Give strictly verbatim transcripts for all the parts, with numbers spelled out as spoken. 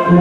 ʻI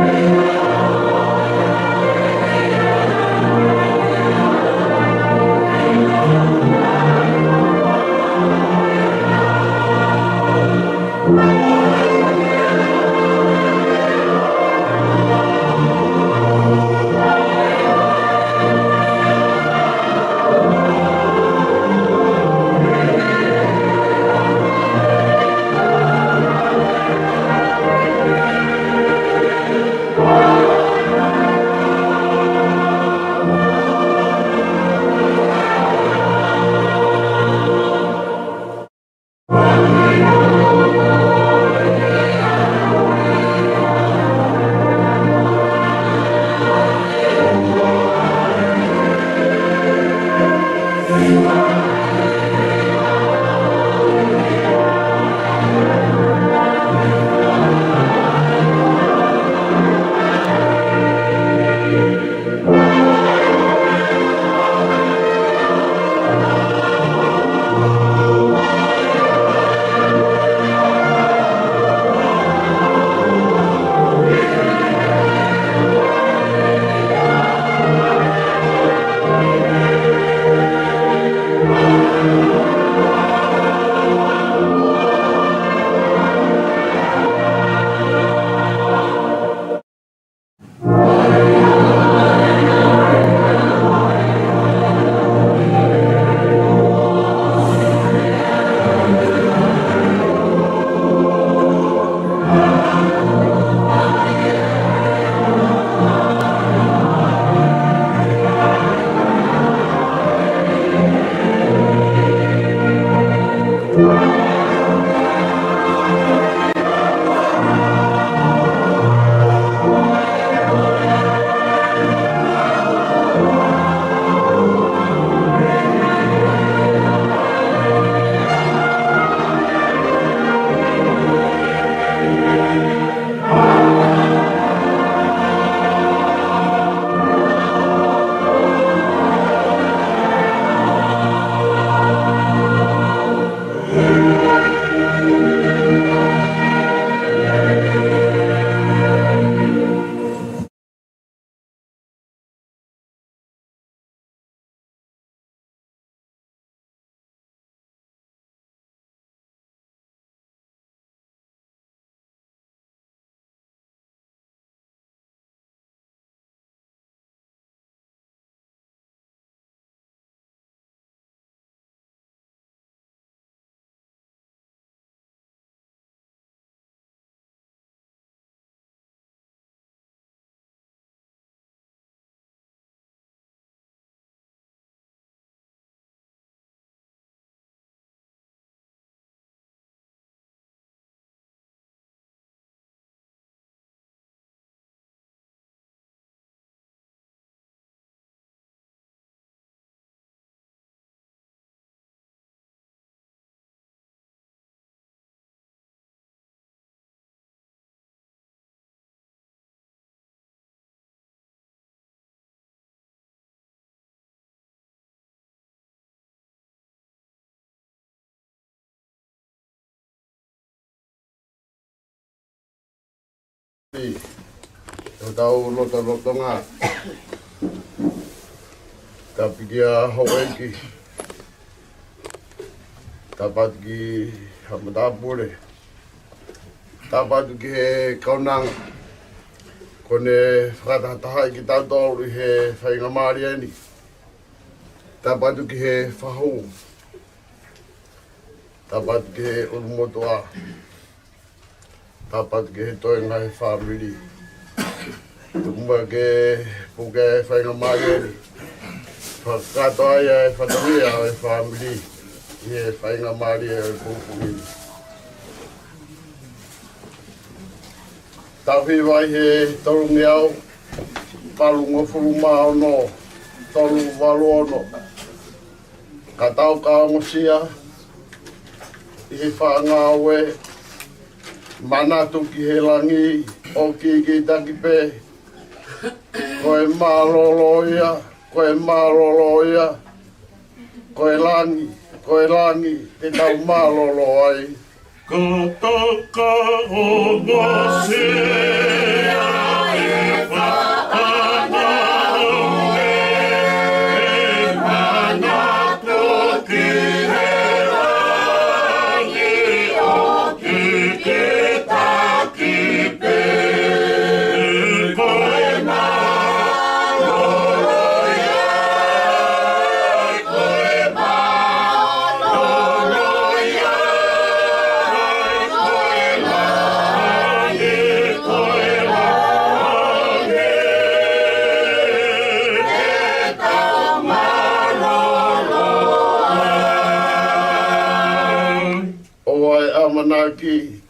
hotau lotolotonga, tapu ki he houʻeiki, tapu atu ki he matāpule, tapu atu ki he kaunanga, kuo ne fakatahatahaʻi kitautolu ʻi he faingamālie ni. Tapu atu ki he fahu. Tapu atu ki he ʻulumotuʻa. Tapu atu ki he toenga ʻo e fāmili. Tuku muʻa ke puke e faingamālie ni. Fakakātoa ai e fatongia ʻo e fāmili ʻi he faingamālie ʻo e pongipongi ni. Tau hiva ʻi he tolungeau valungofulu mā ono, tolu valu ono. Ka tau ka ongosia ʻi he faʻa ngāue, manatu ki he langi, ʻo kikitaki pē, ko e mālōlō ia, ko e mālōlō ia, ko e langi, ko e langi, te tau mālōlō ai. Ka tau ka ongosia.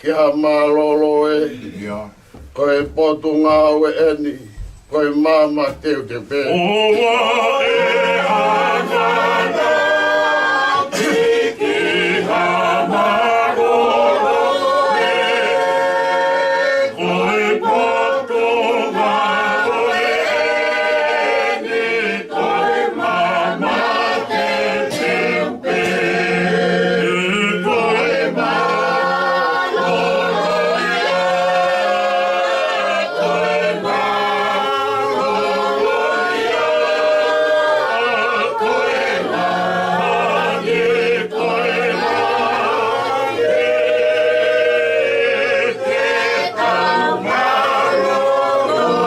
ʻi ha mālōlō ē. ʻIo. Ko e potungāue ʻeni, ko e maama teuteu pē. ʻOua ʻe ʻamanaki ki ha mālōlō ē, ko e potungāue ʻeni, ko e maama teuteu pē. Ko e mālōlō ia, ko e mālōlō ia, ko e mālōlō ia, ko e mālōlō ia, te tau mālōlō ai.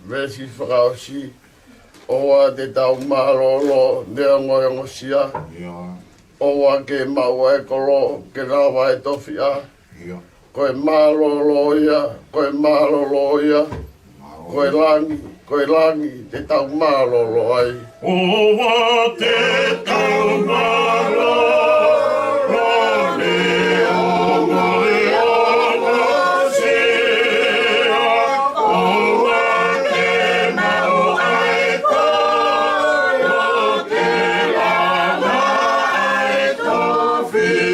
Veesi fakaʻosi. ʻOua te tau mālōlō neongo e ongosia. ʻIo. ʻOua ke maʻu ʻa e kolo ke lava e tofiʻa. ʻIo. Ko e mālōlō ia, ko e mālōlō ia. Mālōlō. Ko e langi, ko e langi te tau mālōlō ai. ʻOua te tau mālōlō neongo e ongosia. ʻOua te maʻu ʻa e kolo ke lava e tofiʻa. Ko e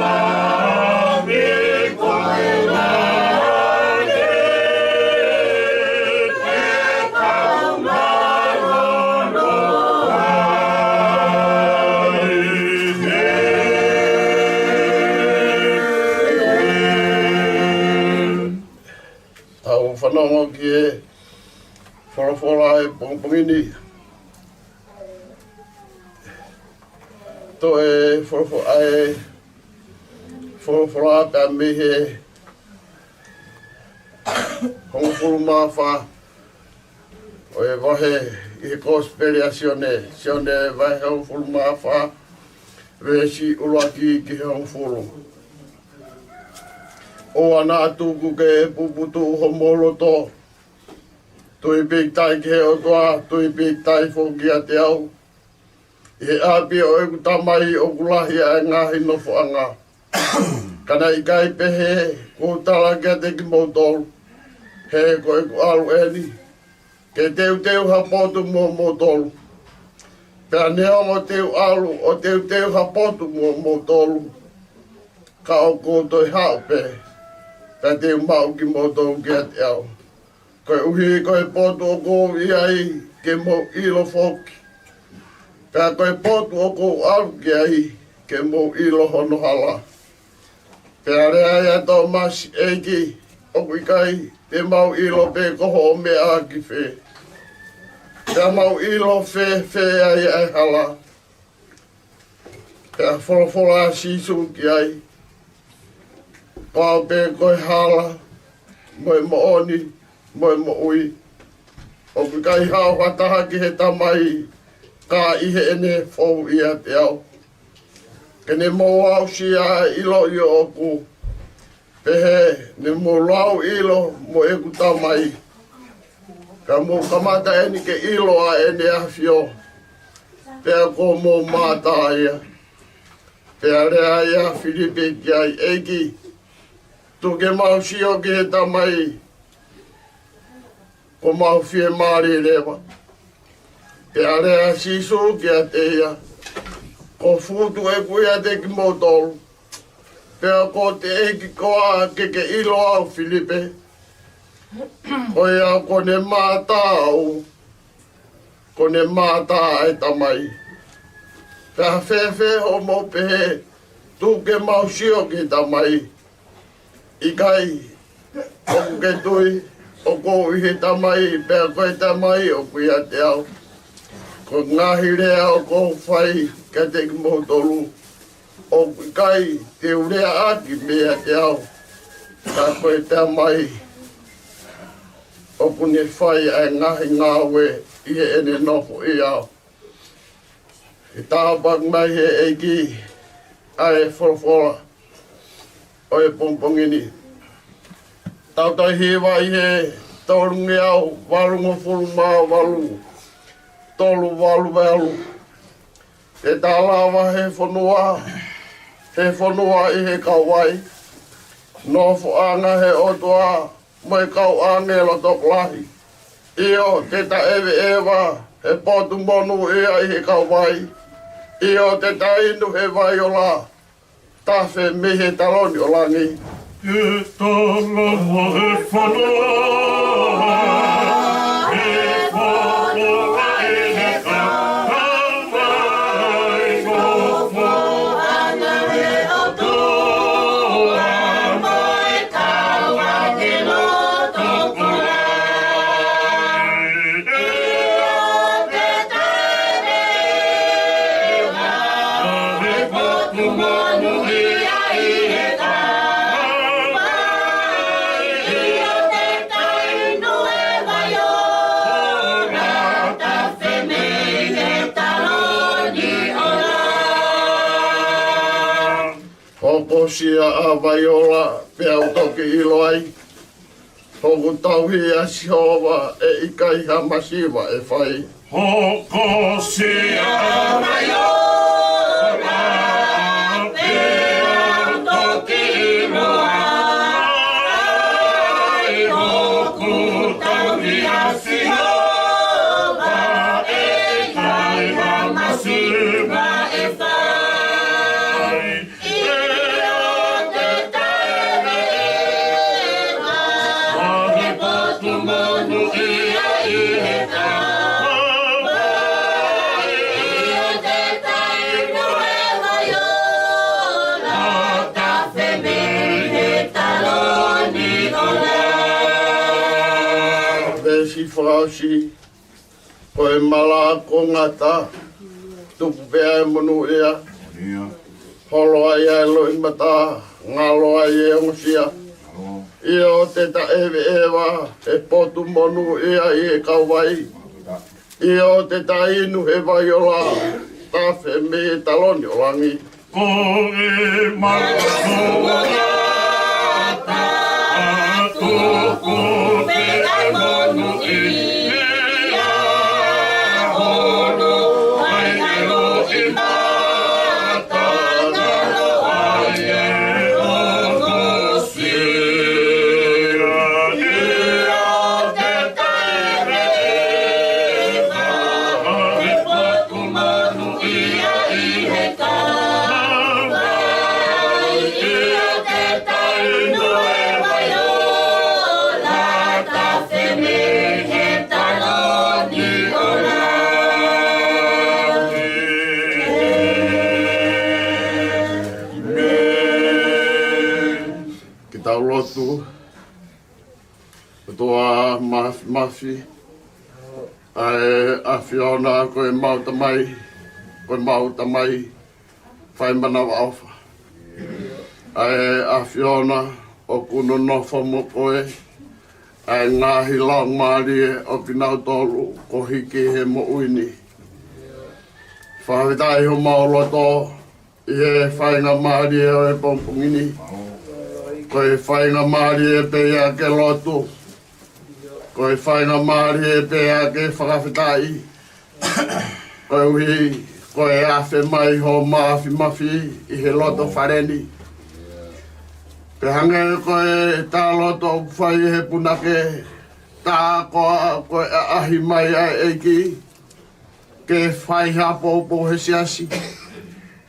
mālōlō ia, ko e Tau fanongo ki he folofola ʻo e pongipongi ni. Toe folofola ʻa e folofola pea mei he hongofulu mā fā ʻo e vahe ʻi he Kosipeli ʻa Sione, Sione vahe hongofulu mā fā, veesi ʻuluaki ki he hongofulu. ʻOua naʻa tuku ke puputuʻu homou loto. Tui pīkitai ki he ʻOtua, tui pīkitai foki kiate au. ʻI he ʻapi ʻo ʻeku Tamai ʻoku lahi ʻa e ngaahi nofoʻanga. Ka naʻe ʻikai pehē, kuo u tala kiate kimoutolu, he ko ʻeku ʻalu ʻeni ke teuteu ha potu moʻomoutolu. Pea neongo te u ʻalu ʻo teuteu ha potu moʻomoutolu, ka ʻoku ou toe haʻu pē, pea te u maʻu kimoutolu kiate au. Koeʻuhi ko e potu ʻoku ou ʻi ai ke mou ʻilo foki, pea ko e potu ʻoku ou ʻalu ki ai ke mou ʻilo hono hala. Pea lea ai ʻa Tōmasi, ʻEiki, ʻoku ʻikai te mau ʻilo pe ko hoʻo meʻa ki fē, pea mau ʻilo fēfē ai ʻa e hala? Pea folofola ʻa Sīsū ki ai, Ko au pē ko e hala, mo e moʻoni, mo e moʻui. ʻOku ʻikai haʻu ha taha ki he Tamai, ka ʻi heʻene fou ʻiate au. Ke ne mou aʻusia ʻa e ʻiloʻi ʻoʻoku, pehē ne mou lauʻilo mo ʻeku Tamai. Ka mou kamata ʻeni ke ʻilo ʻa ʻEne ʻAfio, pea kuo mou mātā ia. Pea lea ai ʻa Filipe ki ai, ʻEiki, tuku ke mau sio ki he Tamai, kuo mau fiemālie leva. Pea lea ʻa Sīsū kiate ia, Ko e fuʻu tuʻu ʻeku ʻiate kimoutolu, pea ko e teʻeki koā ke ke ʻilo au, Filipe? Ko ia kuo ne mātā au, kuo ne mātā ʻa e Tamai. Pea fēfē hoʻomou pehē, Tuku ke mau sio ki he Tamai? ʻIkai, ʻoku ke tui ʻoku ou ʻi he Tamai, pea ko e Tamai ʻoku ʻiate au? Ko e ngaahi lea ʻoku ou fai kiate kimoutolu, ʻoku ʻikai te u leaʻaki meiate au, ka ko e Tamai ʻoku ne fai ʻa e ngaahi ngāue ʻi heʻene nofoʻia au. ʻE tāpuaki mai he ʻEiki ʻa e folofola. ʻo e pongipongi ni. Tau toe hiva ʻi he tolungeau valungofulu mā valu, tolu valu valu. Te ta lava he fonua, he fonua ʻi he kauvai, nofoʻanga he ʻOtua mo e kau ʻāngelo tokolahi. ʻIo, te ta ʻeveʻeva he potu monūʻia ʻi he kauvai. ʻIo, te ta inu he vai ola tafe mei he taloni ʻo langi. He talama he fonua, he fonua ʻi he kauvai, nofoʻanga he ʻOtua mo e kau ʻāngelo tokolahi. Hokosia ʻa Vaiola, pea u toki ʻilo ai. Hoku tauhi ʻa Sihova, ʻe ʻikai ha masiva ʻe fai. Hokosia ʻa Vaiola, pea u toki ʻilo ai. Hoku tauhi ʻa Sihova, ʻe ʻikai ha masiva ʻe fai. Veesi fakaʻosi. Ko e mala ko ngata, tupu pē ʻa e monūʻia. Holo ai ʻa e loʻimata, ngalo ai e ongosia. ʻIo, te ta ʻeveʻeva he potu monūʻia ʻi he kauvai. ʻIo, te ta inu he vai ola tafe mei he taloni ʻo langi. Ko e mala ko ngata, tupu pē ʻa e monūʻia. Holo ai ʻa e loʻimata, ngalo ai e ongosia. ʻIo, te ta ʻeveʻeva he potu monūʻia ʻi he kauvai. ʻIo, te ta inu he vai ola tafe mei he taloni ʻo langi. Ke tau lotu. ʻOtua Māfimafi, ʻa e ʻAfiona ko e mau Tamai, ko e mau Tamai fai manavaʻofa. ʻA e ʻAfiona ʻoku nonofo mo koe, ʻa e ngaahi laumālie ʻo kinautolu kuo hiki he moʻui ni. Fakafetaʻi homau loto ʻi he faingamālie ʻo e pongipongi ni. Ko e faingamālie pē ia ke lotu. Ko e faingamālie pē ia ke fakafetaʻi. Koeʻuhi ko e afe mai ho Māfimafi ʻi he loto fale ni. Pea hangē ko e tā loto ʻoku fai he punake, tā koā ko e ʻaʻahi mai ʻa e ʻEiki ke fai ha poupou he siasi,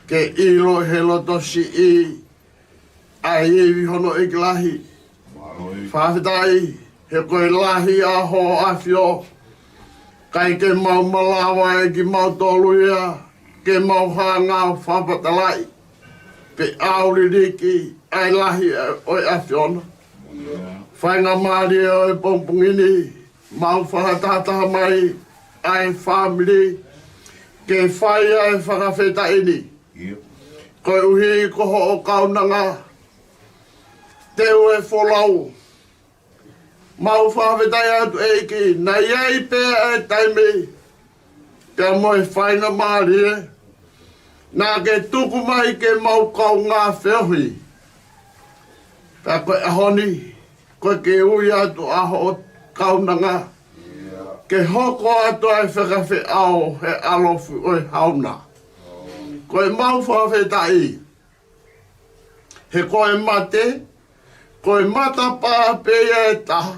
ke ʻilo he loto siʻi ʻa e ivi hono ʻEiki lahi. Fakafetaʻi he ko e lahi ʻa ho ʻAfio, ʻikai ke mau malava ʻe kimautolu ia ke mau hanga ʻo fakamatalaʻi pe ʻauliliki ʻa e lahi ʻo e ʻAfiona. Faingamālie ʻo e pongipongi ni, mau fakatahataha mai ʻa e fāmili ke fai ʻa e fakafetaʻi ni. Koeʻuhi ko hoʻo kaunanga, teu e folau. Mau fakafetaʻi atu ʻEiki, naʻe ʻi ai pē ʻa e taimi pea mo e faingamālie naʻa ke tuku mai ke mau kaungā feohi. Pea ko e ʻaho ni, ko e ke ui atu ʻa hoʻo kaunanga, ke hoko atu ʻa e fekafeʻao he ʻalofi ʻo e hauna. Ko e mau fakafetaʻi, he ko e mate, ko e matapā pē ia ʻe taha,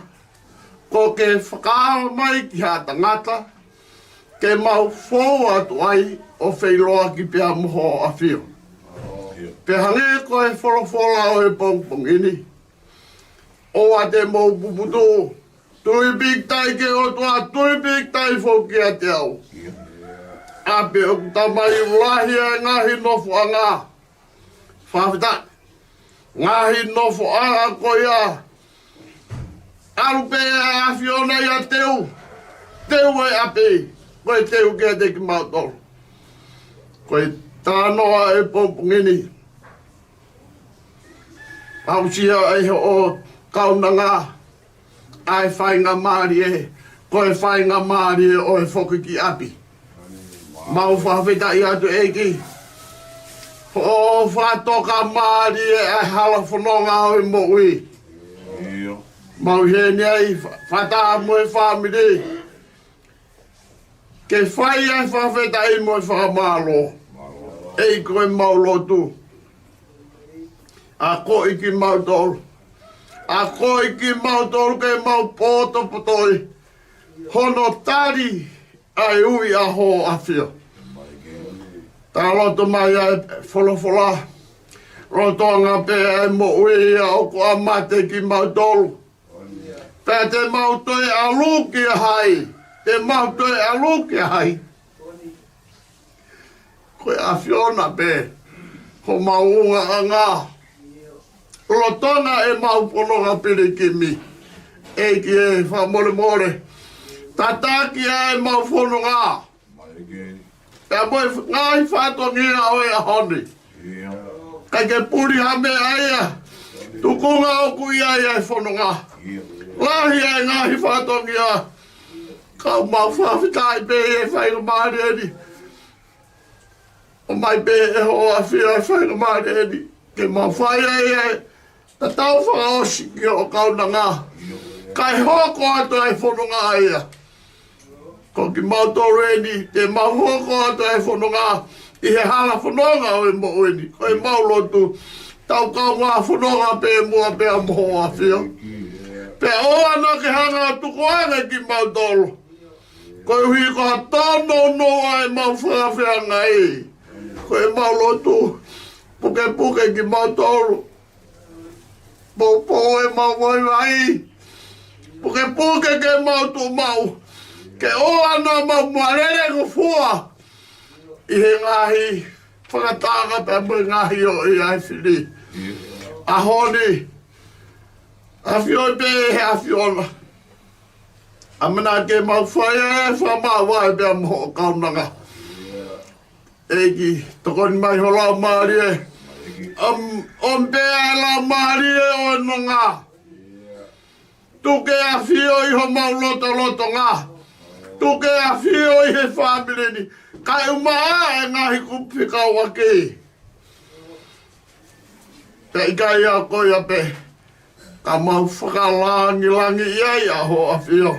ko ke fakaava mai ki ha tangata, ke mau fou atu ai ʻo feʻiloaki pea mo hoʻo ʻafio. Pea hangē ko e folofola ʻo e pongipongi ni, ʻoua te mou puputuʻu, tui pīkitai ki he ʻOtua, tui pīkitai foki kiate au. ʻApē ʻoku tamai ʻoku lahi ʻa e ngaahi nofoʻanga. Fakafetaʻi. Ngaahi nofoʻanga ko ia. ʻAlu pē ʻa e ʻAfiona ia teu. Teu e ʻapi. Ko e teu kiate kimautolu. Ko e talanoa ʻo e pongipongi ni. Aʻusia ʻe hoʻo kaunanga ʻa e faingamālie, ko e faingamālie ʻo e foki ki ʻapi. Mau fakafetaʻi atu ʻEiki, hoʻo fakatoka mālie ʻa e hala fononga ʻo e moʻui. Mau ʻi heni ai fa-, fakataha mo e fāmili, ke fai ʻa e fakafetaʻi mo e fakamālō. ʻEiki, ko e mau lotu, akoʻi kimautolu. Akoʻi kimautolu ke mau potopotoi hono tali ʻa e ui ʻa hoʻo ʻAfio. Tau loto mai ʻa e folofola. Lolotonga pē ʻa e moʻui ia ʻoku ʻa mate kimautolu. Pea te mau toe ʻalu kia hai? Te mau toe ʻalu kia hai? Ko e ʻAfiona pē homau ungaʻanga. Lolotonga ʻemau fononga pilikimi, ʻEiki ē, fakamolemole, tataki ʻa ʻemau fononga. Pea mo e ngaahi fatongia ʻo e ʻaho ni, ʻikai ke puli ha meʻa ia. Tukunga ʻoku ʻi ai ʻa e fononga. Lahi ʻa e ngaahi fatongia. Ka mau fakafetaʻi pē ʻi he faingamālie ni. ʻOmai pē ʻe hoʻo ʻAfio ʻa e faingamālie ni ke mau fai ai ʻa e tatau fakaʻosi ki hoʻo kaunanga, kae hoko atu ʻa e fononga ia. Ko kimautolu eni, te mau hoko atu ʻa e fononga ʻi he hala fononga ʻo e moʻui ni. Ko ʻemau lotu, tau kaungā fononga pē muʻa pea mo hoʻo ʻAfio. Pea ʻoua naʻa ke hanga ʻo tukuange kimautolu, koeʻuhi ko ha tōnounou ʻa ʻemau fakafeangai. Ko ʻemau lotu, pukepuke kimautolu. Poupou ʻemau vaivai. Pukepuke ke mau tuʻu maʻu, ke ʻoua naʻa mau mālele ngofua ʻi he ngaahi fakatanga pea mo e ngaahi ʻoʻi ʻa e fili. ʻAho ni, ʻAfio pē he ʻAfiona. ʻAmanaki ke mau fai ʻa e fakamāvae pea mo hoʻo kaunanga. ʻEiki, tokoni mai ho Laumālie. ʻOmi, ʻomi pē ʻa e laumālie ʻo e nonga. Tuku ke ʻafio ʻi homau lotolotonga. Tuku ke ʻafio ʻi he fāmili ni. Kae ʻumaʻā ʻa e ngaahi kupu fekauʻaki. Pea ʻikai ʻa ko ia pē, ka mau fakalangilangiʻi ai ʻa hoʻo ʻAfio.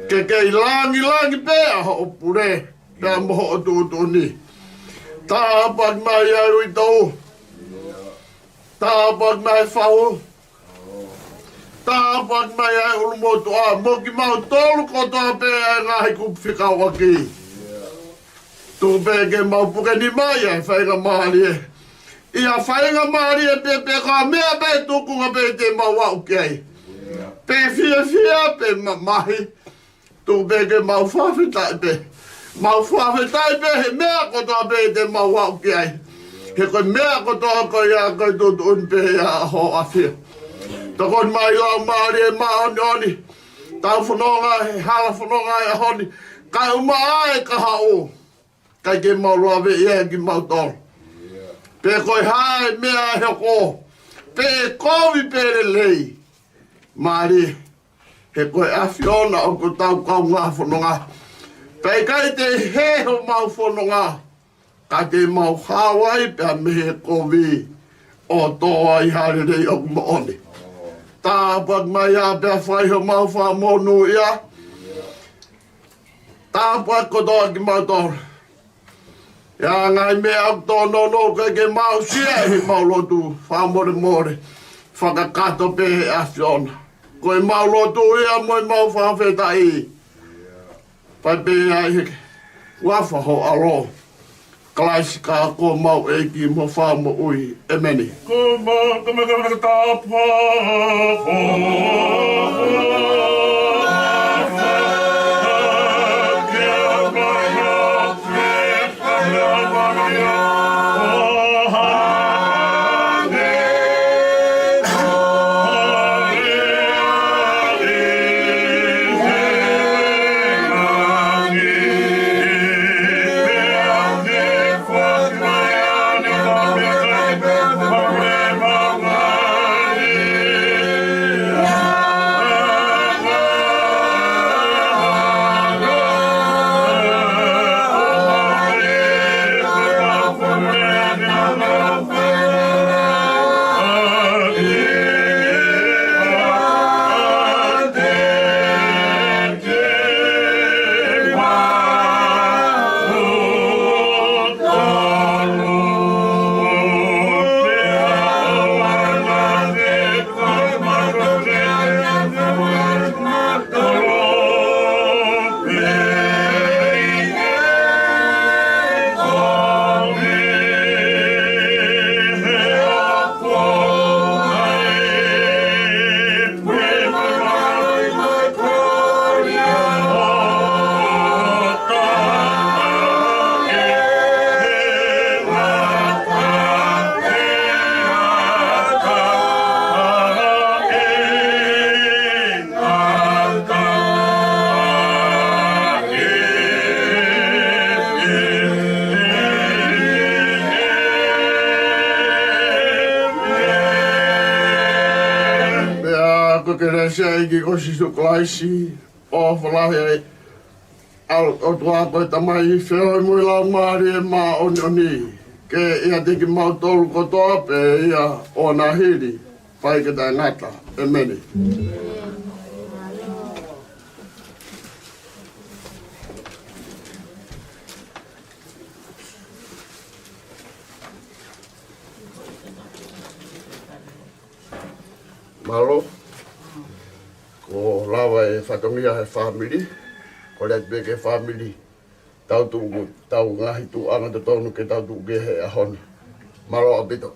Ke kei langilangi pē ʻa hoʻo pule pea mo hoʻo tuʻutuʻuni. Tāpuaki mai ʻa e uitou. Tāpuaki mai e fau. Tāpuaki mai ʻa e ʻulumotuʻa mo kimautolu kotoa pē ʻa e ngaahi kupu fekauʻaki. Tuku pē ke mau puke nima ʻi he faingamālie. ʻI he faingamālie pē pe ko e meʻa pē tukunga pē te mau aʻu ki ai. Pe fiefia pe mamahi. Tuku pē ke mau fakafetaʻi pē. Mau fakafetaʻi pē he meʻa kotoa pē te mau aʻu ki ai. He ko e meʻa kotoa ko ia ko e tuʻutuʻuni pē ia ʻa hoʻo ʻAfio. Tokoni mai Laumālie Māʻoniʻoni. Tau fononga he hala fononga he ʻaho ni. Kae ʻumaʻā e kahaʻu. ʻIkai ke mau lave ia kimautolu. Pe ko e hā e meʻa ʻe hoko. Pe ʻe kovi pe lelei. Mālie. He ko e ʻAfiona ʻoku tau kaungā fononga. Pea ʻikai te hē homau fononga, ka te mau hao ai pea mei he kovi ʻo tō ai ha lelei ʻoku moʻoni. Tāpuaki mai ā pea fai homau fakamonūʻia. Tāpuaki kotoa kimautolu. ʻI he ngaahi meʻa ʻoku tōnounou ke mau aʻusia ʻi heʻemau lotu, fakamolemole, fakakakato pē ʻe he ʻAfiona. Ko ʻemau lotu ia mo ʻemau fakafetaʻi. Fai pē ia ʻi he huafa ho ʻAlo, Kalaisi ko homau ʻEiki mo Fakamoʻui. ʻEmeni. Ko ma, ko ma, ko ma, ka tapa, ko Pea ko e kelesi ʻa e ʻEiki ko Sīsū Kalaisi, ʻofa lahi ʻa e ʻOtua ko e Tamai, feohi mo e Laumālie Māʻoniʻoni, ke ʻiate kimautolu kotoa pē ia ʻo ʻoua naʻa hili, fai ke taʻengata. ʻEmeni. Mālō. Kuo lava e fatongia he fāmili. Kole atu pē ki he fāmili, tau tuʻu, tau ngaahi tuʻunga totonu ke tau tuʻu ki ai he ʻaho ni. Mālō ʻaupito.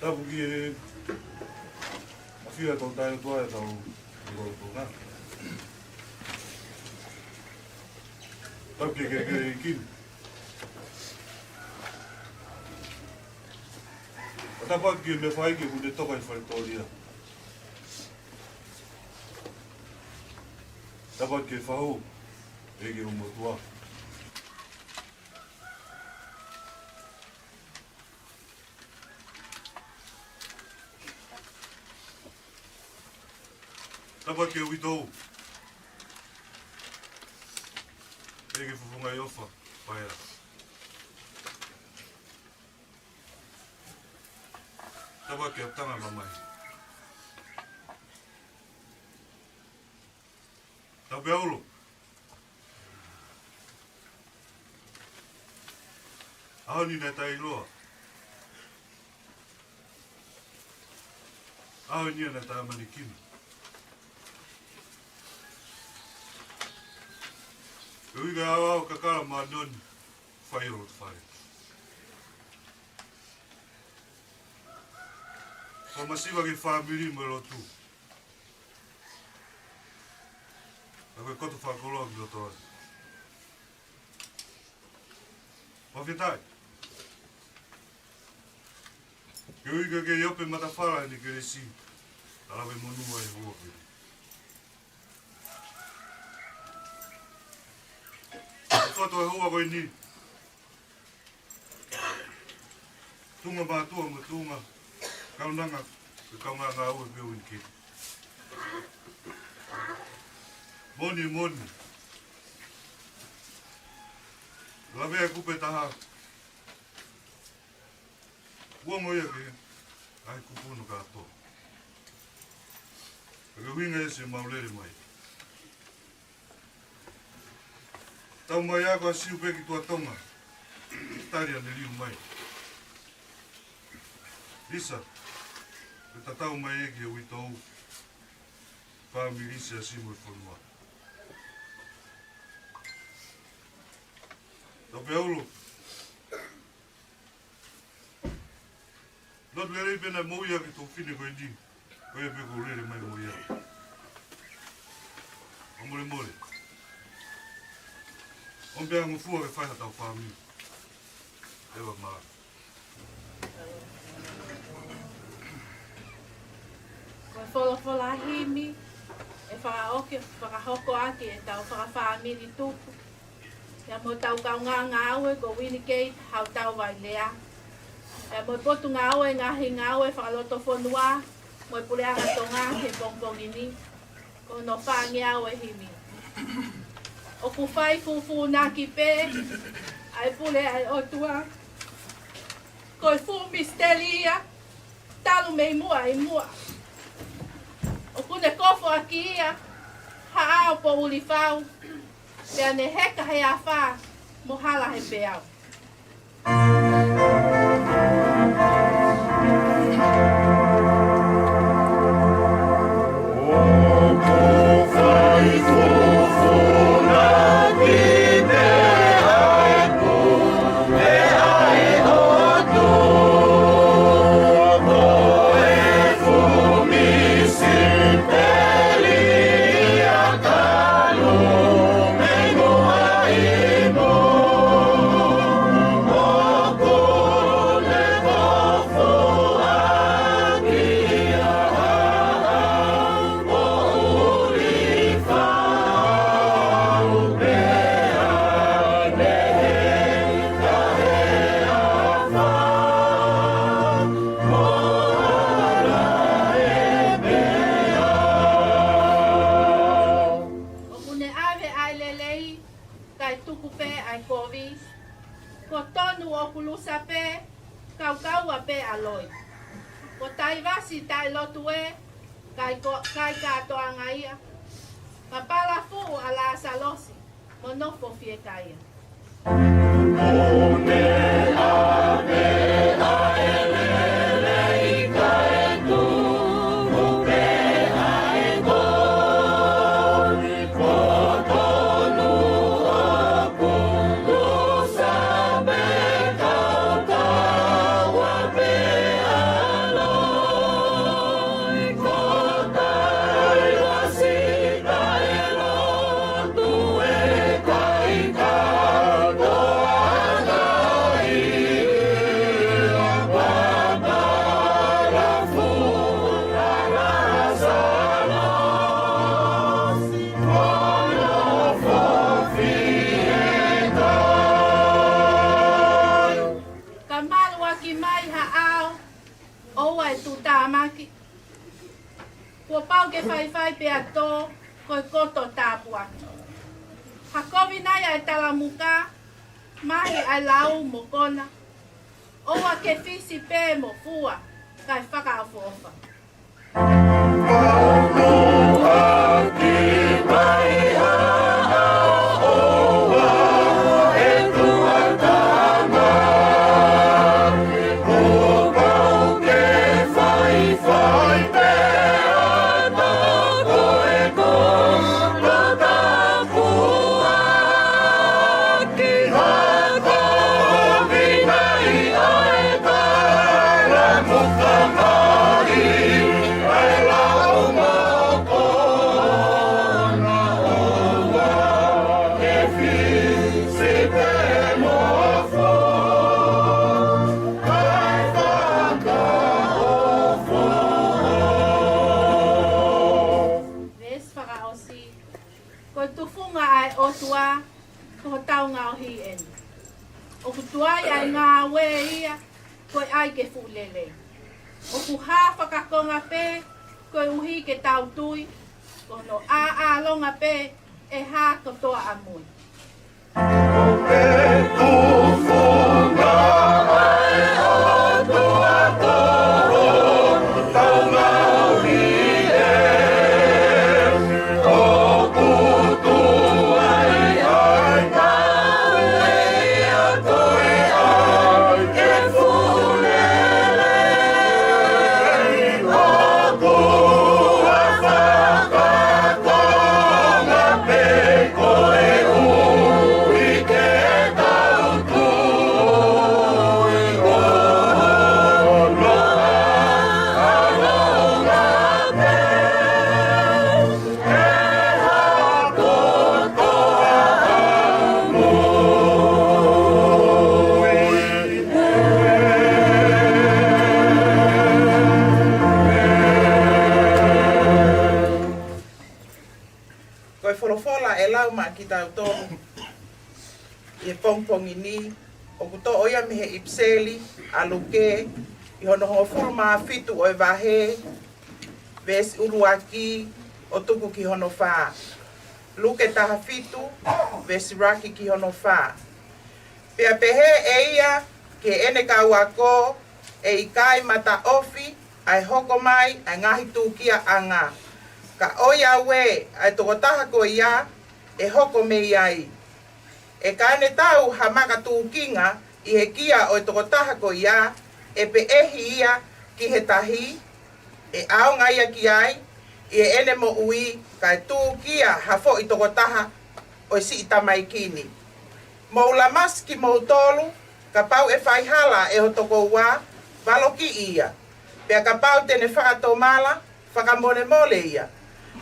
Tapu ki he ʻafio ʻa e Tolu Tahaʻi ʻOtua ʻi hotau loto, na. Tapu ki he, ki he, ki he ʻEiki. ʻO tapu ki he meʻa fai ke kune toka ʻi fale tōlia. Tapu ki he fahu, ʻEiki ʻo e motuʻa. Tapu ki he uitou. ʻEiki Fufungaʻiofa, paea. Tapu ki he tangata mai. Tapu ʻaupito. ʻAho ni naʻe taʻeʻiloa. ʻAho ni ʻa e tamaiki ni. Ke ui ke aoao kakala māʻoniʻoni, fai ʻo loto fale. Ko e masiva ki he fāmili mo e lotu. Ka ko e koto fakakoloa ki loto atu. Fakafetaʻi. Ke ui ke ke ʻi ʻope matafala ʻene kelesi, ʻa e lave monū ʻa e hua ko eni. ʻE koto e hua ko eni. Tuʻunga mātuʻa mo e tuʻunga kaunanga, ko e kaungā ngāue pē ʻo e uike ni. Moʻoni, moʻoni. Lavea e kupu ʻe taha. Kuo ongo ia ke ʻai kupu no kātoa. Ka ko e ʻuhinga ia ʻo e mau lele mai. Tau mai ako ʻa Siu pē ki Tuʻa Tonga. Tali ʻene liu mai. Lisa, ke tatau mai ē ki he uitou. Fāmili siasi mo e fonua. Tau pē ʻulu. Lotu lelei pē naʻe moʻui ʻaki e tuofefine ko eni. Ko ia pē ʻoku lele mai mo ia. ʻO molemole. ʻO pehē ngofua ke fai haʻatau fāmili. ʻEva mā. Ko e folofola himi, ʻe fakaʻoki, fakahoko ʻaki ʻetau fakafāmili tupu. Pea mo hotau kaungā ngāue ko Uini Keiti Hautau Vailea. Pea mo e Potungāue Ngaahi Ngāue Fakalotofonua, mo e Puleʻanga Tonga he pongipongi ni. Ko hono fāngeau e himi. ʻOku fai fūfūnaki pē ʻa e pule ʻa e ʻOtua. Ko e fuʻu misiteli ia, talu mei muʻa ʻi muʻa. ʻOku ne kofu ʻaki ia ha ʻao poʻuli fau, pea ne heka he afā mo hala he peau. ʻOku ne ʻave ʻa e lelei, kae tuku pē ʻa e kovi. Ko tonu ʻoku lusa pē, kaukaua pē ʻa loi. Ko Taivasi taʻelotu ē, kai ko, kai kātoanga ia. Ka palafuʻu ʻa Lāsalosi, mo nofo fiekaia. Ka maluʻaki mai ha ʻao, ʻoua ʻe tuʻutāmaki. Kuo pau ke faifai pea tō, ko e koto tāpuaki. Ha kovi nai ʻa e talamuka, mahi ʻa e lau mo kona. ʻOua ke fisi pē mo fua, kae fakaʻofoʻofa. Ko hotau ngaohi eni. ʻOku tuai ʻa e ngāue ia, ko e ʻai ke fuʻu lelei. ʻOku hā fakakonga pē, koeʻuhi ke tau tui, ko hono ʻāʻālonga pē ʻe hā kotoa ʻamui. Ko e folofola ʻe lau maʻa kitautolu ʻi he pongipongi ni, ʻoku toʻo ia mei he ʻipiseli ʻa Luke, ʻi hono hongofulu mā fitu ʻo e vahe, veesi ʻuluaki ʻo tuku ki hono fā. Luke taha fitu, veesi ʻuluaki ki hono fā. Pea pehē ʻe ia ki heʻene kau ako, ʻE ʻikai mataʻofi ʻa e hoko mai ʻa e ngaahi tūkiaʻanga. Ka ʻoiauē ʻa e tokotaha ko ia ʻe hoko mei ai. ʻE ka ne tau ha makatūkinga ʻi he kia ʻo e tokotaha ko ia, ʻe peʻehi ia ki he tahi, ʻe ʻaonga ia ki ai ʻi heʻene moʻui, kae tūkia ha foʻi tokotaha ʻo e siʻi tamaiki ni. Mou lamasi kimoutolu, kapau ʻe faihala ʻe ho tokoua, valokiʻi ia. Pea kapau te ne fakatomala, fakamolemole ia.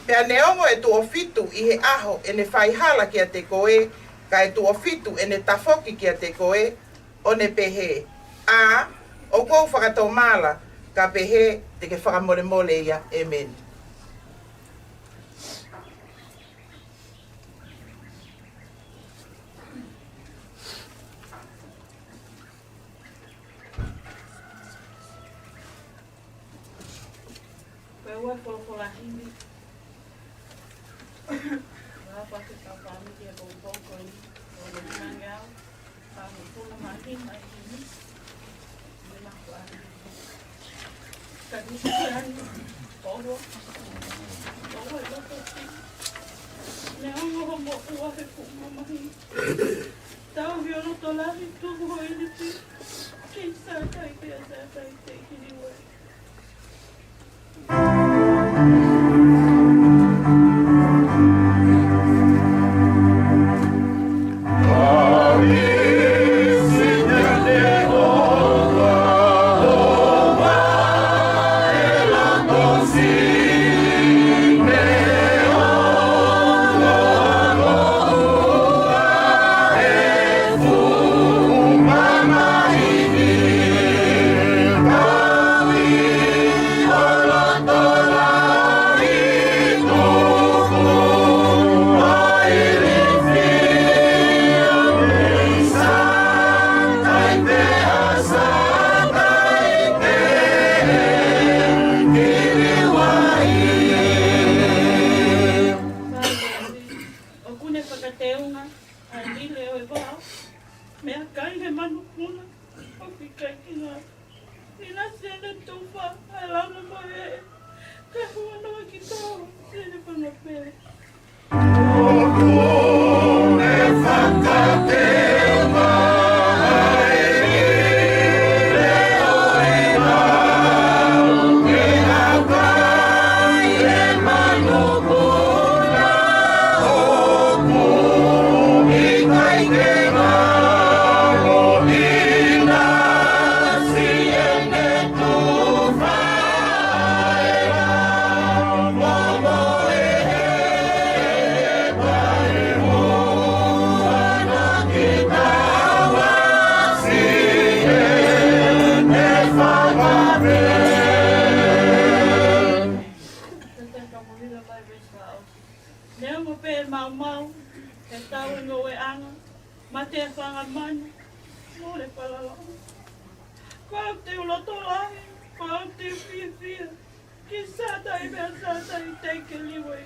Pea neongo ʻe tuʻo fitu ʻi he ʻaho ʻene faihala kiate koe, ka ʻe tuʻo fitu ʻene tafoki kiate koe, ʻo ne pehē, ʻA, ʻoku ou fakatomala, ka pehē te ke fakamolemole ia. ʻĒmeni. Ko e ua folofola himi. Ua pake kau fāmili ʻa e pongipongi ko eni. Ko e ua ngeau. Ka mo puna mahina i himi. Ka ni siani, ʻoua, ʻoua ʻe loko ki. Neongo hoʻomo ua he kuʻu mamahi. Tau hio loto lahi tuku ho iliti. Kei sākai pea sākai te kiri wai. ʻOku ne fakateunga ʻa e lile ʻo e vao, meʻakai he manupuna ʻoku ʻikai ke ngata. Ni nasi ʻene tufa ʻa e lama mo e, ka huanoa ki tau, ʻene panga pele. Neongo pē maumau, he tau e ngoueʻanga, Mate fanga manu, mole falala. Ko au te u loto lahi, ko au te u fiefia. Ki sata i mea sata i te ke liwe.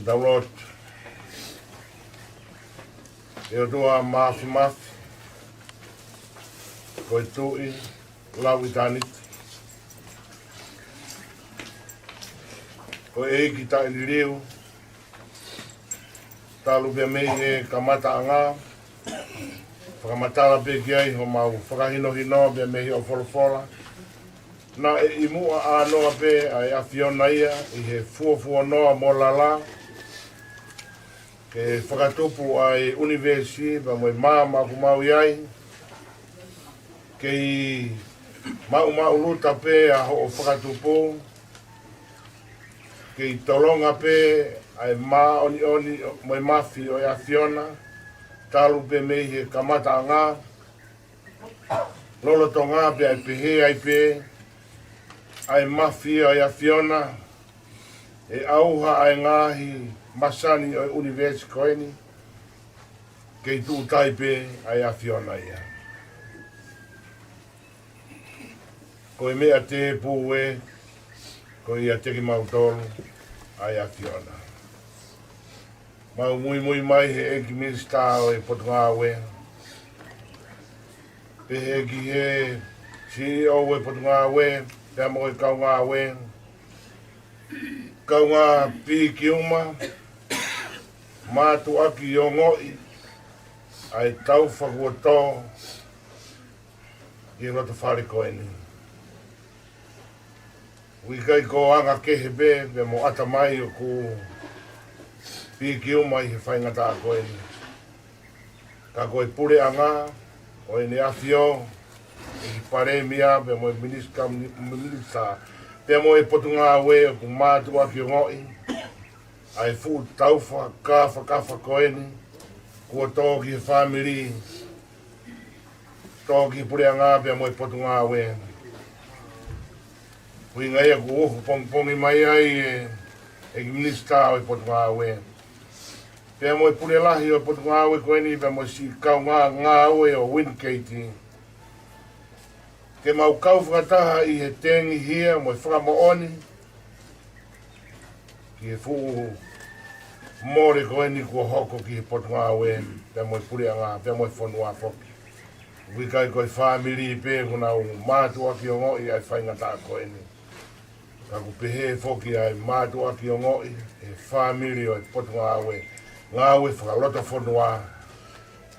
Tau lotu. ʻE ʻOtua Māfimafi, ko e Tuʻi lau ʻitāniti, ko e ʻEiki taʻeliliu, talu pē mei he kamataʻanga, fakamatala pē ki ai homau fakahinohino pē mei hoʻo folofola. Naʻe ʻi muʻa ʻānoa pē ʻa e ʻAfiona ia ʻi he fuofuonoa mo lala, ke fakatupu ʻa e ʻunivēsi pea mo e maama ʻoku mau ʻi ai, kei maʻumaʻuluta pē ʻa hoʻo fakatupu, kei tolonga pē ʻa e māʻoniʻoni mo e mafi ʻo e ʻAfiona, talu pē mei he kamataʻanga, lolotonga pē ʻa e pehē ai pē ʻa e mafi ʻo e ʻAfiona, ʻe ʻauha ʻa e ngaahi masani ʻo e ʻunivēsi ko eni, kei tuʻu tai pē ʻa e ʻAfiona ia. Ko e meʻa tēpū ē, ko ia ʻiate kimautolu ʻa e ʻAfiona. Mau muimui mai he ʻEiki Minisitā ʻo e Potungāue, pehē ki he CEO ʻo e Potungāue, pea mo e kau ngāue, kaungā pīkiuma, mātuʻaki ongoʻi ʻa e taufa kuo tō ʻi he loto fale ko eni. ʻOku ʻikai ko e anga kehe pē, pea mo ʻatamai ʻoku pīkiuma ʻi he faingataʻa ko eni. Ka ko e puleʻanga ʻo ʻEne ʻAfio, ʻEiki Palēmia, pea mo e minis-, ka mi-, minisitā, pea mo e Potungāue ʻoku mātuʻaki ongoʻi ʻa e fuʻu taufa kāfakafa ko eni, kuo tō ki he fāmili, tō ki he puleʻanga pea mo e Potungāue. ʻUhinga ia ʻoku ʻohopongipongi mai ai e, ʻEiki Minisitā ʻo e Potungāue, pea mo e pule lahi ʻo e Potungāue ko eni, pea mo e siʻi kaungā ngāue ʻo Wingate, ke mau kau fakataha ʻi he tengihia mo e fakamoʻoni ki he fuʻu mole ko eni kuo hoko ki he Potungāue, pea mo e puleʻanga, pea mo e fonua foki. ʻOku ʻikai ko e fāmili pē ʻoku nau mātuʻaki ongoʻi ʻa e faingataʻa ko eni, ka ʻoku pehē foki ʻa e mātuʻaki ongoʻi ʻe he fāmili ʻo e Potungāue, ngāue fakalotofonua,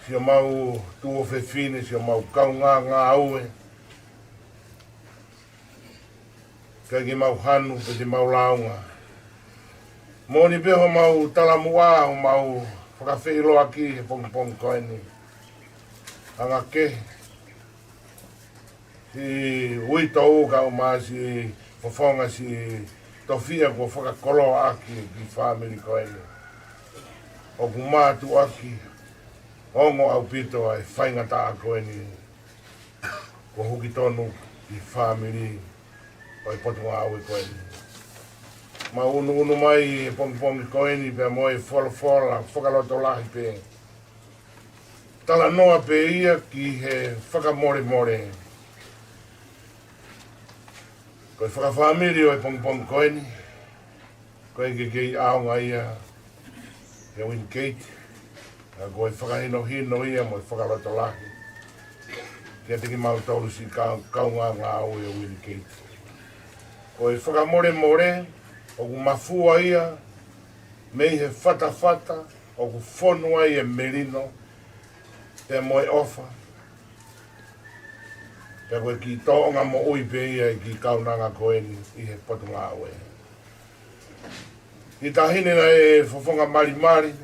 siʻomau tuofefine, siʻomau kaungā ngāue, ʻikai ke mau hanu pe te mau lāunga. Moʻoni pē homau talamuʻa, homau fakafeʻiloaki he pongipongi ko eni. Anga kehe siʻi uitou kae ʻumaʻā siʻi fofonga siʻi tofiʻa kuo fakakoloaʻaki e kiʻi fāmili ko eni. ʻOku mātuʻaki ongo ʻaupito ʻa e faingataʻa ko eni kuo huki tonu ki he fāmili ʻo e Potungāue ko eni. Mau unuunu mai he pongipongi ko eni pea mo e folofola fakalotolahi pē. Talanoa pē ia ki he fakamolemole. Ko e fakafāmili ʻo e pongipongi ko eni, ʻoku ʻikai ke kei ʻaonga ia he Wingate, ka ko e fakahinohino ia mo e fakalotolahi kiate kimautolu siʻi kau-, kaungā ngāue ʻo Wingate. Ko e fakamolemole, ʻoku mafua ia mei he fatafata ʻoku fonu ai e melino pea mo e ʻofa, pea ko e kiʻi tōʻonga moʻui pē ia ʻa e kiʻi kaunanga ko eni ʻi he Potungāue. Kiʻi taʻahine naʻe fofonga malimali,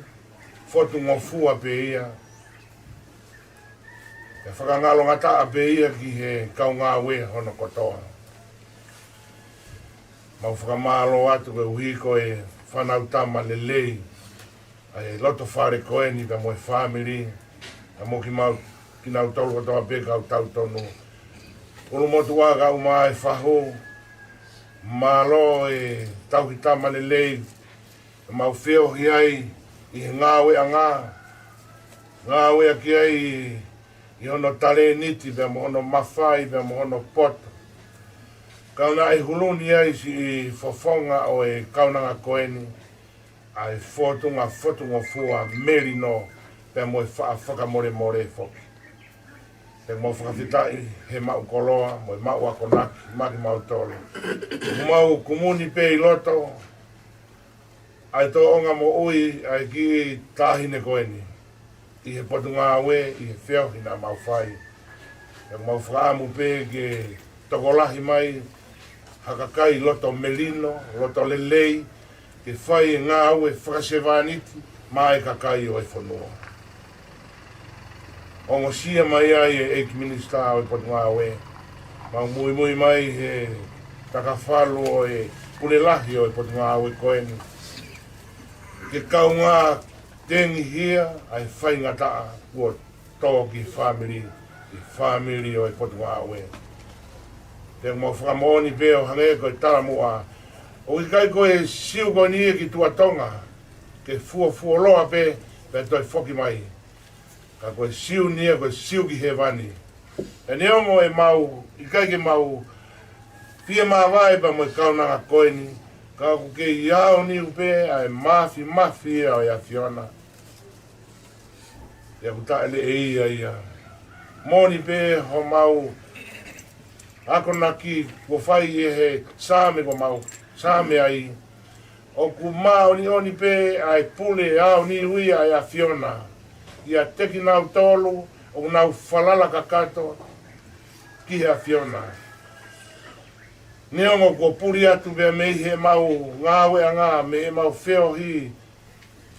fotungofua pē ia, pea fakangalongataʻa pē ia ki he kau ngāue hono kotoa. Mau fakamālō atu koeʻuhi ko e fānau tama lelei ʻa e loto fale ko eni pea mo e fāmili, pea mo kimau, kinautolu kotoa pē kau tautonu. ʻUlumotuʻa kae ʻumaʻā e fahu, mālō e tauhi tama lelei, mau feohi ai ʻi he ngāueʻanga, ngāueʻaki ai ʻi hono talēniti pea mo hono mafai pea mo hono poto. Ka naʻe huluni ai siʻi fofonga ʻo e kaunanga ko eni ʻa e fōtunga fotungofua, melino pea mo e faʻa fakamolemole foki. Pea mau fakafetaʻi he maʻu koloa mo e maʻu akonaki maʻa kimautolu. Mau kumuni pē ʻi loto ʻa e tōʻonga moʻui ʻa e kiʻi taʻahine ko eni ʻi he Potungāue, ʻi he feohi naʻa mau fai. Pea mau fakaʻamu pē ke tokolahi mai ha kakai loto melino, loto lelei, ke fai e ngāue fakasevāniti maʻa e kakai ʻo e fonua. Ongosia mai ai e ʻEiki Minisitā ʻo e Potungāue, mau muimui mai he takafalu ʻo e Pule Lahi ʻo e Potungāue ko eni, ke kaungā tengihia ʻa e faingataʻa kuo tō ki he fāmili, ki he fāmili ʻo e Potungāue. Pea mau fakamoʻoni pē ʻo hangē ko e talamuʻa, ʻoku ʻikai ko e siu ko eni ia ki tuʻa Tonga ke fuofuoloa pē pea toe foki mai. Ka ko e siu ni ia ko e siu ki hēvani. Pea neongo ʻemau ʻikai ke mau fie māvae pea mo e kaunanga ko eni, ka ʻoku kei aoniu pē ʻa e māfimafi ia ʻo e ʻAfiona. Pea ʻoku taʻeleʻeia ia. Moʻoni pē homau akonaki kuo fai ʻi he Saame kuo mau Saame ai, ʻoku māʻoniʻoni pē ʻa e pule aoniu ia ʻa e ʻAfiona ʻiate kinautolu ʻoku nau falala kakato ki he ʻAfiona. Neongo kuo puli atu pē mei heʻemau ngāueʻanga, mei heʻemau feohi,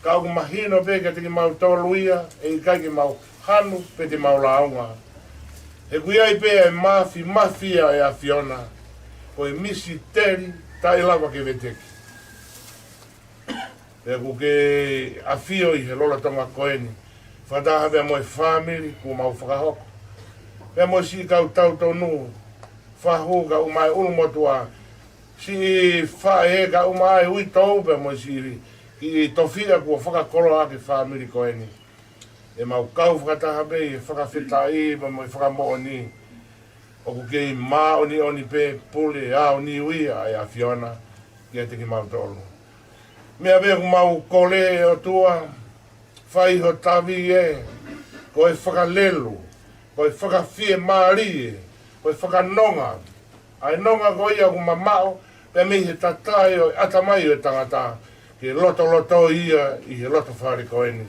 ka ʻoku mahino pē kiate kimautolu ia, ʻe ʻikai ke mau hanu pe te mau lāunga. He ʻoku ʻi ai pē ʻa e māfimafi ia ʻo e ʻAfiona, ko e misiteli taʻe lava ke veteki. Pea ʻoku ke ʻafio ʻi he lolotonga ko eni, fakataha pea mo e fāmili kuo mau fakahoko, pea mo siʻi kau tautonu, fahu kae ʻumaʻā e ʻulumotuʻa, siʻi faʻē kae ʻumaʻā e uitou pea mo siʻi kiʻi tofiʻa kuo fakakoloa ʻaki e fāmili ko eni. ʻEmau kau fakataha pē ʻi he fakafetaʻi pea mo e fakamoʻoni, ʻoku kei māʻoniʻoni pē pule aoniu ia ʻa e ʻAfiona kiate kimautolu. Meʻa pē ʻoku mau kole, ʻe ʻOtua, fai ho tavi ē, ko e fakalelu, ko e fakafiemālie, ko e fakanonga, ʻa e nonga ko ia ʻoku mamaʻo pē mei he tatae ʻo e ʻatamai ʻo e tangata, ke lotoloto ia ʻi he loto fale ko eni.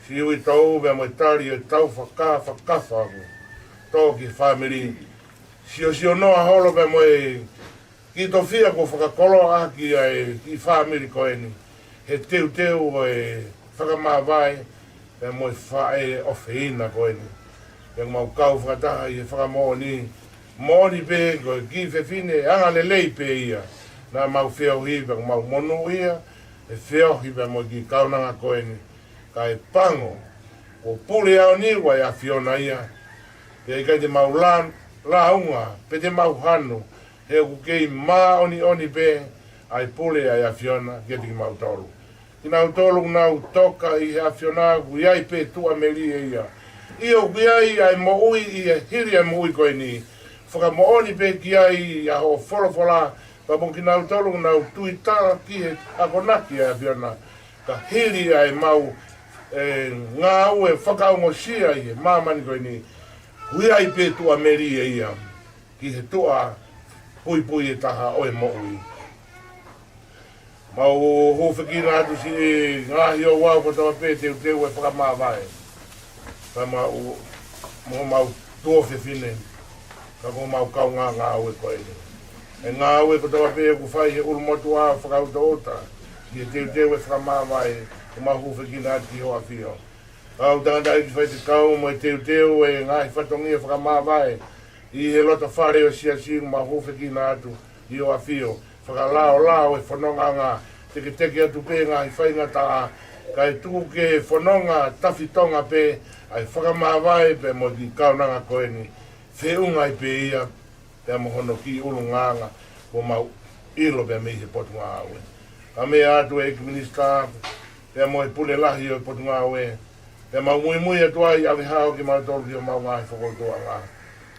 Siʻi uitou pea mo e tali ʻo e tau fakafakafa ʻoku tō ki he fāmili. Siosio noa holo pea mo e kiʻi tofiʻa kuo fakakoloa ʻaki ʻa e kiʻi fāmili ko eni, he teuteu ʻo e fakamāvae pea mo e faʻē ʻofeina ko eni. Pea mau kau fakataha ʻi he fakamoʻoni, moʻoni pē ko e kiʻi fefine angalelei pē ia naʻa mau feohi pea mau monūʻia he feohi pea mo e kiʻi kaunanga ko eni. Kae pango, kuo pule aoniu ʻa e ʻAfiona ia, pea ʻikai te mau lā-, lāunga pe te mau hanu, he ʻoku kei māʻoniʻoni pē ʻa e pule ʻa e ʻAfiona kiate kimautolu. Kinautolu ʻoku nau toka ʻi he ʻAfiona ʻoku ʻi ai pē tuʻamelie ia. ʻIo, ʻoku ʻi ai ʻa e moʻui ʻi he hili ʻa e moʻui ko eni. Fakamoʻoni pē ki ai ʻa hoʻo folofola, pea mo kinautolu ʻoku nau tuitala ki he akonaki ʻa e ʻAfiona. Ka hili ʻa ʻemau, ʻe, ngāue fakaongosia ʻi he māmani ko eni, ʻoku ʻi ai pē tuʻamelie ia ki he tuʻa puipui ʻe taha ʻo e moʻui. Mau hūfekina atu siʻi ngaahi ouau kotoa pē teuteu e fakamāvae. Ka mau, mo mau tuofefine, ka ko mau kaungā ngāue ko eni. E ngāue kotoa pē ʻoku fai he ʻulumotuʻa fakautouta, ki he teuteu e fakamāvae, ʻoku mau hūfekina atu ki hoʻo ʻafio. Kau tangataʻeiki faifekau mo e teuteu e ngaahi fatongia fakamāvae, ʻi he loto fale ʻo e siasi ʻoku mau hūfekina atu, ʻi hoʻo ʻafio, fakalaolao e fonongaʻanga, teketeke atu pē ngaahi faingataʻa, kae tuku ke fononga tafitonga pē, ʻa e fakamāvae pē mo e kiʻi kaunanga ko eni, feʻunga ai pē ia, pea mo hono kiʻi ʻulungaanga, kuo mau ʻilo pē mei he potungāue. Ka meʻa atu e ʻEiki Minisitā, pea mo e pule lahi ʻo e potungāue, pea mau muimui atu ai ʻave hao kimautolu ki homau ngaahi fokoutuʻanga.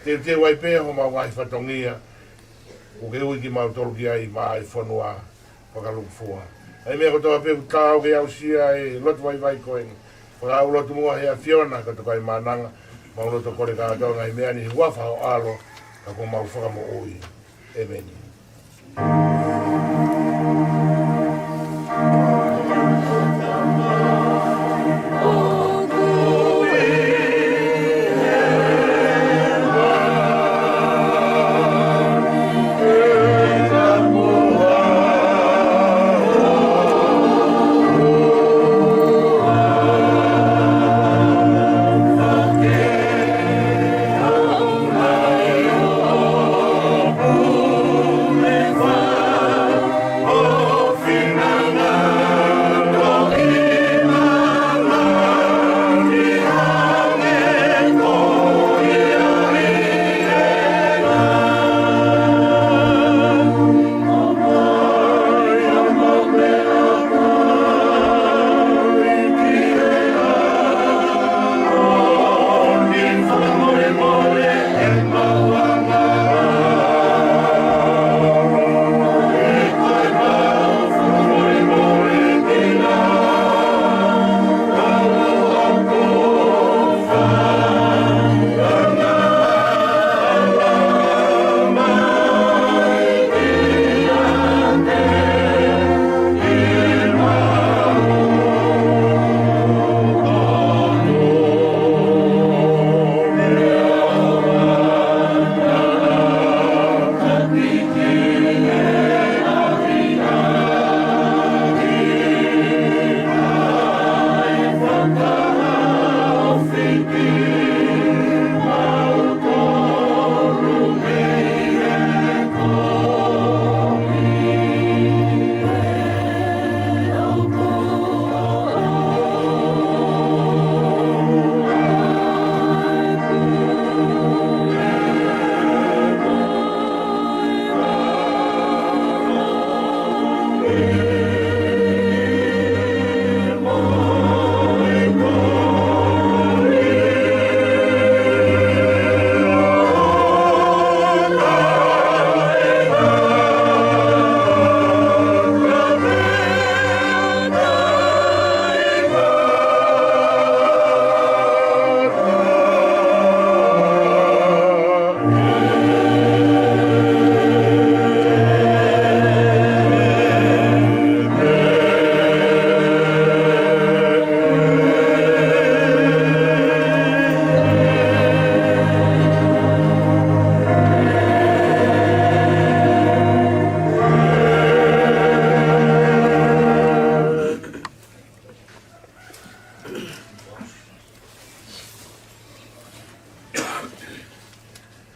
Teuteu ai pē homau ngaahi fatongia, ʻoku ke ui kimautolu ki ai maʻa e fonua fakalūkufua. ʻA e meʻa kotoa pē ʻoku taau ke aʻusia e lotu vaivai ko eni. Fakaʻau lotu muʻa he ʻAfiona ka tokai mananga, mau loto kole kātoa ngaahi meʻa ni he huafa ho ʻAlo, ka ko homau Fakamoʻui. ʻEmeni.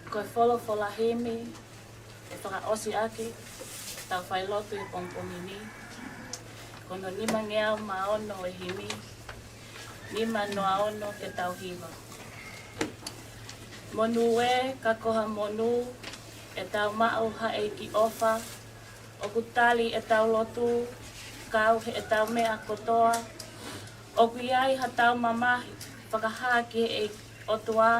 Ko e folofola himi ʻe fakaʻosi ʻaki ʻetau failotu ʻi he pongipongi ni, ko hono nimangeau mā ono ʻo e himi, nima noa ono ke tau hiva. Monū ē, ka ko ha monū, ʻetau maʻu ha ʻEiki ʻofa, ʻoku tali ʻetau lotu, kau heʻetau meʻa kotoa, ʻoku ʻi ai haʻatau mamahi, fakahā ki he ʻOtua,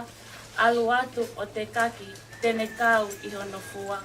ʻalu atu ʻo tekaki, te ne kau ʻi hono fua.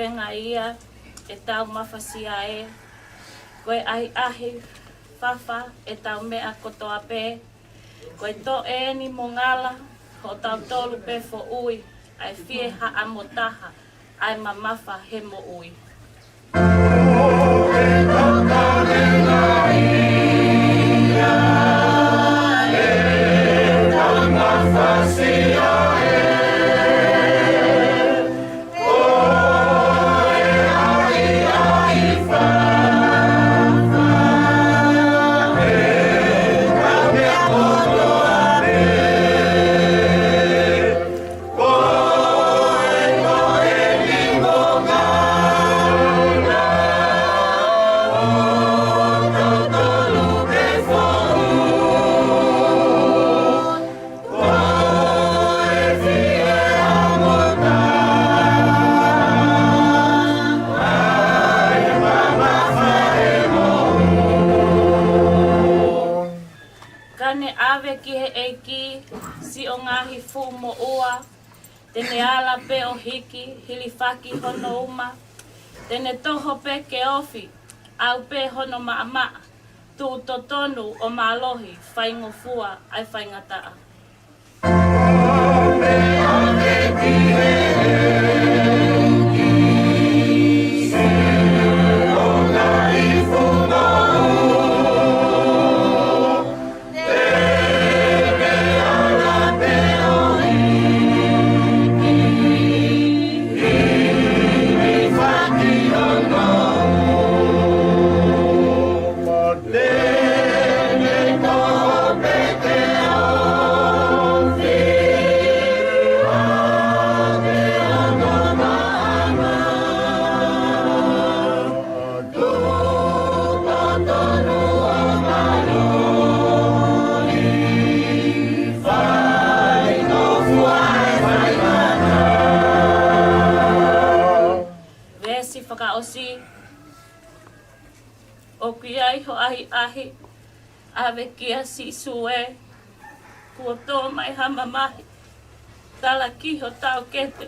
Venga ia, ʻetau mafasia ē, ko e ʻahiʻahi fafa ʻetau meʻa kotoa pē, ko e toʻe eni mo ngala, hotau tolu pē foʻui, ʻa e fie haʻamo taha, ʻa e mamafa he moʻui. Ka ne ʻave ki he ʻEiki siʻo ngaahi fuʻu moʻua, te ne ala pē ʻo hiki, hilifaki hono uma, te ne toho pē ke ofi, ʻau pē hono maʻamaʻa, tuʻu totonu ʻo mālohi, faingofua ʻa e faingataʻa. Veesi fakaʻosi. ʻOku ʻi ai ho ʻahiʻahi, ʻave kia Sīsū ē, kuo tō mai ha mamahi, tala ki ho taʻokete.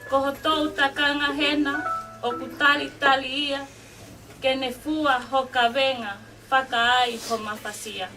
Ko ho toutakanga hena, ʻoku talitali ia, ke ne fua ho kavenga, fakaai ho mafasia.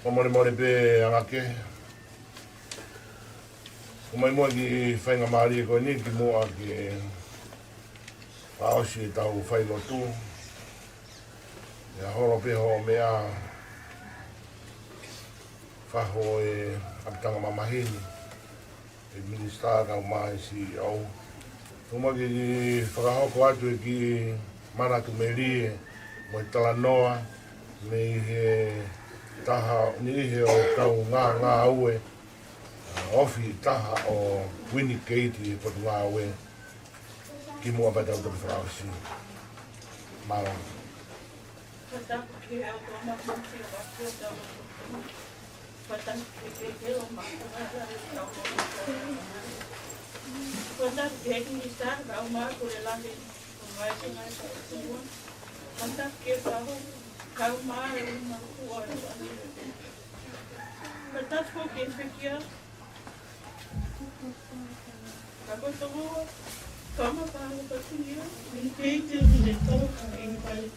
Fakamolemole pē ʻa e ʻEiki. Ko mai mo e kiʻi faingamālie ko eni kimuʻa ke fakaʻosi ʻetau failotu. ʻIo, holo pē hoʻo meʻa, faho e ʻapitanga mamahi ni, e minisitā kae ʻumaʻā e C E O. Tuku muʻa ke fakahoko atu e kiʻi manatu melie mo e talanoa mei he taha ʻo e niʻihi ʻo ʻetau ngā, ngāue, ʻa, ofi taha ʻo Uini Keiti he Potungāue. Kimuʻa pea tau toki fakaʻosi. Mālō. Fakatapu ki he ʻOtua Māfimafi ʻoku ʻafio ʻi hotau loto. Fakatapu ki he ʻEiki ʻo māfimafi ʻi hotau loto. Fakatapu ki he Minisitā kae ʻumaʻā Kuilahi, ʻo mai ki he ngaahi fakaʻosinua. Fakatapu ki he Fahu kae ʻumaʻā e ʻulumakuo ʻo e fale. Fakatapu ki he pekia. Ka ko e toko, kama pālo ka tunia, ni kei te u ne tō ka ʻi he fale.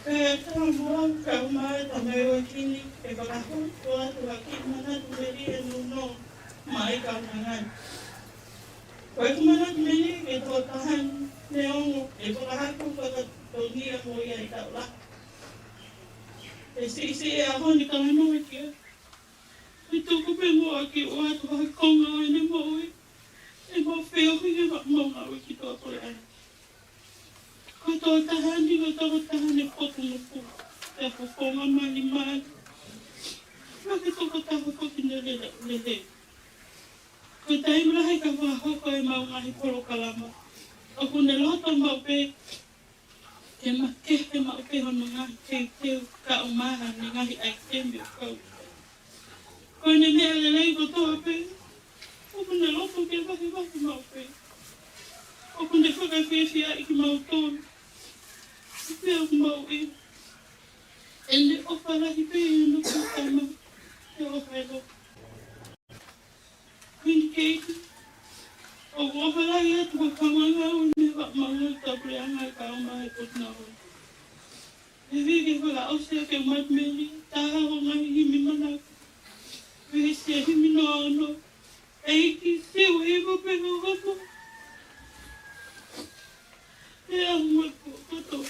Pea tau moa kau mai tamai o kini, ʻe fakahoko atu ha kiʻi manatu melie nounou, mai kau ngangai. Ko e kumana meni ke tō tahan ne ongo, e fakahako fakatongia mo ia i taula. E si si e aho ni ka mano e kia. Ko e tuku pē mo aki o atu ha konga o ene moʻui. E mau feohi ke ma-, mau ngāue ki tō koe ai. Ko tō tahan ni, ko tō tahan e poku nguku. E ko konga mali mali. Ma ke tō ko taha ko ki ne lele, lele. Ko e taimi lahi ka fakahoko e mau ngaahi polokalama. ʻOku ne loto mau pē, ke makehe mau pē hono ngaahi teuteu ka ʻo maha ne ngaahi ʻaitemi ʻo kau. Ko ʻene meʻa lelei kotoa pē, ʻoku ne loto ke vahevahe mau pē. ʻOku ne fakafiefiaʻi kimautolu. Pea ʻoku mau ʻi. ʻEne ʻofa lahi pē ʻi hono kutama. Ke ʻofa ʻe lo. Queen Kate, ʻoku ʻofa lahi atu ko e kaungāngāue mei he Vaʻa Maʻu Ngāue Tapuleʻanga ʻi he kau mai ko tuna o. He vike fakaʻosi ake Mati Meli, taha ʻo e ngaahi himi manako. Veesi ʻa e himi noa ono. ʻEiki, te u hiva pē ko koto. He ʻaho mo e pō kotoa.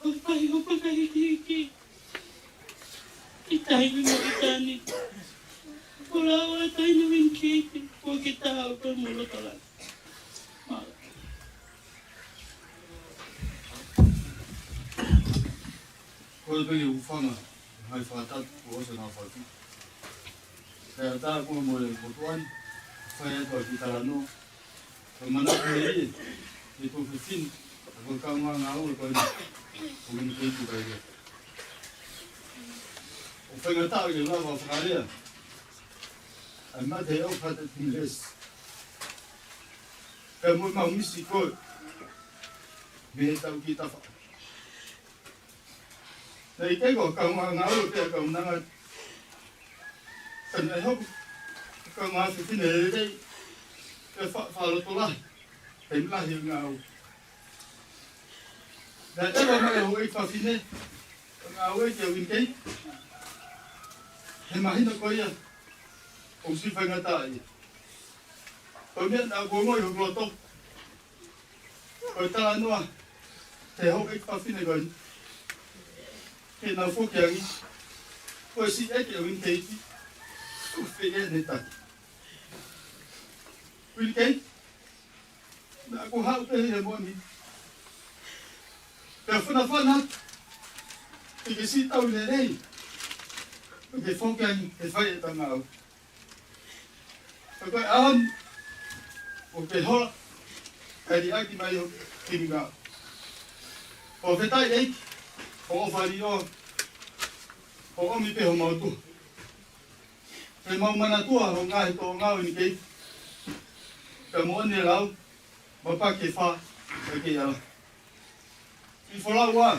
ʻO fai hoʻo fakahikihiki. ʻI taimi mo ʻitāniti. Ko e lau ʻa e taina Queen Kate, ko ke taha ʻo koe mo loto lahi. Mālō. Ko e pē ke u fanga, hai fakatatu, ko ose na fatu. Kae ʻatā ko mo e motuʻa ni, fai atu ʻa e kiʻi talanoa. Ko e manatu ʻe ia, ʻe ko e fefine, ʻa ko e kaungāngāue ko eni, ʻoku ne kei tuka ia. ʻOku faingataʻa ke lava ʻo fakalea, ʻa e mate ʻoku hata timilesi. Kae mo e mau misi koe, mei he tau ki tafa. Naʻe ʻikai ko e kaungāngāue pē ʻa e kaunanga. Ka naʻe hoko ko e kaungā fefine lelei, pea fa-, fakalotolahi, taimi lahi ʻo ngāue. Naʻe ʻeva mai e houʻeiki fafine, ʻo ngāue kia Queen Kate. He mahino ko ia, ʻoku siʻi faingataʻa ia. Ko e meʻa naʻa ku ongoʻi hoku loto. Ko e talanoa, he houʻeiki fafine ko eni. Ke nau foki ange. Ko e siʻi ʻeke ʻa Queen Kate. ʻOku fēfē ʻene taki. Queen Kate, naʻa ku haʻu pē he moʻoni. Pea fanafana atu. Ke ke siʻi tau lelei. Ke foki ange, ke fai e tangau. Ka ko e ʻaho ni, ʻoku ke hola, kae liʻaki mai hoku kimingā. Fakafetaʻi ʻEiki, hoʻo ʻofa ʻi ʻo, hoʻo ʻomi pē homau tuha. Ke mau manatua hoʻo ngaahi toʻonga ʻo ni kei, ka moʻoni e lau, mapa ke fā, ka ke ala. Siʻi folau ā,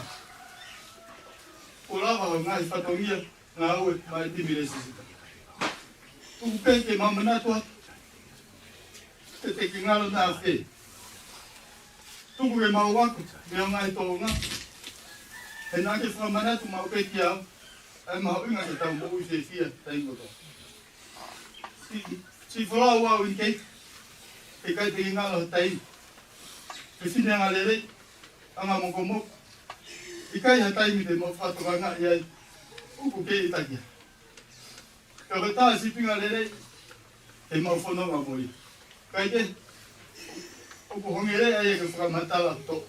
kuo lava hoʻo ngaahi fatongia, ngāue mai timilesi sita. Tuku pē ke mau manatu atu, te te ke ngalo na fē. Tuku ke mau ako, mei hoʻo ngaahi toʻonga. He naʻa ke fakamanatu maʻu pē kiate au, ʻa e mahuʻinga ke tau moʻui fiefia, taimi kotoa. Siʻi, siʻi folau ā Queen Kate, ʻikai te ke ngalo ha taimi. Fefine anga lelei, anga mokomoko. ʻIkai ha taimi te mau fakatokangaʻi ai, ʻoku ke ʻi taki ai. Ka ko e tā sīpinga lelei, te mau fononga mo ia. Kae kehe, ʻoku hongele ai ke fakamatala to.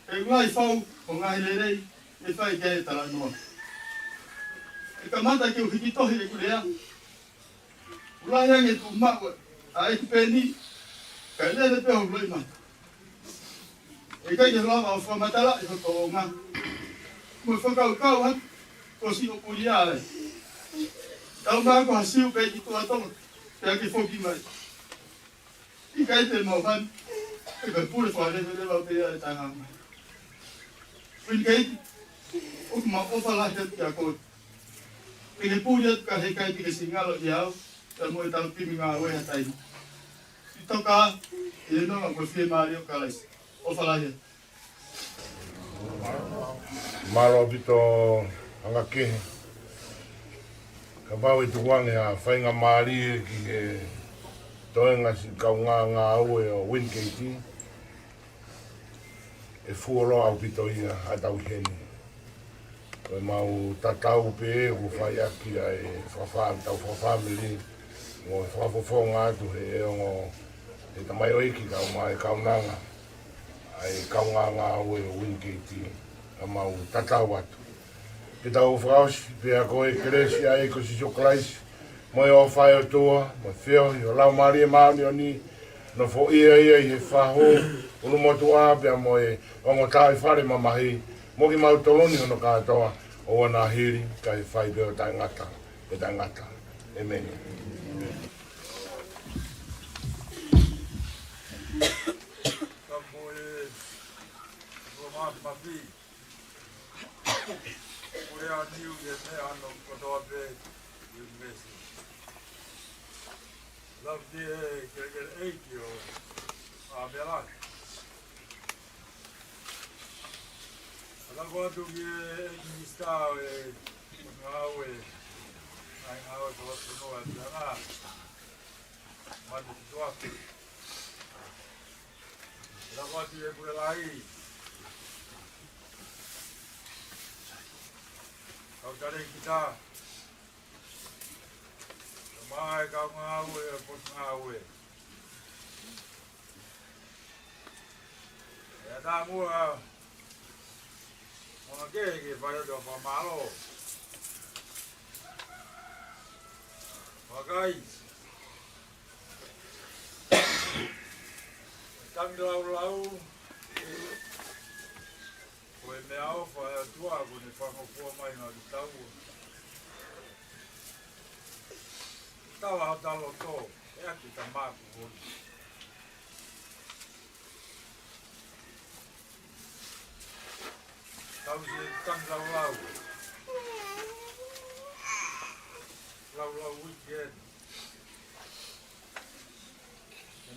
ʻE ʻuluaki fau, ʻo ngaahi lelei, ʻe fai ki ai e talanoa. ʻE kamata ke u hiki tohi ʻeku lea. ʻUluaki ange tuʻu maʻu ʻa ʻeku peni, kae lele pē hoku loʻimata. ʻIkai ke lava ʻo fakamatalaʻi ho toʻonga. Mo fakakaukau atu, ko siʻo pulia ai. Tau mā ko ha siu pē ki tuʻa tonga, pea ke foki mai. ʻIkai te mau hanu, ʻe ka pule fale fale mau pē ai tanga mai. Queen Kate, ʻoku mau ʻofa lahi atu kia koe. Te ke puli atu ka heʻikai te ke siʻi ngalo ʻia au, pea mo e tau timi ngāue ha taimi. Siʻi toka, ʻi he nonga mo e fiemālie ʻo Kalaisi. ʻOfa lahi atu. Mālō ʻaupito anga kehe. Kapau ʻe tuku ange ha faingamālie ki he Toenga siʻi kaungāngāue ʻo Wingate, ʻe fuoloa ʻaupito ia ʻa e tau heni. Ko e mau tatau pē ʻoku fai ʻaki ʻa e fakafa-, tau fakafāmili, mo e fakafofonga atu he ongo, he tamaioʻeiki kae ʻumaʻā e kaunanga ʻa e kaungāngāue ʻo Wingate, ʻa mau tatau atu. Ke tau fakaʻosi pea ko e kelesi ʻa e ʻEiki ko Sīsū Kalaisi, mo e ʻofa ʻa e ʻOtua, mo e feohi ʻo e Laumālie Māʻoniʻoni, nofoʻia ia ʻi he fahu ʻulumotuʻa pea mo e ongo taʻi fale mamahi, mo kimautolu ni hono kātoa, ʻoua naʻa hili, kae fai pē ʻo taʻengata pea taʻengata. ʻEmeni. Ka mo e Roma mafi. Ko e ʻa Niu ʻi he meʻa ʻa hono kotoa pē ʻi he meʻa. Love the kelekele ʻeiki ʻo ʻAmelika. Lava atu ki he ʻEiki Minisitā ʻo e Potungāue, ʻa e Ngāue Fakatotonu ʻa e Puleʻanga, Manu Tutuafe. Lava atu ki he Pule Lahi, kau talēkita, kae ʻumaʻā e kau ngāue ʻo e Potungāue. ʻE ʻatā muʻa ʻo ngāue ke fai atu ʻa e fakamālō. Vakai. Tangilāulau. Ko e meʻaʻofa ʻa e ʻOtua kuo ne fakangofua mai maʻa kitaua. Tala hota loto, ʻe ʻaki ʻeta maku honi. Tau siʻi tangilāulau. Laulau weekend.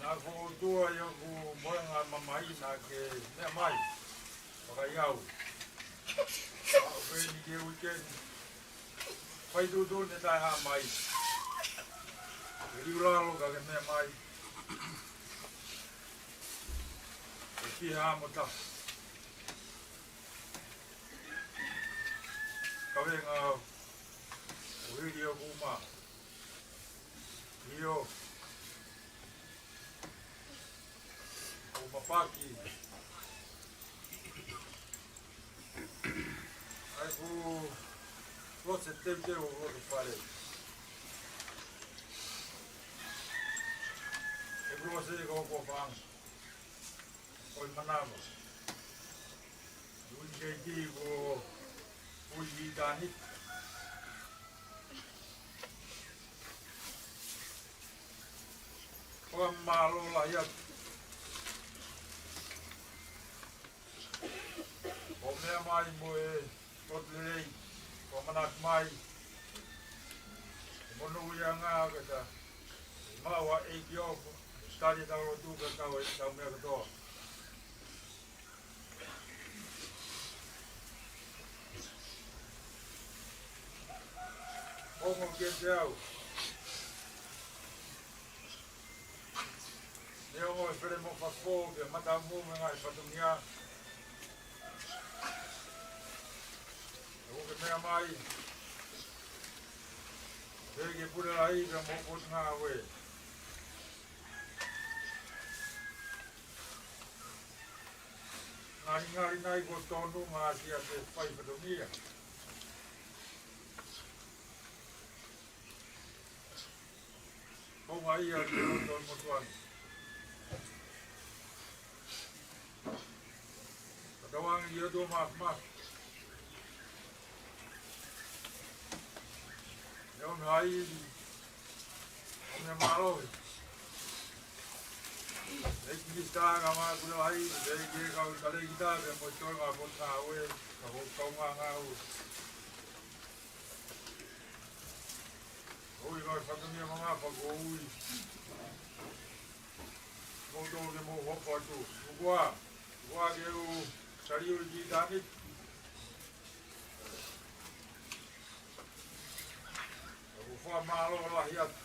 Naʻa ku ʻOtua ʻi hoku mohenga mamahi naʻa ke meʻa mai. Vakai au. ʻA ʻoku pehē ni ki he weekend. Fai tuʻutuʻuni ʻe taʻehā mai. Ke liu lalo ka ke meʻa mai. Ke piha mo ta. Kavenga au. ʻO hili ʻoku uma. ʻIo. ʻO mapaki. ʻAi ku loto teuteu ʻo loto fale. ʻE ku loto ko ko fang. ʻOi manava. Ui keiki ko ui i tani. Fakamālō lahi atu. ʻO meʻa mai mo e lotu lelei, ʻo manatu mai. Monūʻiaʻanga ke ta maʻu ʻa e ʻEiki ʻo tali ʻetau lotu ke tau ʻi heʻetau meʻa kotoa. Ongo kiate au. Neongo e fele mo fafo, pea mata mo me ngaahi fatongia. ʻOku ke meʻa mai. Pea ke Pule Lahi, pea mo Potungāue. Ngalingali nai ko tonu ngā sia te fai fatongia. Ko ngā ia te o tonu motuani. Ka tauangi ia tō maf maf. E on hai, on e mālohi. E ki mista ka mā kuna hai, e ki e kau tale kita, ke mo tō ngā Potungāue, ka ko kau ngā ngāue. Ui, ngā fatongia manga pa ko ui. Mo tō ke mo hopa tu. Ukua, ukua ke u sari ui ki tāni. Ka ko fua mālō lahi atu.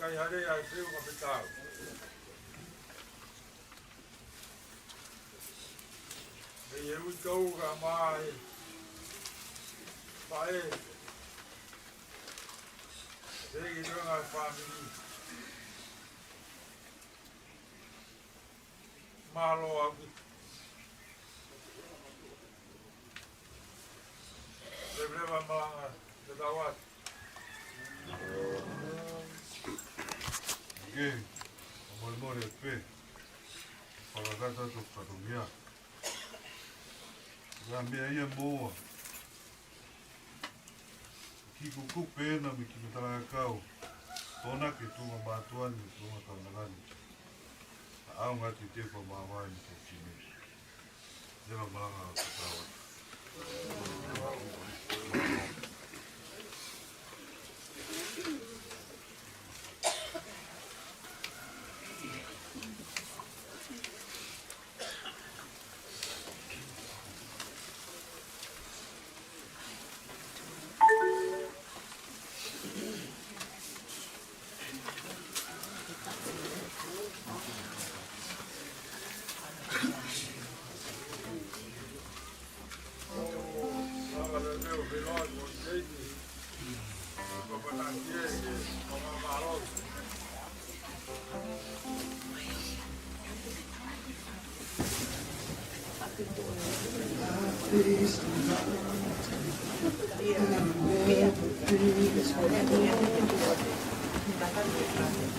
Kai hare ai feu ka petau. Ei e ui kau ka mai. Pae. Ei ki tonga family. Mālō au ki. Leveleva malanga, te tau atu. Ke, a moe more pe. Fakakata to katomia. Ia mea ia moa. Ki kuku pena me ki matala kau. Tona ke tunga mātuani, tunga kaunangani. A au ngati te pa mawai ni ko kime. Neva malanga o te tau.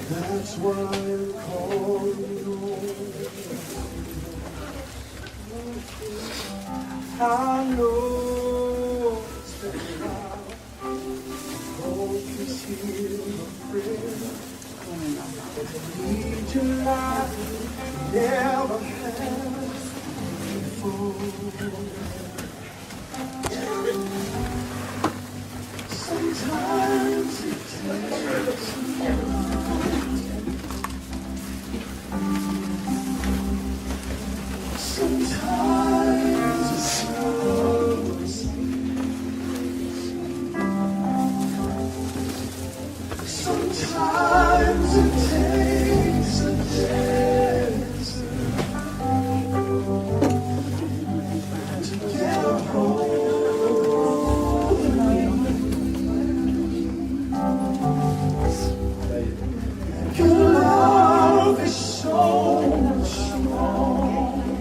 That's why I'm calling on. I know it's been a while. Hope is here, my friend. Need you like never have before. Sometimes it takes a while. Sometimes it slows. Sometimes it takes a desert to get a hold of me. Your love is so much stronger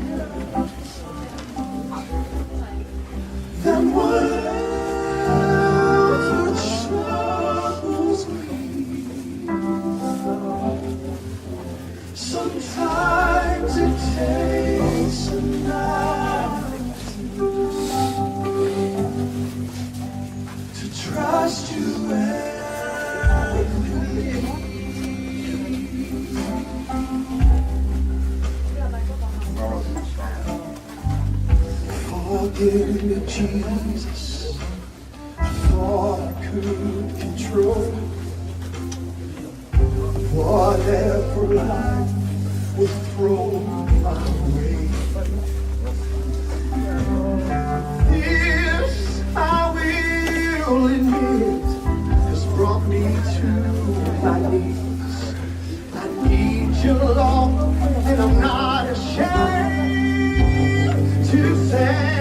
than whatever troubles me. Sometimes it takes a night to trust you and believe. Forgive me, Jesus, for I could control whatever life would throw my way. This I will admit has brought me to my knees. I need you, Lord, and I'm not ashamed to say,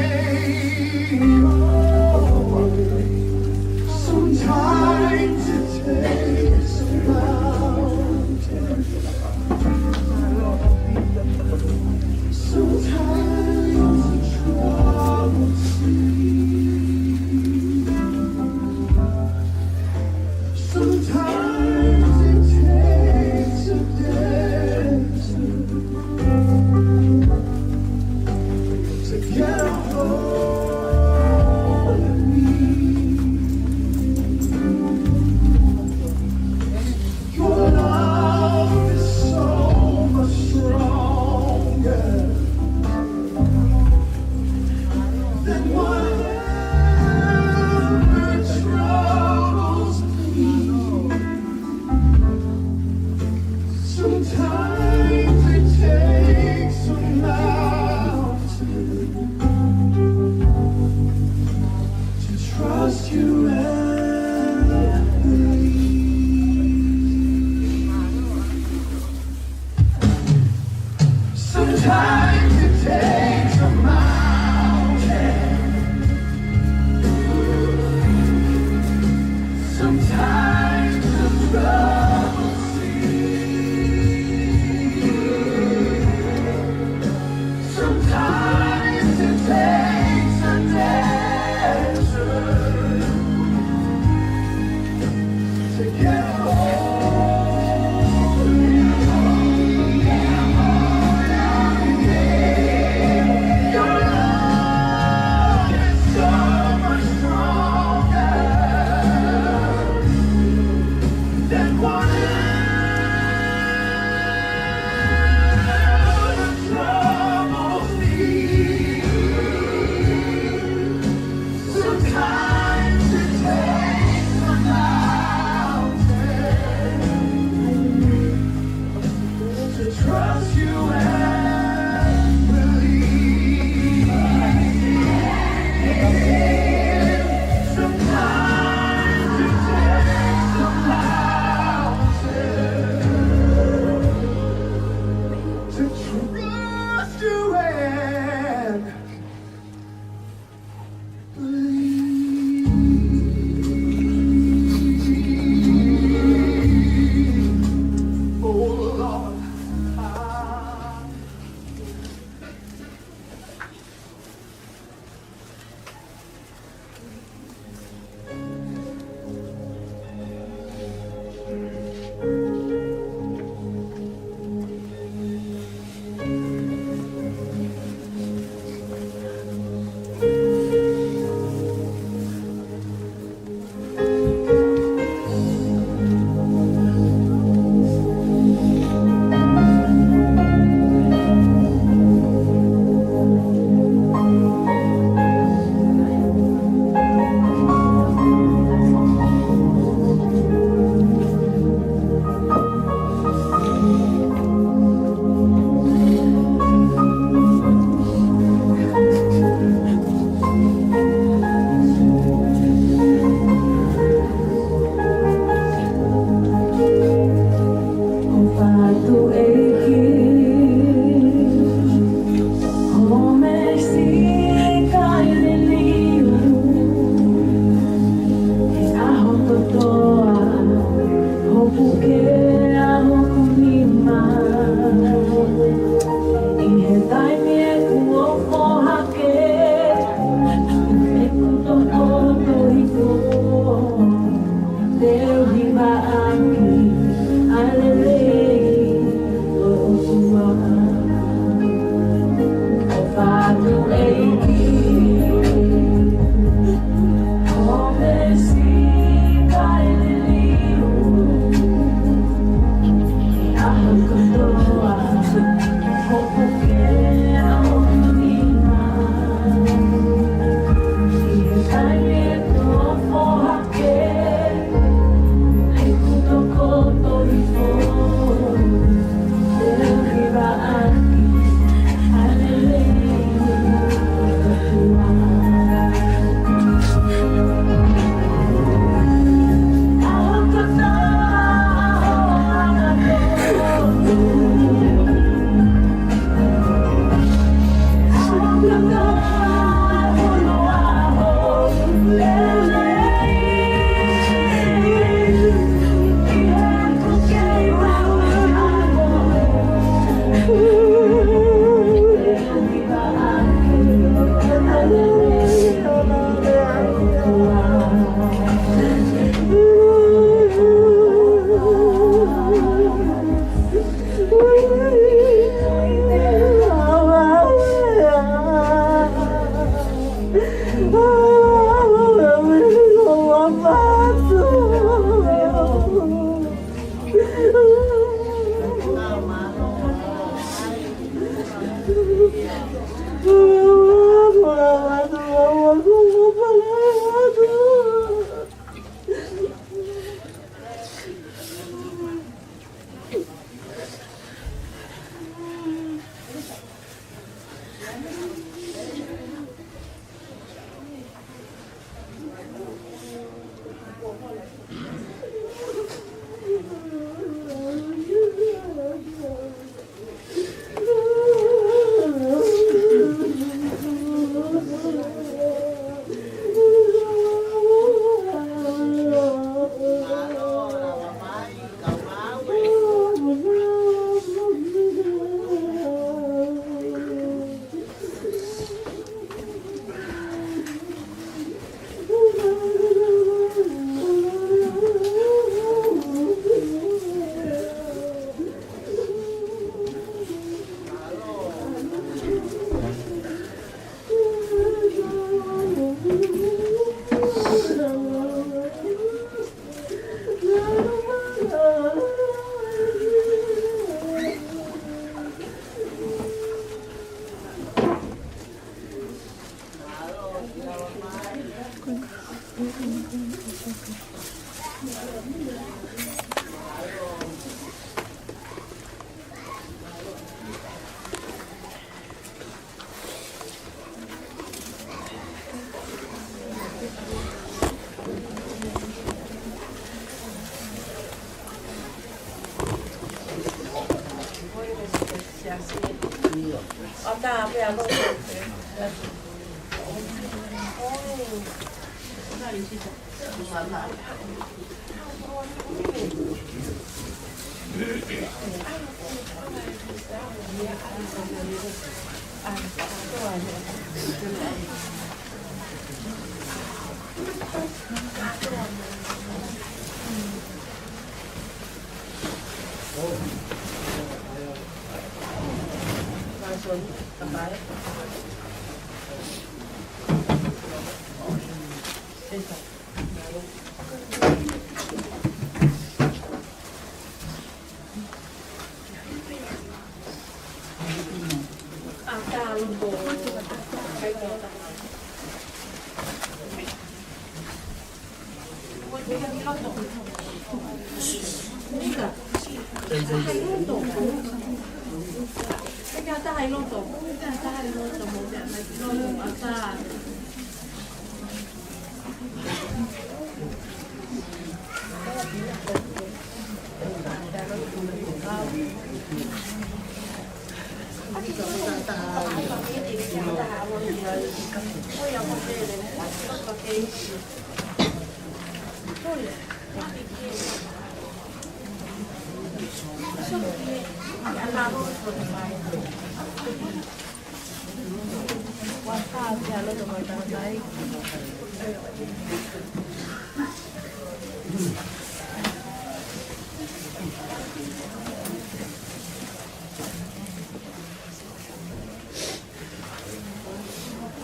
sometimes it takes a mountain. Sometimes it troubles me. Sometimes it takes a desert to get a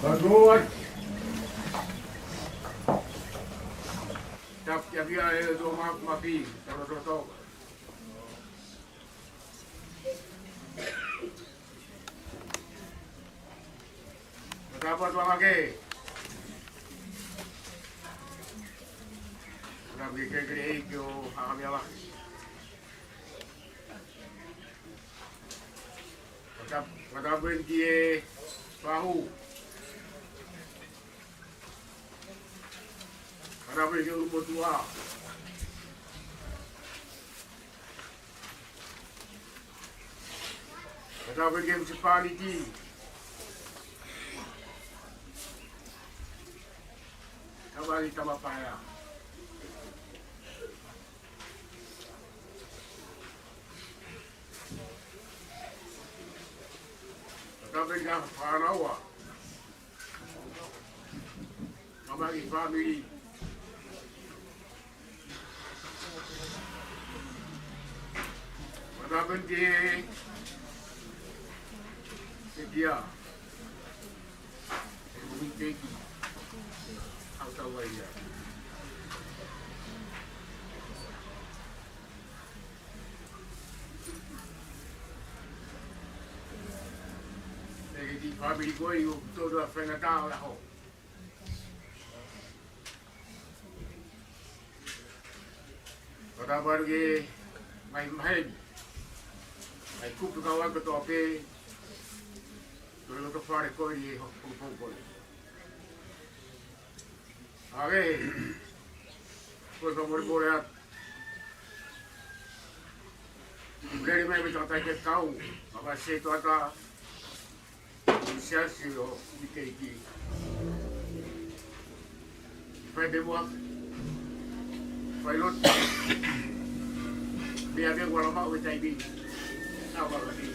Ka tō ai. Tap, tap, ia, e, tō ma, ma pi, tō, tō, tō. Ka tapa tuanga ke. Ka tapa ke, ke, ke, ke o ha, ha, mea la. Ka tap, ka tapa ki he Pahu. Ka tapa ki he ʻUlumotuʻa. Ka tapa ki he Munisipaliti. Ka tapa ki Tamapaea. Ka tapa ki he fānau. Ka tapa ki he fāmili. Ka tapa ki he, ki he kia. Ko e teiki. Au tau ai ia. Teiki fāmili ko ē ʻoku tonu ʻa e faingataʻa ʻo e ʻaho. Ka tapa ki he ngaahi maheni, ngaahi kupu kau ai kotoa pē, ko e loto fale ko eni ʻi he pongipongi ko eni. ʻA e, ko e fakamolemole atu. Lele mai mei he tangataʻeiki kau, maka se toata, Siasi ʻo Nikeiki. Fai pē muʻa. Fai lotu. Meʻa pē kuo lava ʻo e taimi. Ka ua la pē.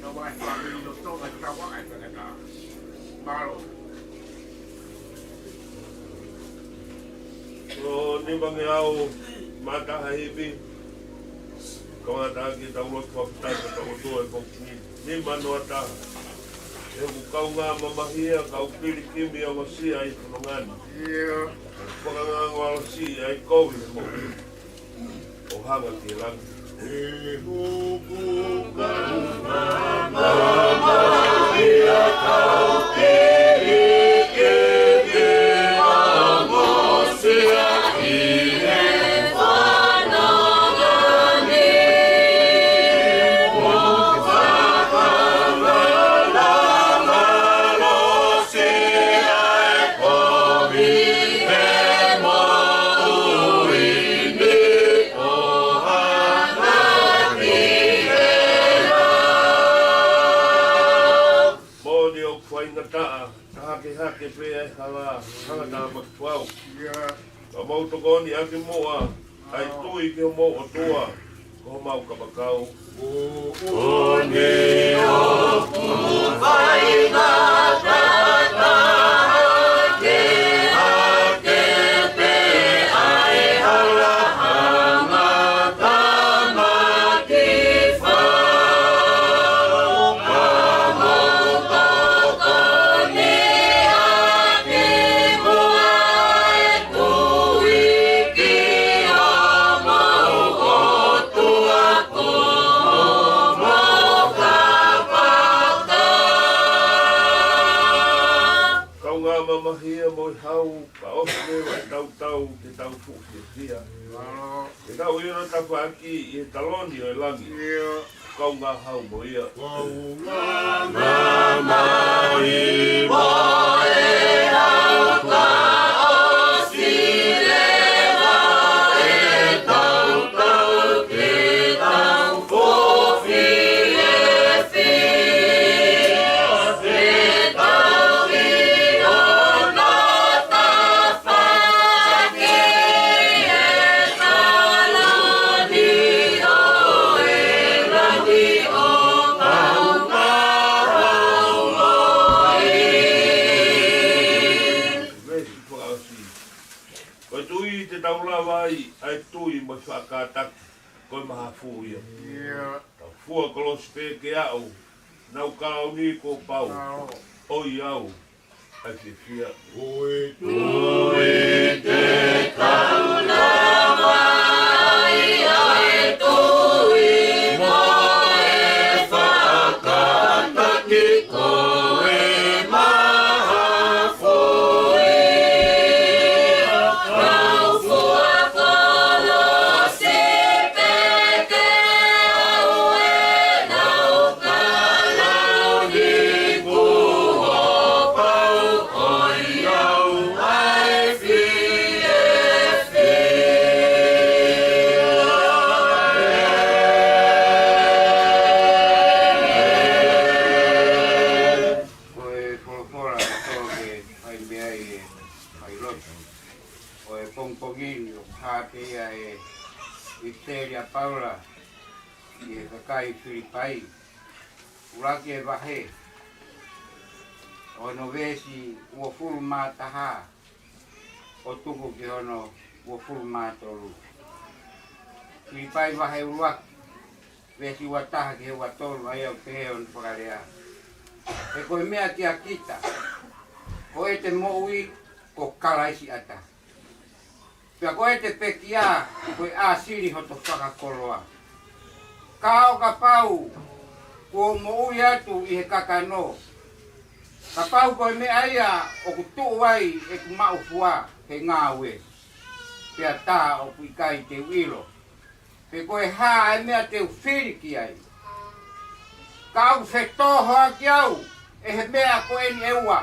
Ka ua e fāmili ʻo Tonga, ka ua e tangata. Mālō. ʻO nima ngeau mā taha hipi. Kau ngata ʻaki ʻetau lotu fakafetaʻi ki he ʻOtua ʻi he pongipongi ni. Nima noa taha. ʻE hoku kaungā mamahia, kau pilikimi ʻo ʻosi ai fononga ni. Ia. Fakangangoa ʻosi ai kovi he moʻui. ʻO hanga ki he langi. ʻE hoku kaungā mamahia, kau pilikimi ʻo ʻosi Ke hake pē ʻa e hala, hala tāmaki fau. Ka mou tokoni ʻaki muʻa ʻa e tui ki homou ʻOtua, ko homau kapakau. Ko ʻene ʻoku faingataʻa ke hake pē ʻa e hala, hala tāmaki fau. Ka mou tokoni ʻaki muʻa ʻa e tui ki homou ʻOtua, ko homau kapakau. Kaungā mamahi ia mo e hau, ka ʻosi leva e tautau ke tau fuʻu fiefia. Ke tau ʻilo tafaʻaki ʻi he taloni ʻo e langi. Kaungā hau mo ia. Kaungā mamahi mo e hau, ka ʻosi leva e tautau ke tau fuʻu fiefia. Ke tau ʻilo tafaʻaki e taloni ʻo e langi, ʻo kaungā hau mo ia. Veesi fakaʻosi. Ko e tui te tau lava ai ʻa e tui mo e faʻa kātaki, ko e mahafu ia. Tau fua kolosi pē ke aʻu, nau kalauni kuo pau, ʻoiauē ʻa e fiefia. Ko e tui te tau lava ai ʻa e tui mo e faʻa kātaki, ko e mahafu ia. Tau fua kolosi pē ke aʻu, nau kalauni kuo pau, ʻoiauē ʻa e fiefia. Ko e folofola kotoa pē ʻoku fai mei ai e failotu ʻo e pongipongi ni, ʻoku hā pē ia ʻi he ʻipiseli ʻa Paula ki he kakai Filipai, ʻuluaki e vahe, ʻo hono veesi uofulu mā taha ʻo tuku ki hono uofulu mā tolu. Filipai vahe ʻuluaki, veesi ua taha ki he ua tolu, ʻa ia ʻoku pehē hono fakalea: He ko e meʻa kia kita, ko ʻete moʻui ko Kalaisi ʻataʻatā. Pea ko ʻete pekia, ko e ʻāsili hoto fakakoloa. Ka ʻo kapau kuo u moʻui atu ʻi he kakano, kapau ko e meʻa ia ʻoku tuʻu ai ʻeku maʻufua he ngāue, pea tā ʻoku ʻikai te u ʻilo pe ko e hā ʻa e meʻa te u fili ki ai. Ka ʻoku fetōhoaki au ʻe he meʻa ko eni ʻe ua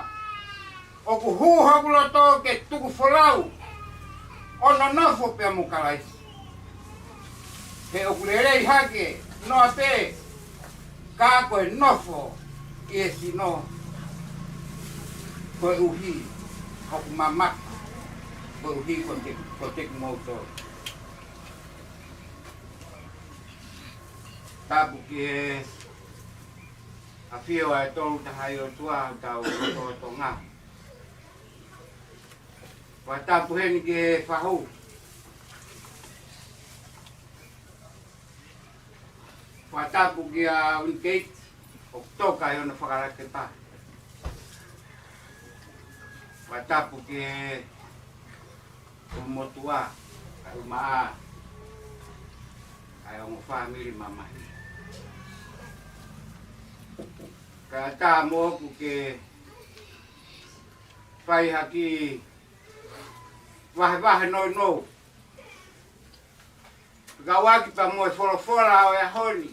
ʻoku hū hoku loto ke tuku folau, ʻo nonofo pea mo Kalaisi. He ʻoku lelei hake noa pē ka ko e nofo ʻi he sino, koeʻuhi ʻoku mamata, koeʻuhi ko te, ko te kimoutolu. Tapu ki he ʻafio ʻa e Tolu Tahaʻi ʻOtua ʻi hotau lotolotonga. Fakatapu heni ki he fahu. Fakatapu kia Unikeipi ʻoku toka ʻi hono fakalakepa. Fakatapu ki he ʻū motuʻa, kae ʻumaʻā ʻa e ongo fāmili mamahi. Kae ʻatā moʻoku ke fai ha kiʻi vahevahe nounou, fekauʻaki pea mo e folofola ʻo e ʻaho ni,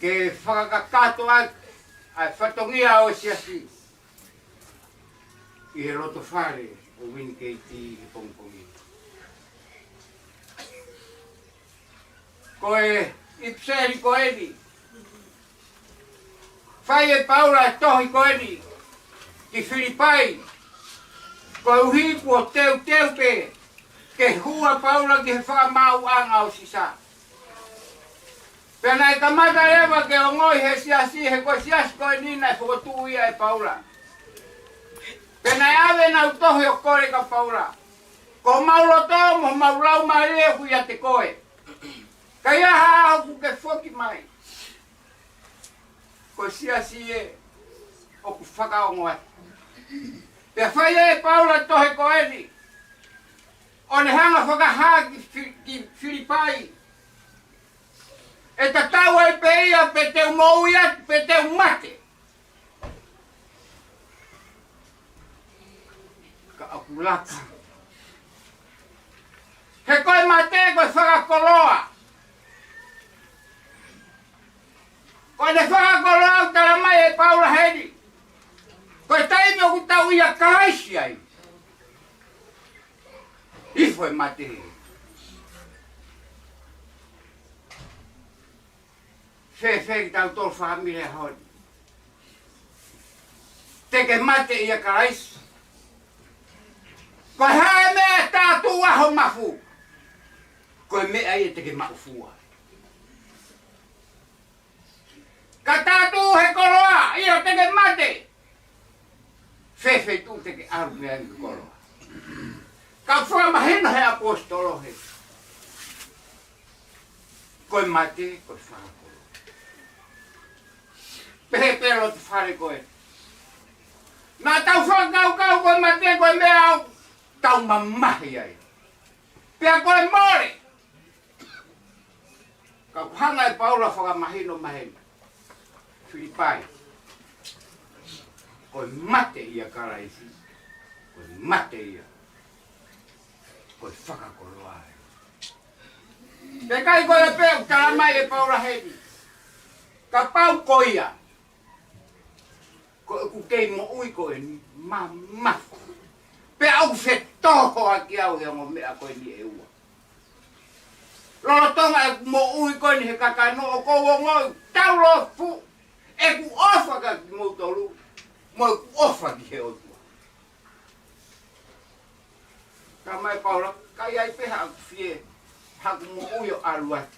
ke fakakakato ʻaki ʻa e fatongia ʻo e siasi ʻi he loto fale ʻo Unikeipi he pongipongi. Ko e ʻipiseli ko eni, fai ʻe Paula e tohi ko eni ʻi Filipai, koeʻuhi kuo teuteu pē ke hū ʻa Paula ki he fakamaauʻanga ʻo Sisa. Pea naʻe kamata leva ke ongoʻi he siasi, he ko e siasi ko eni naʻe fokotuʻu ia ʻe Paula. Pea naʻe ʻave ʻenau tohi ʻo kole kia Paula, ko homau loto mo homau laumālie ʻoku ʻiate koe. Ka ʻi ha ʻaho kuo ke foki mai, ko e siasi ē ʻoku fakaongo atu. Pea fai ʻe Paula tohi ko eni, ʻo ne hanga fakahā ki Fi-, ki Filipai, ʻe tatau ai pē ia pe te u moʻui atu pe te u mate. Ka ʻoku laka. He ko e mate ko e fakakoloa. Ko ʻene fakakoloa ʻoku tala mai ʻe Paula heni, ko e taimi ʻoku tau ʻia Kalaisi ai, ifo e mate. Fēfē kitautolu fāmili he ʻaho ni? Te ke mate ʻia Kalaisi? Ko e hā e meʻa ʻe tā tuʻu ai ho mafu? Ko e meʻa ia te ke maʻu fua. Ka tā tuʻu he koloa, ʻio te ke mate. Fēfē tuʻu te ke ʻalu mei ai ki he koloa? Ka fakamahino he ʻaposetolo hē, ko e mate ko e fakakoloa. Pehē pē loto fale ko ē. Naʻa tau fakakaukau ko e mate ko e meʻa ʻoku tau mamahi ai, pea ko e mole. Ka ʻoku hanga ʻe Paula fakamahino mai heni, Filipai, ko e mate ʻia Kalaisi, ko e mate ia, ko e fakakoloa ia. Pea ʻikai ko ia pē ʻoku tala mai ʻe Paula heni, kapau ko ia, ko ʻeku kei moʻui ko eni mamafa, pea ʻoku fetōhoaki au he ongo meʻa ko eni ʻe ua. Lolotonga ʻeku moʻui ko eni he kakano, ʻoku ou ongoʻi taulofu ʻeku ʻofa kia kimoutolu mo ʻeku ʻofa ki he ʻOtua. Tala mai ʻe Paula, ka ʻi ai pē haʻaku fie, haʻaku moʻui ʻo ʻalu atu,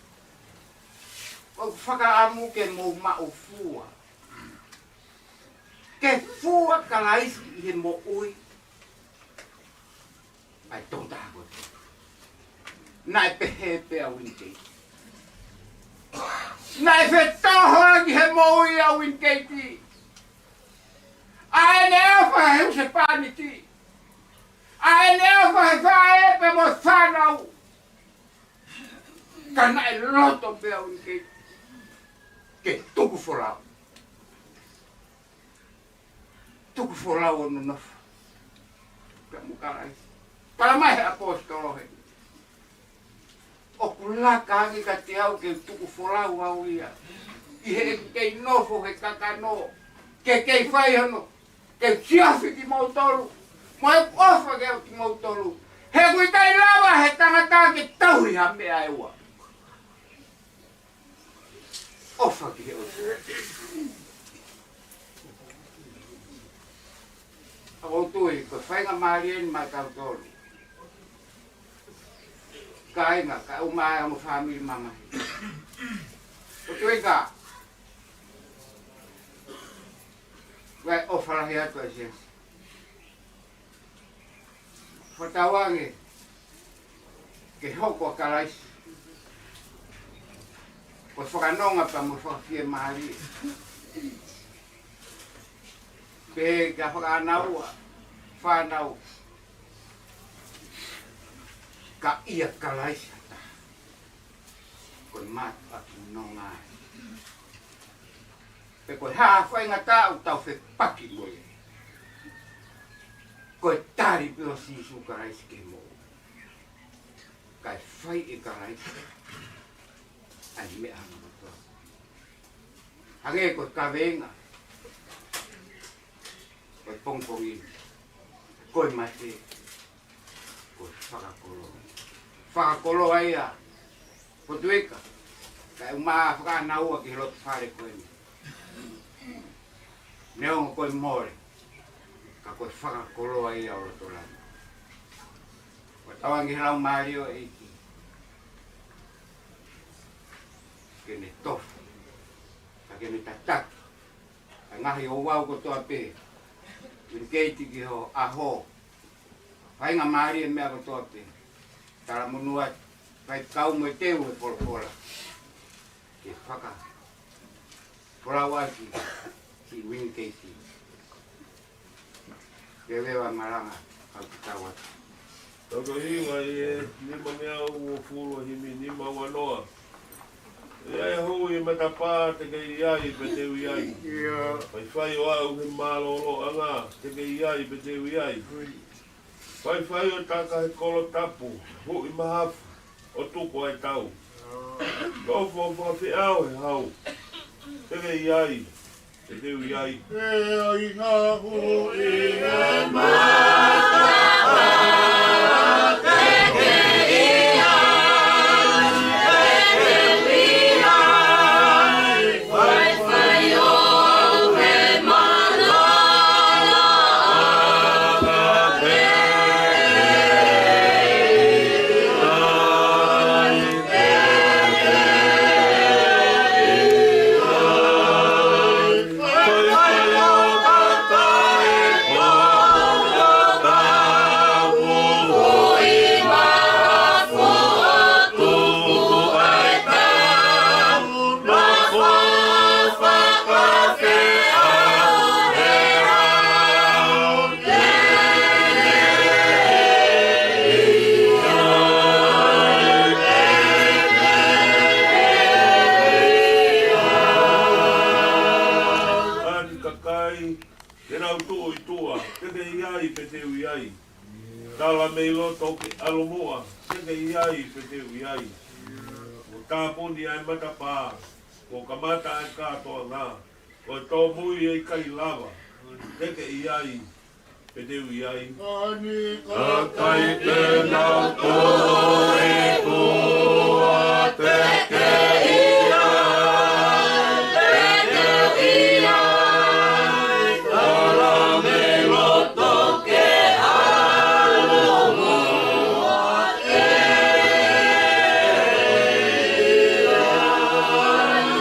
ʻoku fakaʻamu ke mou maʻu fua. Ke fua Kalaisi ʻi he moʻui ʻa e tokotaha kotoa. Naʻe pehē pē ʻa Uinikeiti. Naʻe fetōhoaki he moʻui ʻa Uinikeiti. ʻA ʻene ʻofa he husepāniti, ʻa ʻene ʻofa he faʻē pea mo e fānau. Ka naʻe loto pē ʻa Uinikeiti ke tuku folau. Tuku folau ʻo nonofo pea mo Kalaisi. Tala mai he ʻaposetolo hē, ʻoku laka ange kiate au ke tuku folau au ia ʻi heʻeku kei nofo he kakano, ke kei fai hono, ke siafi kimoutolu mo ʻeku ʻofa kia kimoutolu. He ʻoku ʻikai lava he tangata ke tauhi ha meʻa ʻe ua. ʻOfa ki he ʻOtua. ʻOku ou tui ko e faingamālie eni maʻatautolu kāinga, kae ʻumaʻā mo e fāmili mamahi. ʻOku ou tui ka ʻoku ʻofa lahi atu ʻa e siasi. Fakatauange ke hoko ʻa Kalaisi ko e fakanonga pea mo e fakafiemālie. Pea ka fakaʻānaua fānau, ka ʻia Kalaisi ha taha, ko e mātuʻaki nonga ia. Pe ko e hā ha faingataʻa ʻoku tau fepaki mo ia, ko e tali pē ʻo Sīsū Kalaisi ki he moʻui. Kae fai ʻe Kalaisi ʻa e meʻa kotoa. Hangē ko e kaveinga ʻo e pongipongi ni, ko e mate ko e fakakoloa. Fakakoloa ia ʻa Potuika, kae ʻumaʻā fakaʻānaua ki he loto fale ko eni. Neongo ko e mole, Ko e fakakoloa ia ʻo loto langi. Ko e tauange he Laumālie ʻo e ʻEiki ke ne tofu, ka ke ne tataki ʻa e ngaahi ouau kotoa pē, uinikeiti ki ho ʻaho, faingamālie meʻa kotoa pē, talamonū atu, faifekau mo e teu he folofola, ke faka- folau ʻaki ki he uinikeiti. Ke veva malanga, kau ki tau atu. Tau tohi ʻi he nimangeau uofulu, himi nima ua noa. ʻE ʻi ai ha hū ʻi he matapā, te ke ʻi ai pē te u ʻi ai. ʻIo. Faifai ʻo aʻu he mālōlōʻanga, te ke ʻi ai pē te u ʻi ai. Faifai ʻo taka he kolo tapu, huʻi mahafu ʻo tuku ʻa e tau. Tō fōfā feʻao he hau, te ke ʻi ai pē te u ʻi ai. ʻE ʻi ai ha hū ʻi he matapā, te ke ʻi ai pē te u ʻi ai. Faifai ʻo aʻu he mālōlōʻanga, te ke ʻi ai. ʻA e kakai te nau tuʻu ʻi tuʻa, te ke ʻi ai pē te u ʻi ai. Tala mei loto ke ʻalu muʻa, te ke ʻi ai pē te u ʻi ai. Kuo tāpuni ʻa e matapā, kuo kamata ʻa e kātoanga, ko e tōmui ʻe ʻikai lava, te ke ʻi ai pē te u ʻi ai. Kakai te nau tuʻu ʻi tuʻa, te ke ʻi ai, te ke ʻi ai. Tala mei loto ke ʻalu muʻa, te ke ʻi ai.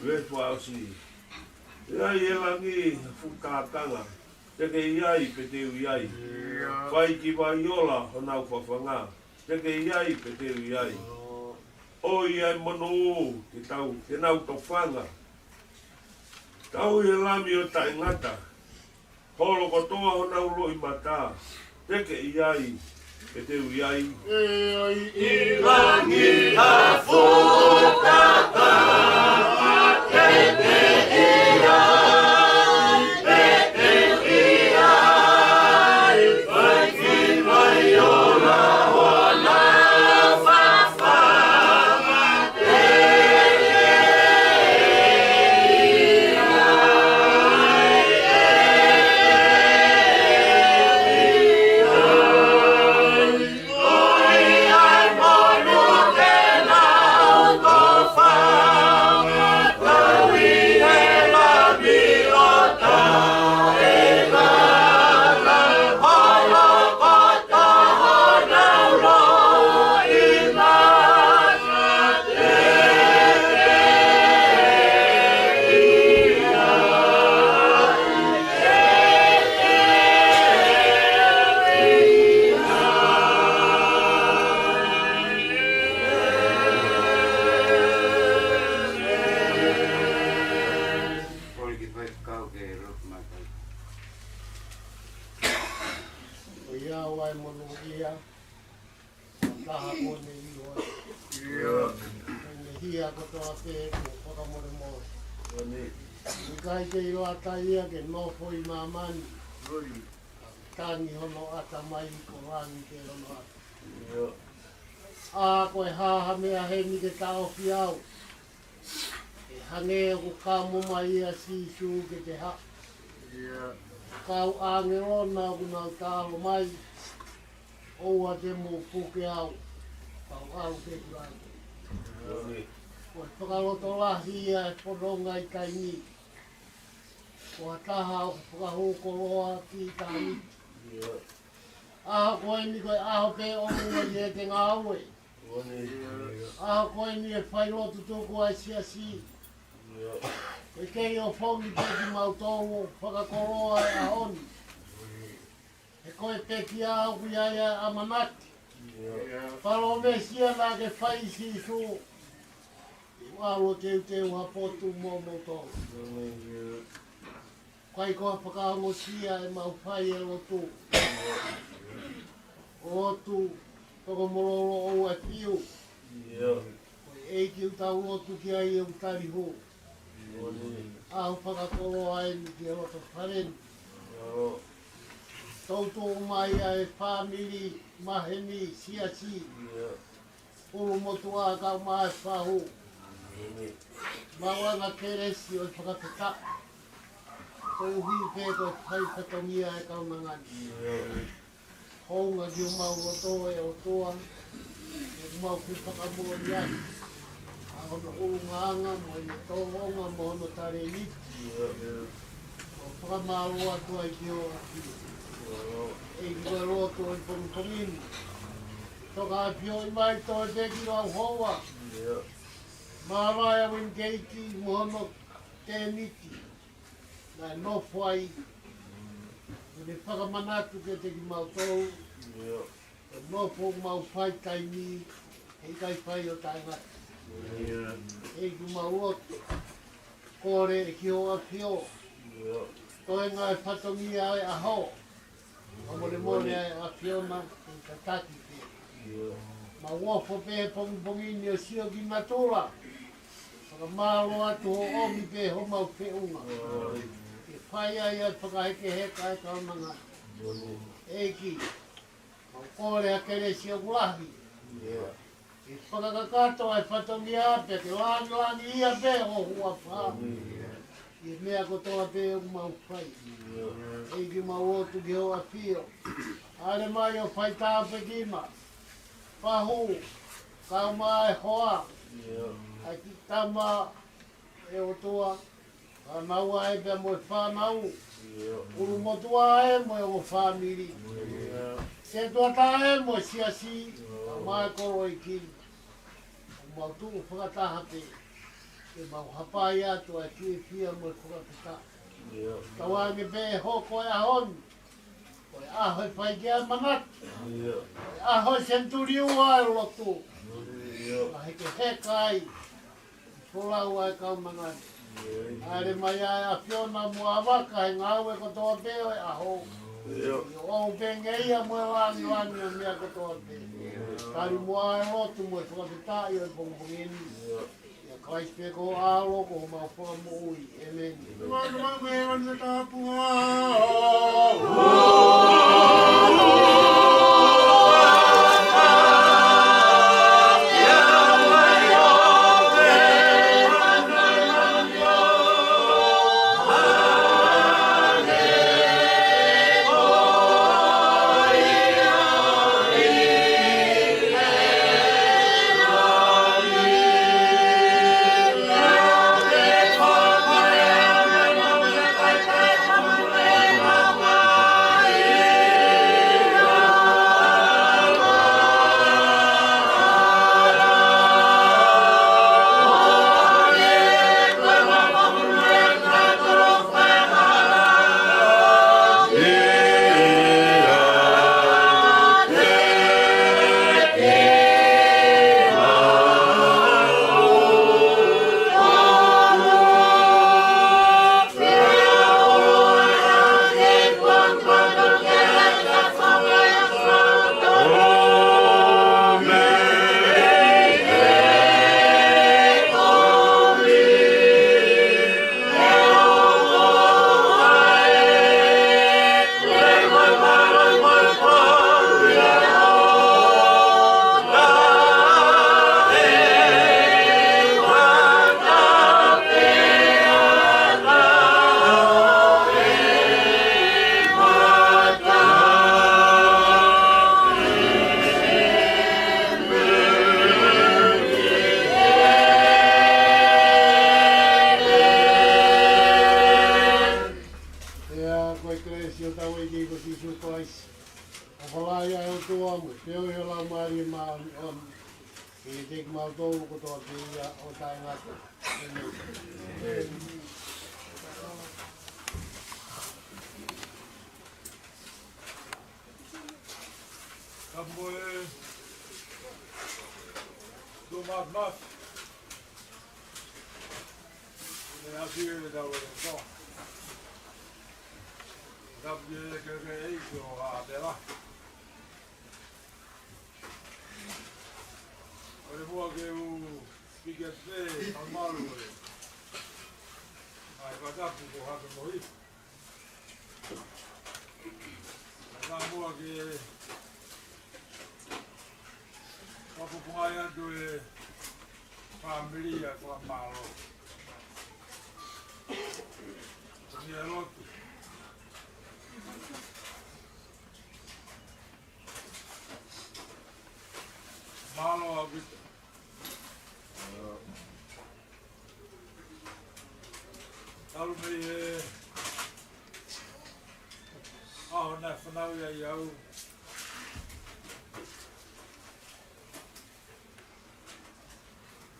Veesi fakaʻosi. ʻE ʻi ai ʻi he langi ha fuʻu tākanga, te ke ʻi ai pē te u ʻi ai. ʻIo. Fai ki Vaiola honau fafanga, te ke ʻi ai pē te u ʻi ai. ʻIo. ʻOi ʻa e monū te tau, te nau tofanga. Tauhi ʻa e Lami ʻo taʻengata, holo kotoa honau loʻimata, te ke ʻi ai pē te u ʻi ai. ʻE ʻi ai ʻi langi ha fuʻu tākanga, te ke ʻi ai, te ke ʻi ai. Fai ki Vaiola honau fafanga, te ke ʻi ai. Kole ki he faifekau ke lotu maʻu. ʻOiauē, monūʻia, ʻa e taha ko eni ʻi ʻIo. ʻIo. Ko e hia kotoa pē kuo faka- Molemole. ʻIkai ke ʻiloa ʻe ia ke nofo ʻi māmani. Tangi hono ʻatamai ko langi ke hono ʻata. ʻA ko e hā ha meʻa heni ke taʻofi au. ʻE hangē ʻoku kamo mai ʻa Sīsū ke te haʻu. Kau ʻāngelo na ʻoku nau talo mai. ʻOua te mou puke au. Kau ʻalu ke tuai. Ko e fakalotolahi ia e pononga ʻi taimi. Ko ha taha ʻoku fakahū koloa ki taimi. ʻAho ko eni ko e ʻaho pē ʻo ʻomi ʻe te ngāue. ʻAho ko eni ʻe fai lotu tuku ai siasi. ʻE kei ʻofongi pē kimautolu ʻo fakakoloa e ʻaho ni. He ko e pekia ʻoku ʻi ai ʻa e ʻamanaki. Palōmesi ia naʻa ke fai Sīsū. ʻE ʻalu ʻo teuteu ha potu mo moutolu. ʻIkai ko ha fakaongosia ʻemau fai e lotu. Lotu, toko mololo ʻoua ʻe fiu. Ko e ʻEiki ʻoku tau lotu ki ai ʻoku tali hū. ʻAho fakakoloa eni ki he loto fale ni. Toutou mai ʻa e fāmili, maheni, siasi. ʻUlumotuʻa kae ʻumaʻā e fahu. Maʻu ʻa e kelesi ʻo e fakafetaʻi. Koeʻuhi pē ko e fai fatongia e kaunanga ni. Hounga ki homau loto ʻe ʻOtua, ʻoku mau fie fakamoʻoni ai ʻa hono ʻulungaanga mo ʻene tōʻonga mo hono talēniti. ʻOku fakamālō atu ai ki ho ʻAfio. ʻEiki, ko e lotu ʻo e pongipongi ni. Toka ʻafioʻi mai toe pē ki lau hoa. Māvae ʻa Uinikeiki mo hono tēniti. Naʻe nofo ai, ʻo ne fakamanatu kiate kimautolu, ʻa e nofo ʻoku mau fai taimi, heʻikai fai ʻo taʻengata. ʻEiki, mau lotu, kole ki ho ʻAfio, toenga e fatongia e ʻaho, ʻa molemole ʻa e ʻAfiona, ʻe tataki pē. Mau ofo pē pongipongi ni ʻo sio ki natula. Fakamālō atu hoʻo ʻomi pē homau feʻunga. Ke fai ai ʻa e fakahekeheka e kaunanga. ʻEiki, mau kole ha kelesi ʻoku lahi. Ke fakakakato ʻa e fatongia pea ke langilangiʻia pē ho huafa. ʻI he meʻa kotoa pē ʻoku mau fai. ʻEiki, mau lotu ki ho ʻAfio. ʻAle mai ʻo fai tāpuekina. Fahu, kae ʻumaʻā e hoa. ʻA e kiʻi tama ʻe ʻOtua. Fānau ʻa e pea mo e fānau. ʻUlumotuʻa ʻa e mo e ongo fāmili. Setuata ʻa e mo e siasi. Kae ʻumaʻā e kolo ʻeiki. ʻOku mau tuʻu fakataha pē, ke mau hapai atu ʻa e fiefia mo e fakafetaʻi. Tauange pē ʻe hoko e ʻaho ni ko e ʻaho ʻe fai ki ai e manatu. Ko e ʻaho ʻe senituli ua e lotu. Ka hekeheka ai e folau ʻa e kaunanga ni. ʻAle mai ʻa e ʻAfiona mo ʻavaka he ngāue kotoa pē ʻo e ʻaho. ʻIo, ʻo pē ngeia mo e langilangi ʻo e meʻa kotoa pē. Tali muʻa e lotu mo e fakafetaʻi ʻo e pongipongi ni. ʻIa Kalaisi pē ko ho ʻAlo ko homau Fakamoʻui. ʻĒmeni. Amen. Pea ʻoku ʻi he Laumālie Māʻoniʻoni, ʻe ʻiate kimautolu kotoa pē ia ʻo taʻengata. ʻĒmeni. Ka mo e tō mafimafi. ʻE afi e tau e tō. Tapu ke ke ke e ki o a tela. ʻOku ou fie piki atu pē, malu e. ʻAi, fakatapu ko Hake Mohi. Ka muʻa ke fakapopongi atu e fāmili ʻa e fakamālō. Ko e lotu. Mālō ʻaupito. Talu mei he ʻaho naʻe fanauʻi ai au.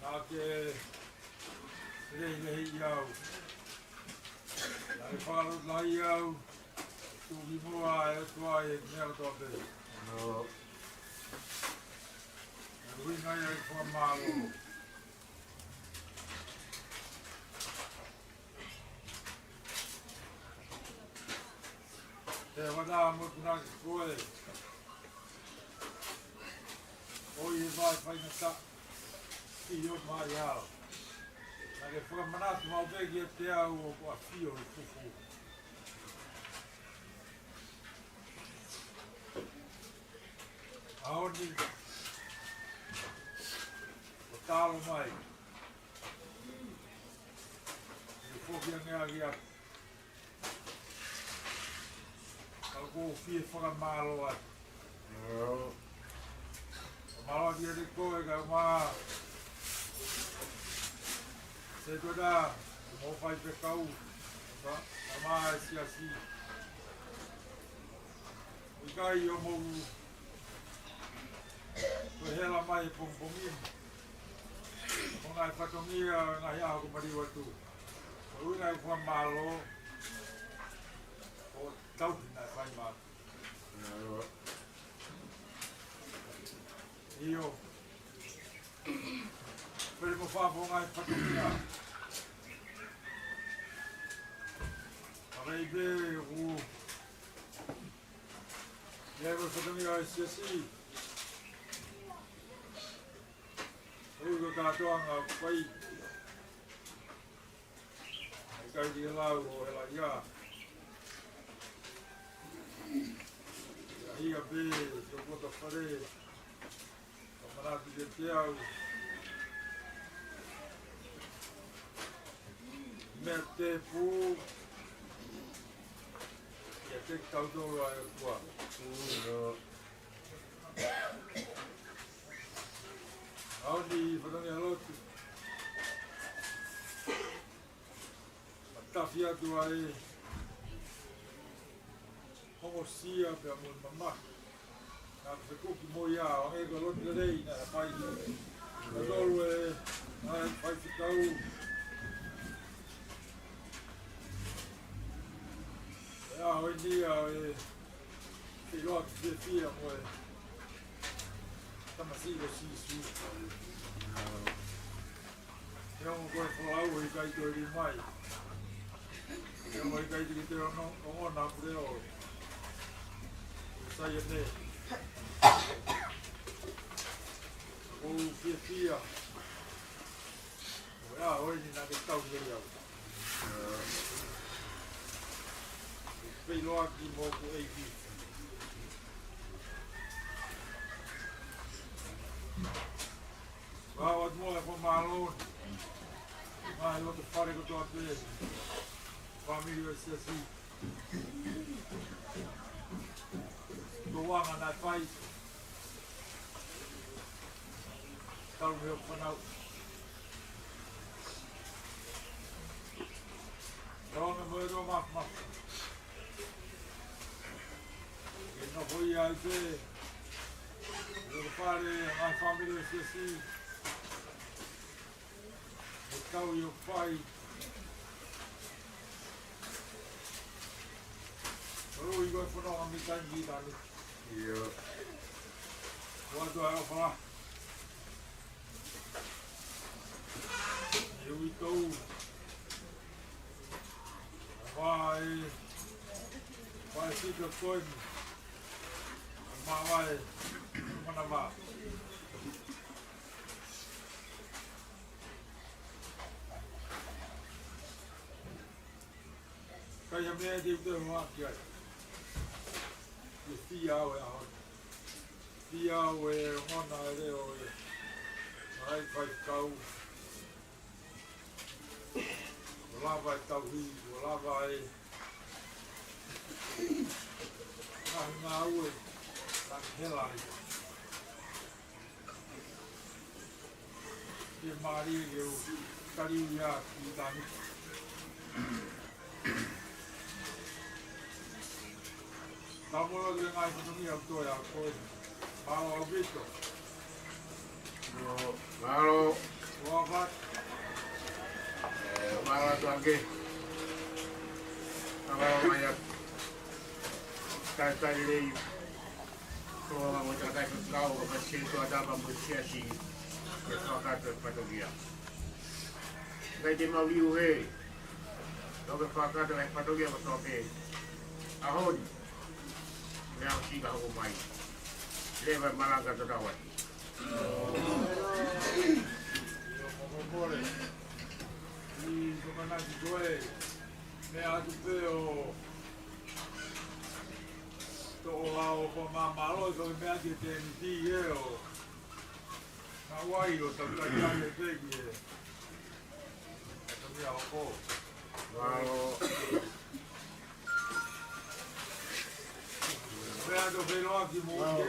Naʻa ke lehilehiʻi au. Naʻa ke fakalotolahiʻi au. Tuʻukimuʻa e ʻOtua ʻi he meʻa kotoa pē. ʻIo. Naʻe ʻuhinga ia ʻi he fakamālō. Te vana mo tuna ki koe. ʻOi e vai faingataʻa. ʻIo mai au. Naʻa ke fakamanatu maʻu pē kiate au ʻoku ʻafio ʻi he fufu. ʻAho ni, ʻoku talo mai. ʻE foki ange ʻaki ʻa ka ʻoku ou fie fakamālō atu. Mālō atu kiate koe kae ʻumaʻā Setuata, mo e faifekau, kae ʻumaʻā e siasi. ʻIkai ʻo mou ko e hela mai he pongipongi ni. Ko e ngaahi fatongia, ngaahi ʻaho kuo maliu atu. Ko e ʻuhinga e fakamālō, ʻo tauhi naʻe fai maʻa. ʻIo. Pele mo fafo ngaahi fatongia. Pale i pe ku. Ia ko e fatongia e siasi. Ui ko kātoanga fai. ʻIkai ke lau ʻo hela ia. Ia ia pē, tō poto fale. Ka manatu kiate au. Meʻa tēpū. Ia te kitautolu ʻa e ʻOtua. ʻAho ni fatongia lotu. Matafi atu ai. Homo sia pea mo mama. Naʻa ku fekuki mo ia, ʻo hangē ko e lotu lelei naʻe fai. Ka tolu e, naʻe fai fitau. ʻE ʻaho ni ʻa e, ke loa ki fiefia mo e. Tamasiʻi ko Sīsū. He ongo ko e folau ʻikai toe lī mai. He ongo ʻikai te ke toe ono, ongona pule ʻo. Sai ʻene. ʻOku ou fiefia. ʻOku ʻi ai ʻa e ʻaho ni naʻa ke tauhi au. Pei loa ki mo ku ʻEiki. Ka ʻoatu mo e fakamālō. Ngaahi loto fale kotoa pē. Fāmili ʻo e siasi. Ko e anga naʻe fai. Talu mei hoku fānau. Talu mei mo e tō mafimafi. Ke nofo ia ai pē. Fale, ngaahi fāmili ʻo e siasi. ʻE tau ʻi ʻo fai. Ulu i ko e fononga mi tai mi tani. ʻIo. Ua tua e ʻofa. ʻE uitou. Vai. Vai sika koe. Mavae. Manava. Ka ʻi ai ha meʻa te u toe hohaʻa ki ai. Ke fie au e ʻaho ni. Fie au e ongona e leʻo e. Ai faifekau. Kuo lava e tauhi, kuo lava e ngaahi ngāue, ngaahi hela ai. Ke mālie ke u kali ia ki tani. Tau molo ke ngaahi fatongia ʻoku toe ʻa koe. Mālō ʻaupito. Mālō. Ua fat. Ē, mālō atu ange. Mālō mai atu. Talitali lelei. Ko e ngaahi tangataʻeiki kau, ʻo ka sio atu ʻa e tapa mo e siasi, ke fakakakato e fatongia. Kae te mau liu he, ʻo ke fakakakato e fatongia ko toke. ʻAho ni, meʻa ʻosi ka hoko mai. Leva e malanga to tawai. ʻIo, ko e mole. ʻI ko ka nati koe. Meʻa atu pē ʻo toʻo lau ko māmalo, ko e meʻa ke te miti e o. Na wai lo tau kai kai e pegi e. Ka mea o ko. Mālō. Meʻa to feiloaki mo ke.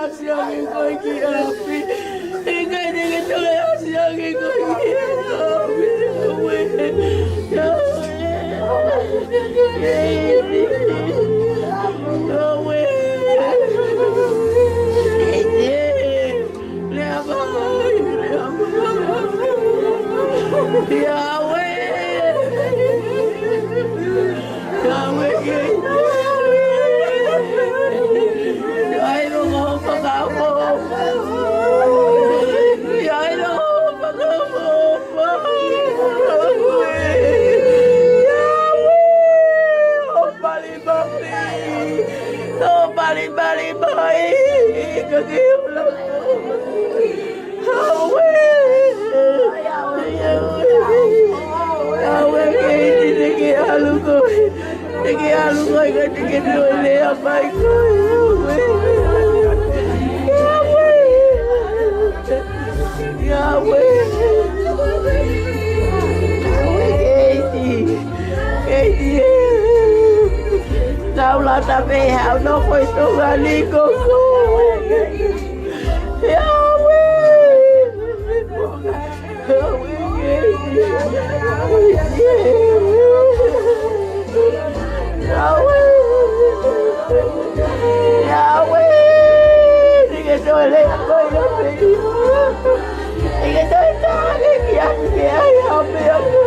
Asiange koe ki ʻapi. ʻIkai te ke toe asiange koe ki ʻapi. Yahweh. Yahweh. Yahweh. Lea mai, lea mai. Yahweh. Yahweh, Yahweh. ʻAi logo fakaʻofoʻofa. ʻAi logo fakaʻofoʻofa. Yahweh. ʻO pali mai. ʻO pali mai. Ka ke ola. Yahweh. Yahweh, Keiti, te ke ʻalu koe. Te ke ʻalu koe, ka te ke toe lea mai koe. Yahweh. Yahweh. Yahweh. Yahweh, Keiti. Keiti, ē. Tau lata pē haʻo nofo ʻi Tonga ni ko koe. Yahweh. Yahweh, Keiti. Yahweh. Yahweh. Te ke toe lea mai koe. Te ke toe tali ki ai, ki ai, ʻapi, ʻapi.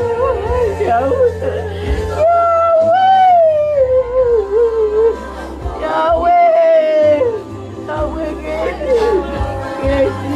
Yahweh. Yahweh. Yahweh. Yahweh, Keiti. Keiti.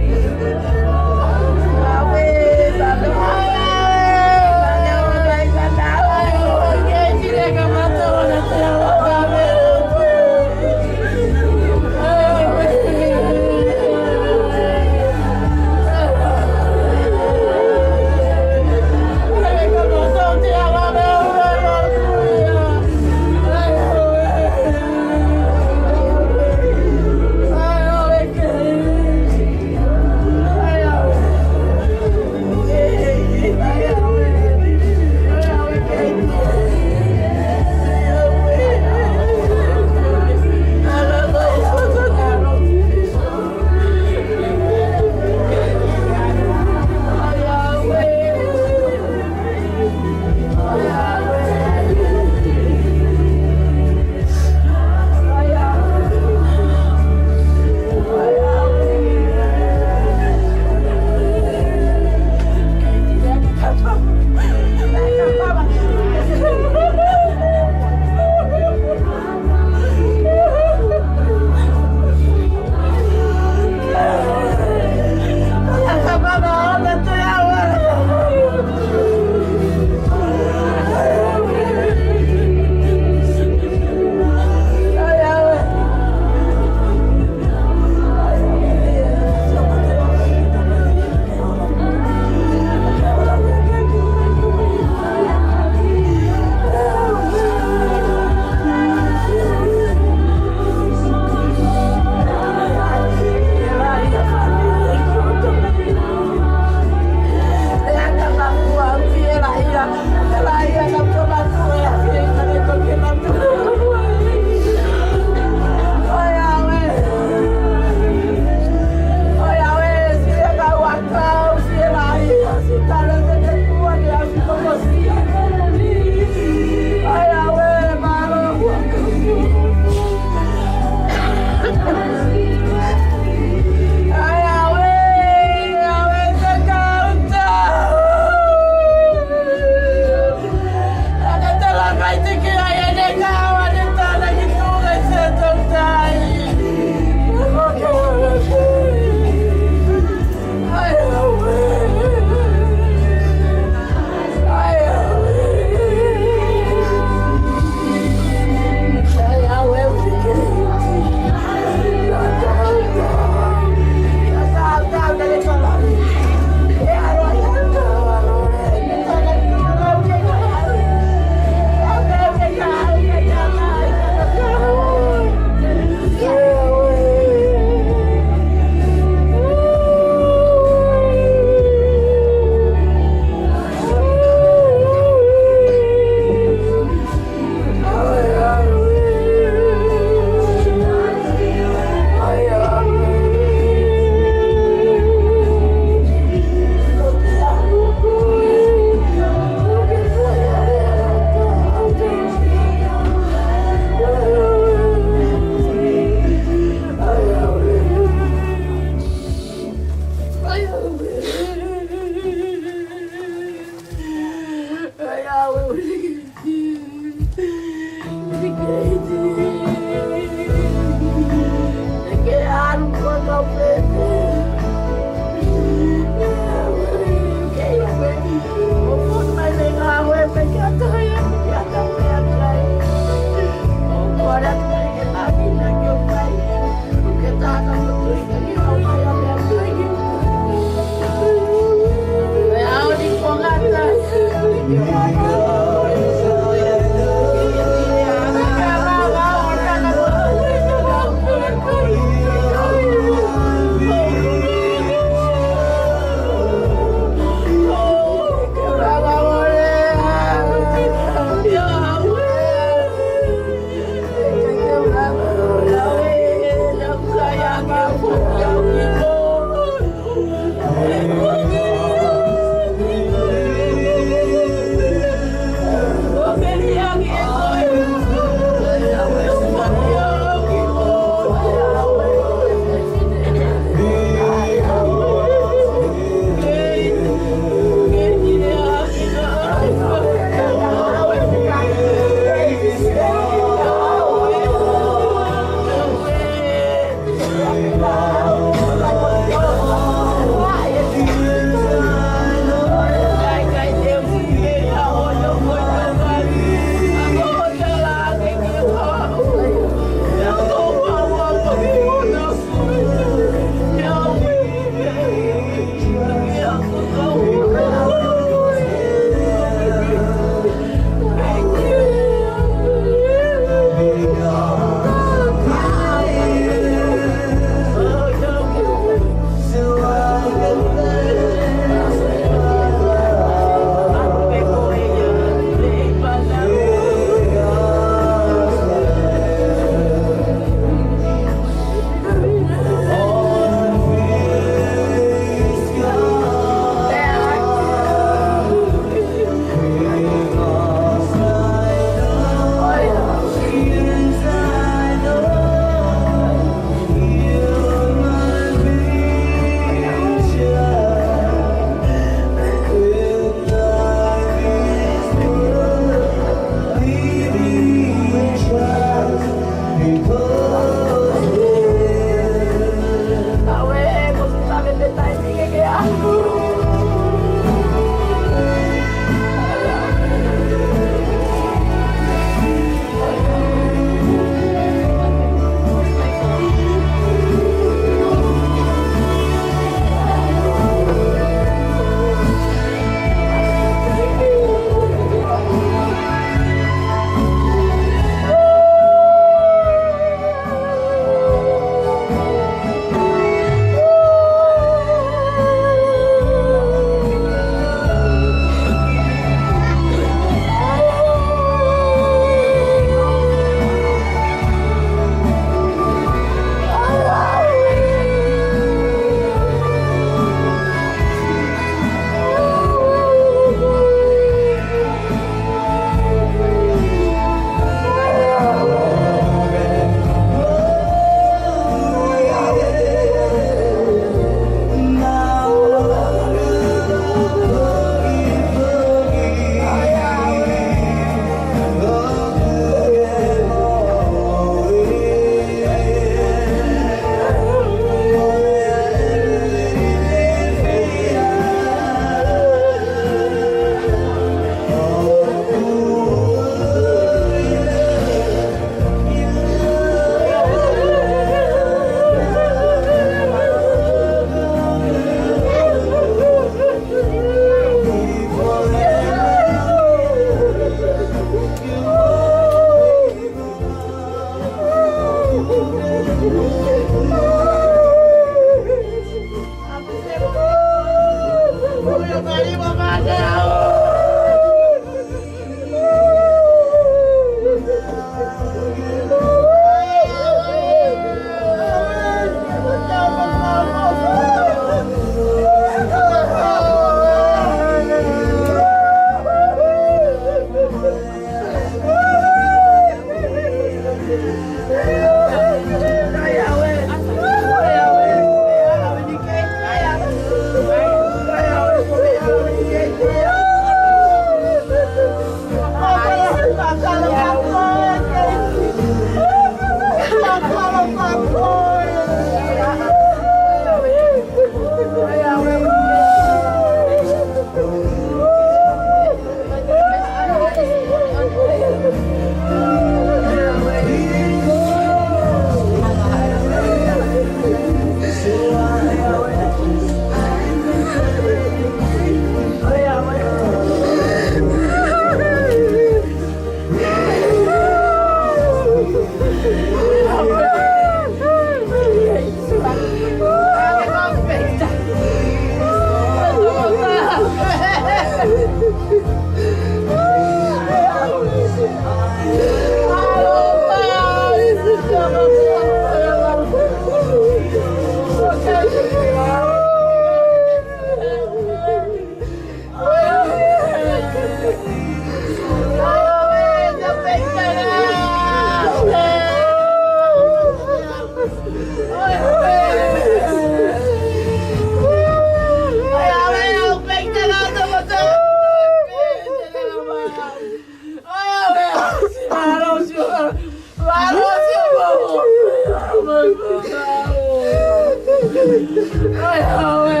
ʻOiauē.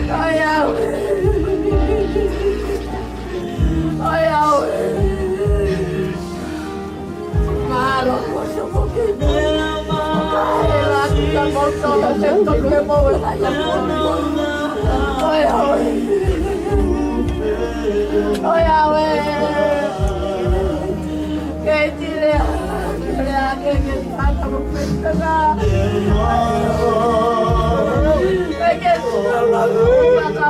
ʻOiauē. ʻOiauē. Mālō, mālō, mālō. ʻOiauē. ʻOiauē. Kei tile, tile ake ke tata mo petana. Kei ke tata mo petana.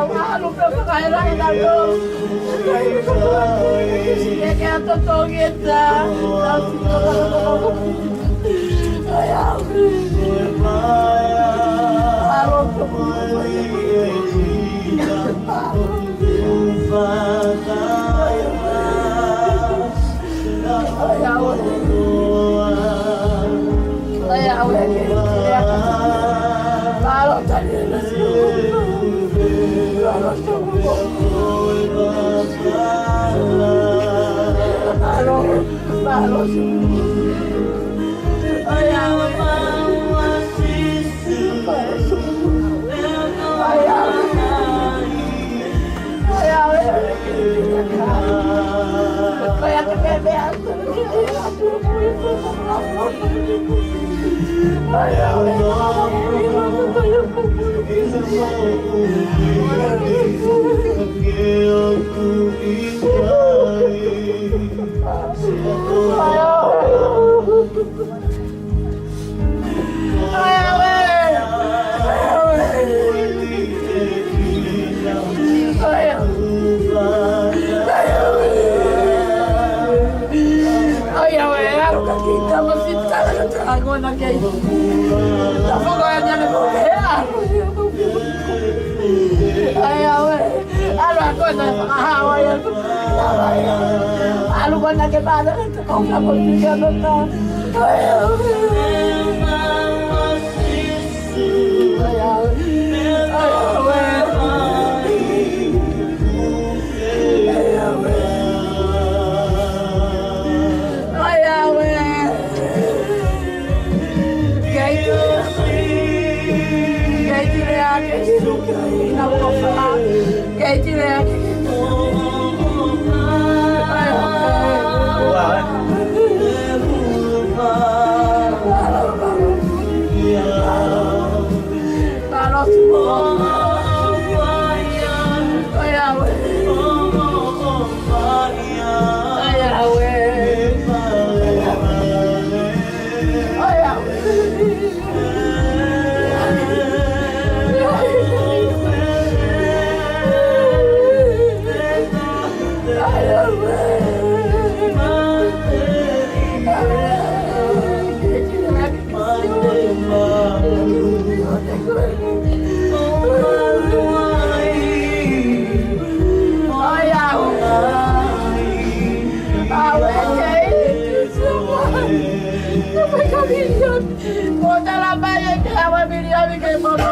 ʻOiauē, ʻalu ka kita mo kita ka ta kona kei. Ta foko ʻa e ʻana ko ke ʻalu. ʻOiauē, ʻalu ʻa kona fakahau ai. ʻAlu kona ke pāta ka ta kona ko ke ʻalu ta. ʻOiauē. Ko tala mai e ke awa Miriami ke mono.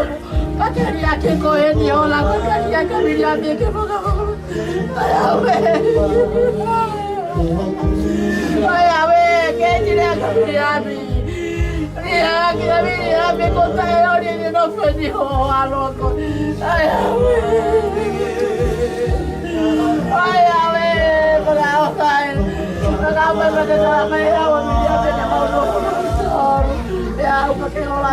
Ka ke ria ke ko e ni ola, ka ke ria ke Miriami ke mono. ʻOiauē. ʻOiauē, ke tile ake Miriami. Ria ake Miriami ko tae ori ni no feni ho alo ko. ʻOiauē. ʻOiauē, ko la o kai. Ko la o kai, ko la o kai, awa Miriami ke mono. ʻOiauē, ka ke ola.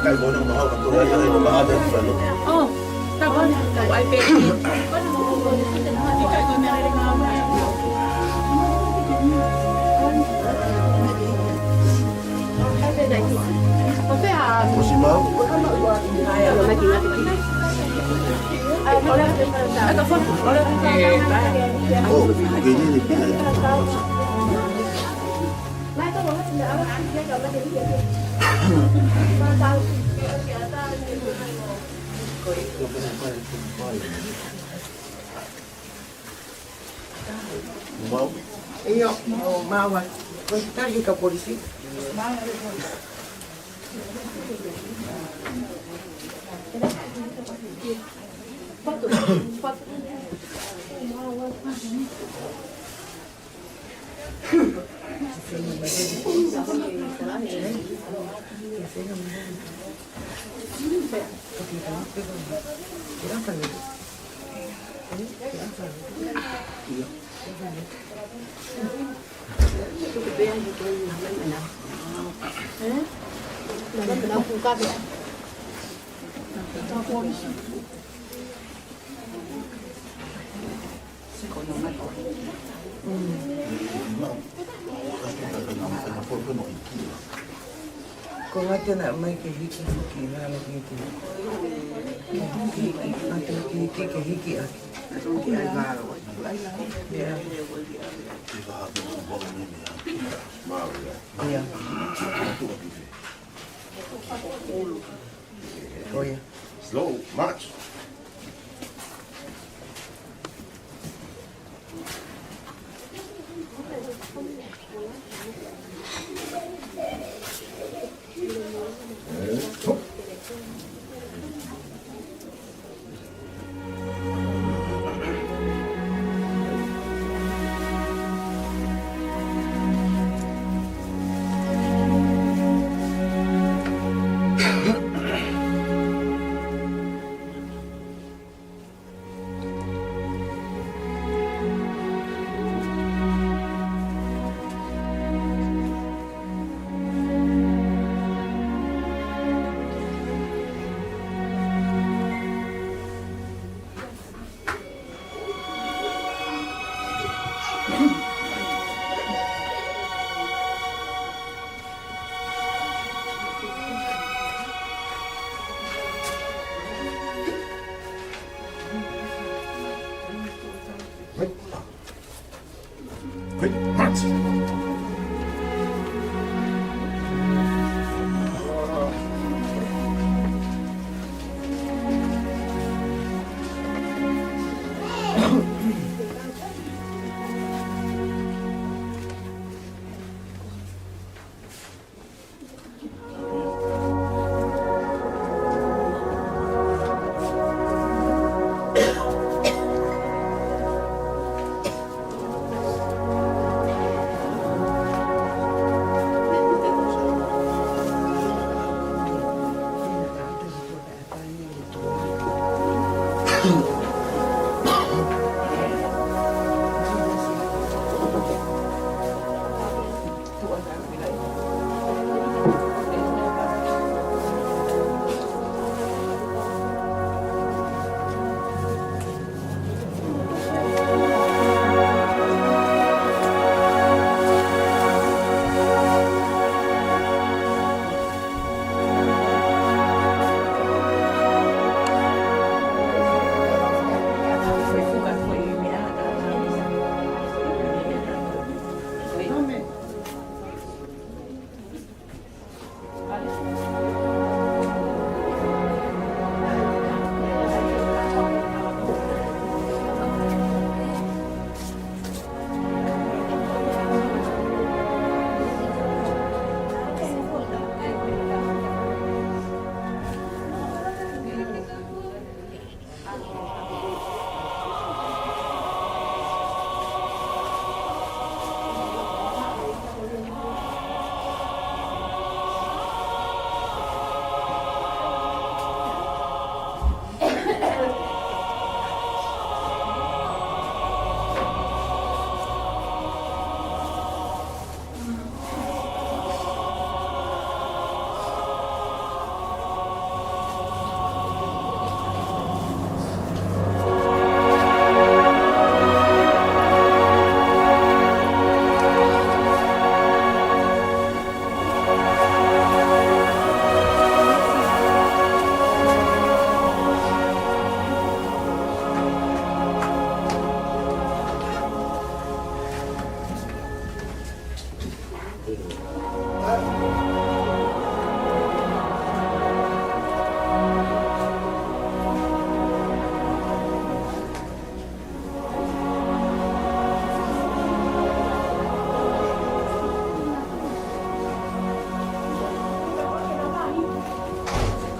Oh, tá bom. Tá bom. Mau? ʻIo, mau, mau. Ko e tahi ka polisi. Ko ngata naʻa mai ke hiki, hiki, nā, nā, hiki. Hiki, hiki, hiki, hiki, hiki, hiki. Yeah. Yeah. Oh, yeah. Slow, march.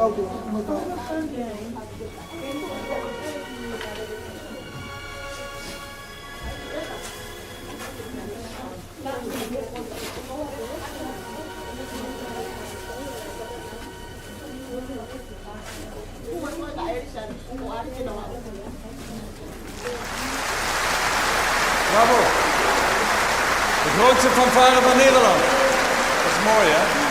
Bravo. De grootste fanfare van Nederland. Dat is mooi, hè?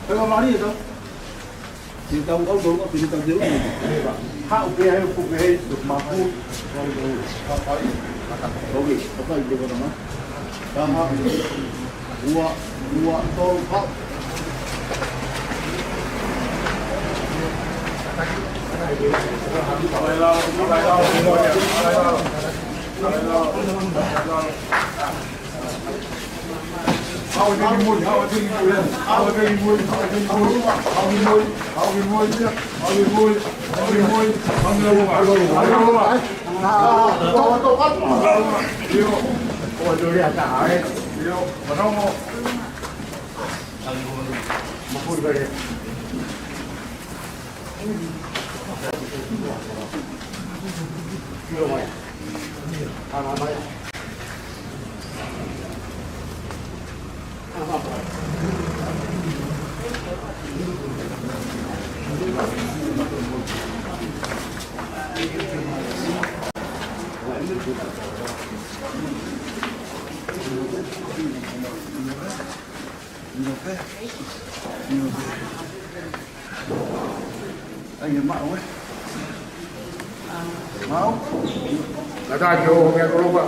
Pea mali ʻe tau. Te tau kau tau ka pili tau te unu. Haʻu pē ai ʻoku pē ai ʻoku mapu. Oke, kapai te kona ma. Taha, ua, ua, tolu, haʻu. Ai, e maʻu, ē? Maʻu? Ka tā ki o mea kolopa.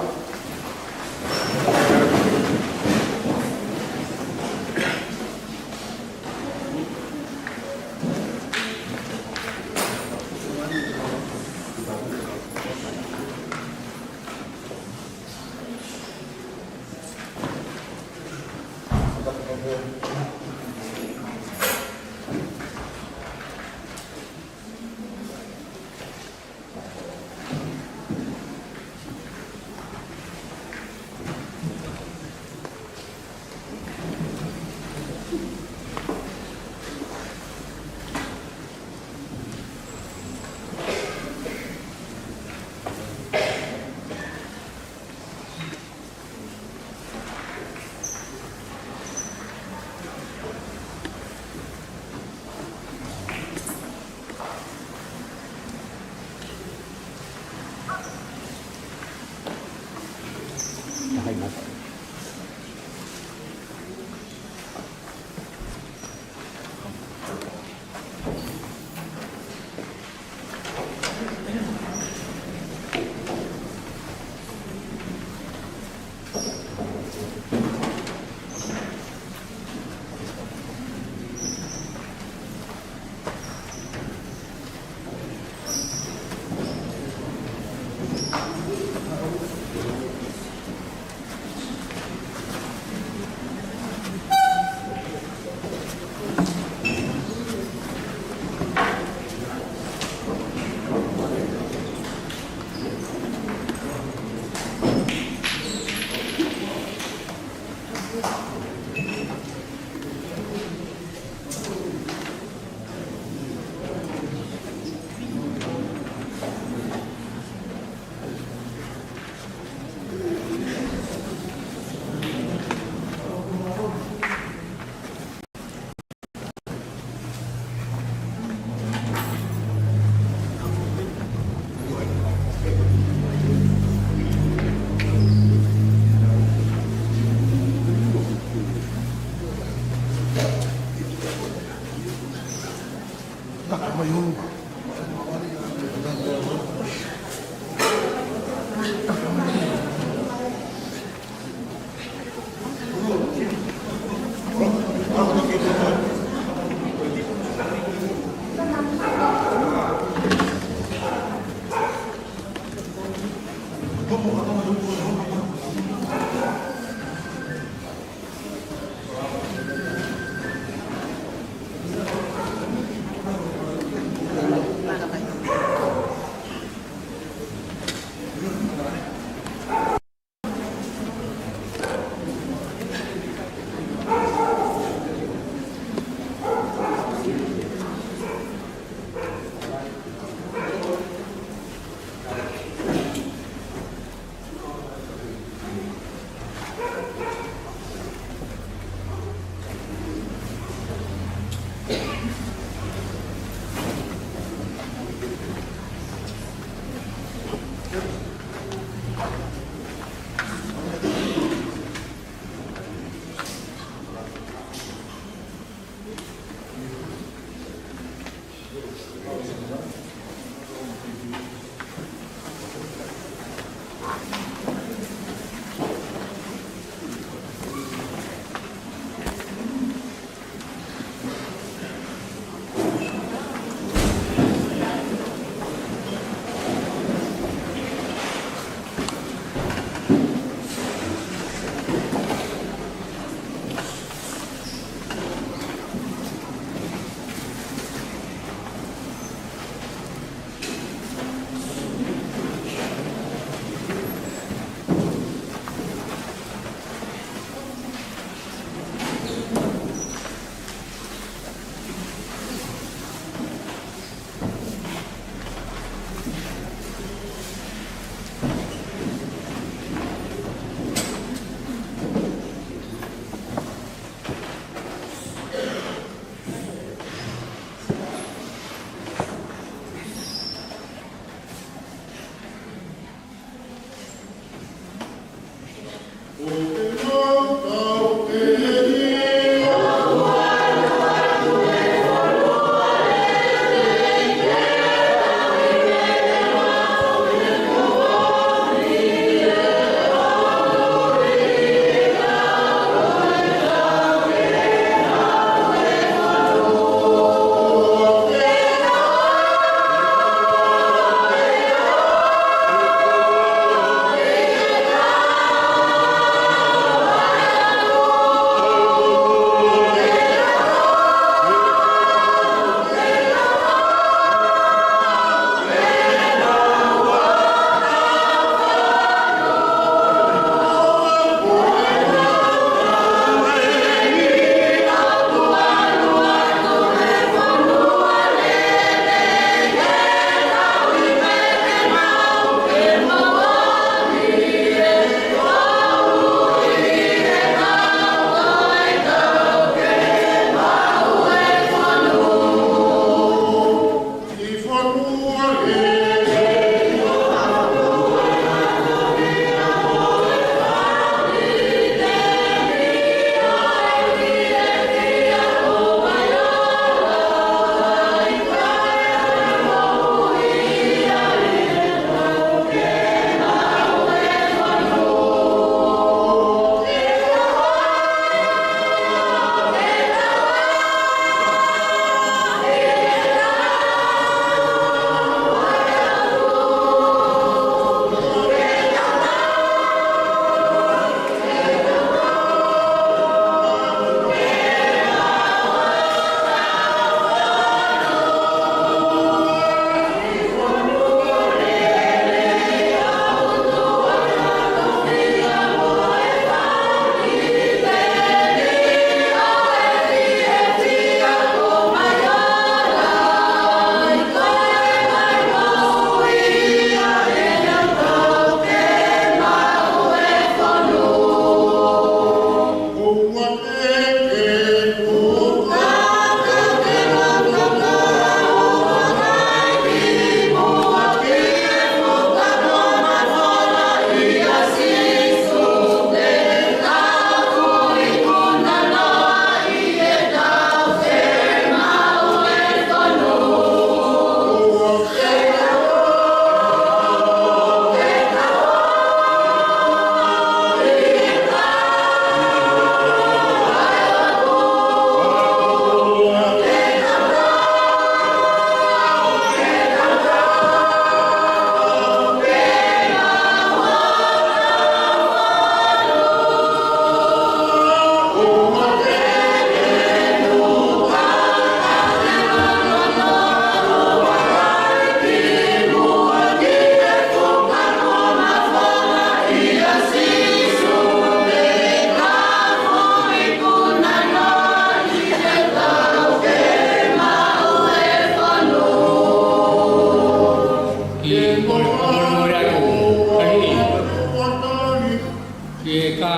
Ki he ka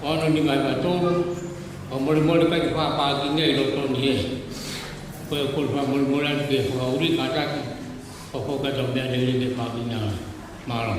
ono nima hiva tolu, ʻoku molemole ʻikai ke fakapākinga ʻi loto ni Ko e kole fakamolemole atu ke fakaʻuli kātaki, ʻo fakaʻatā meʻa lelei ke fakaʻatā. Mālō.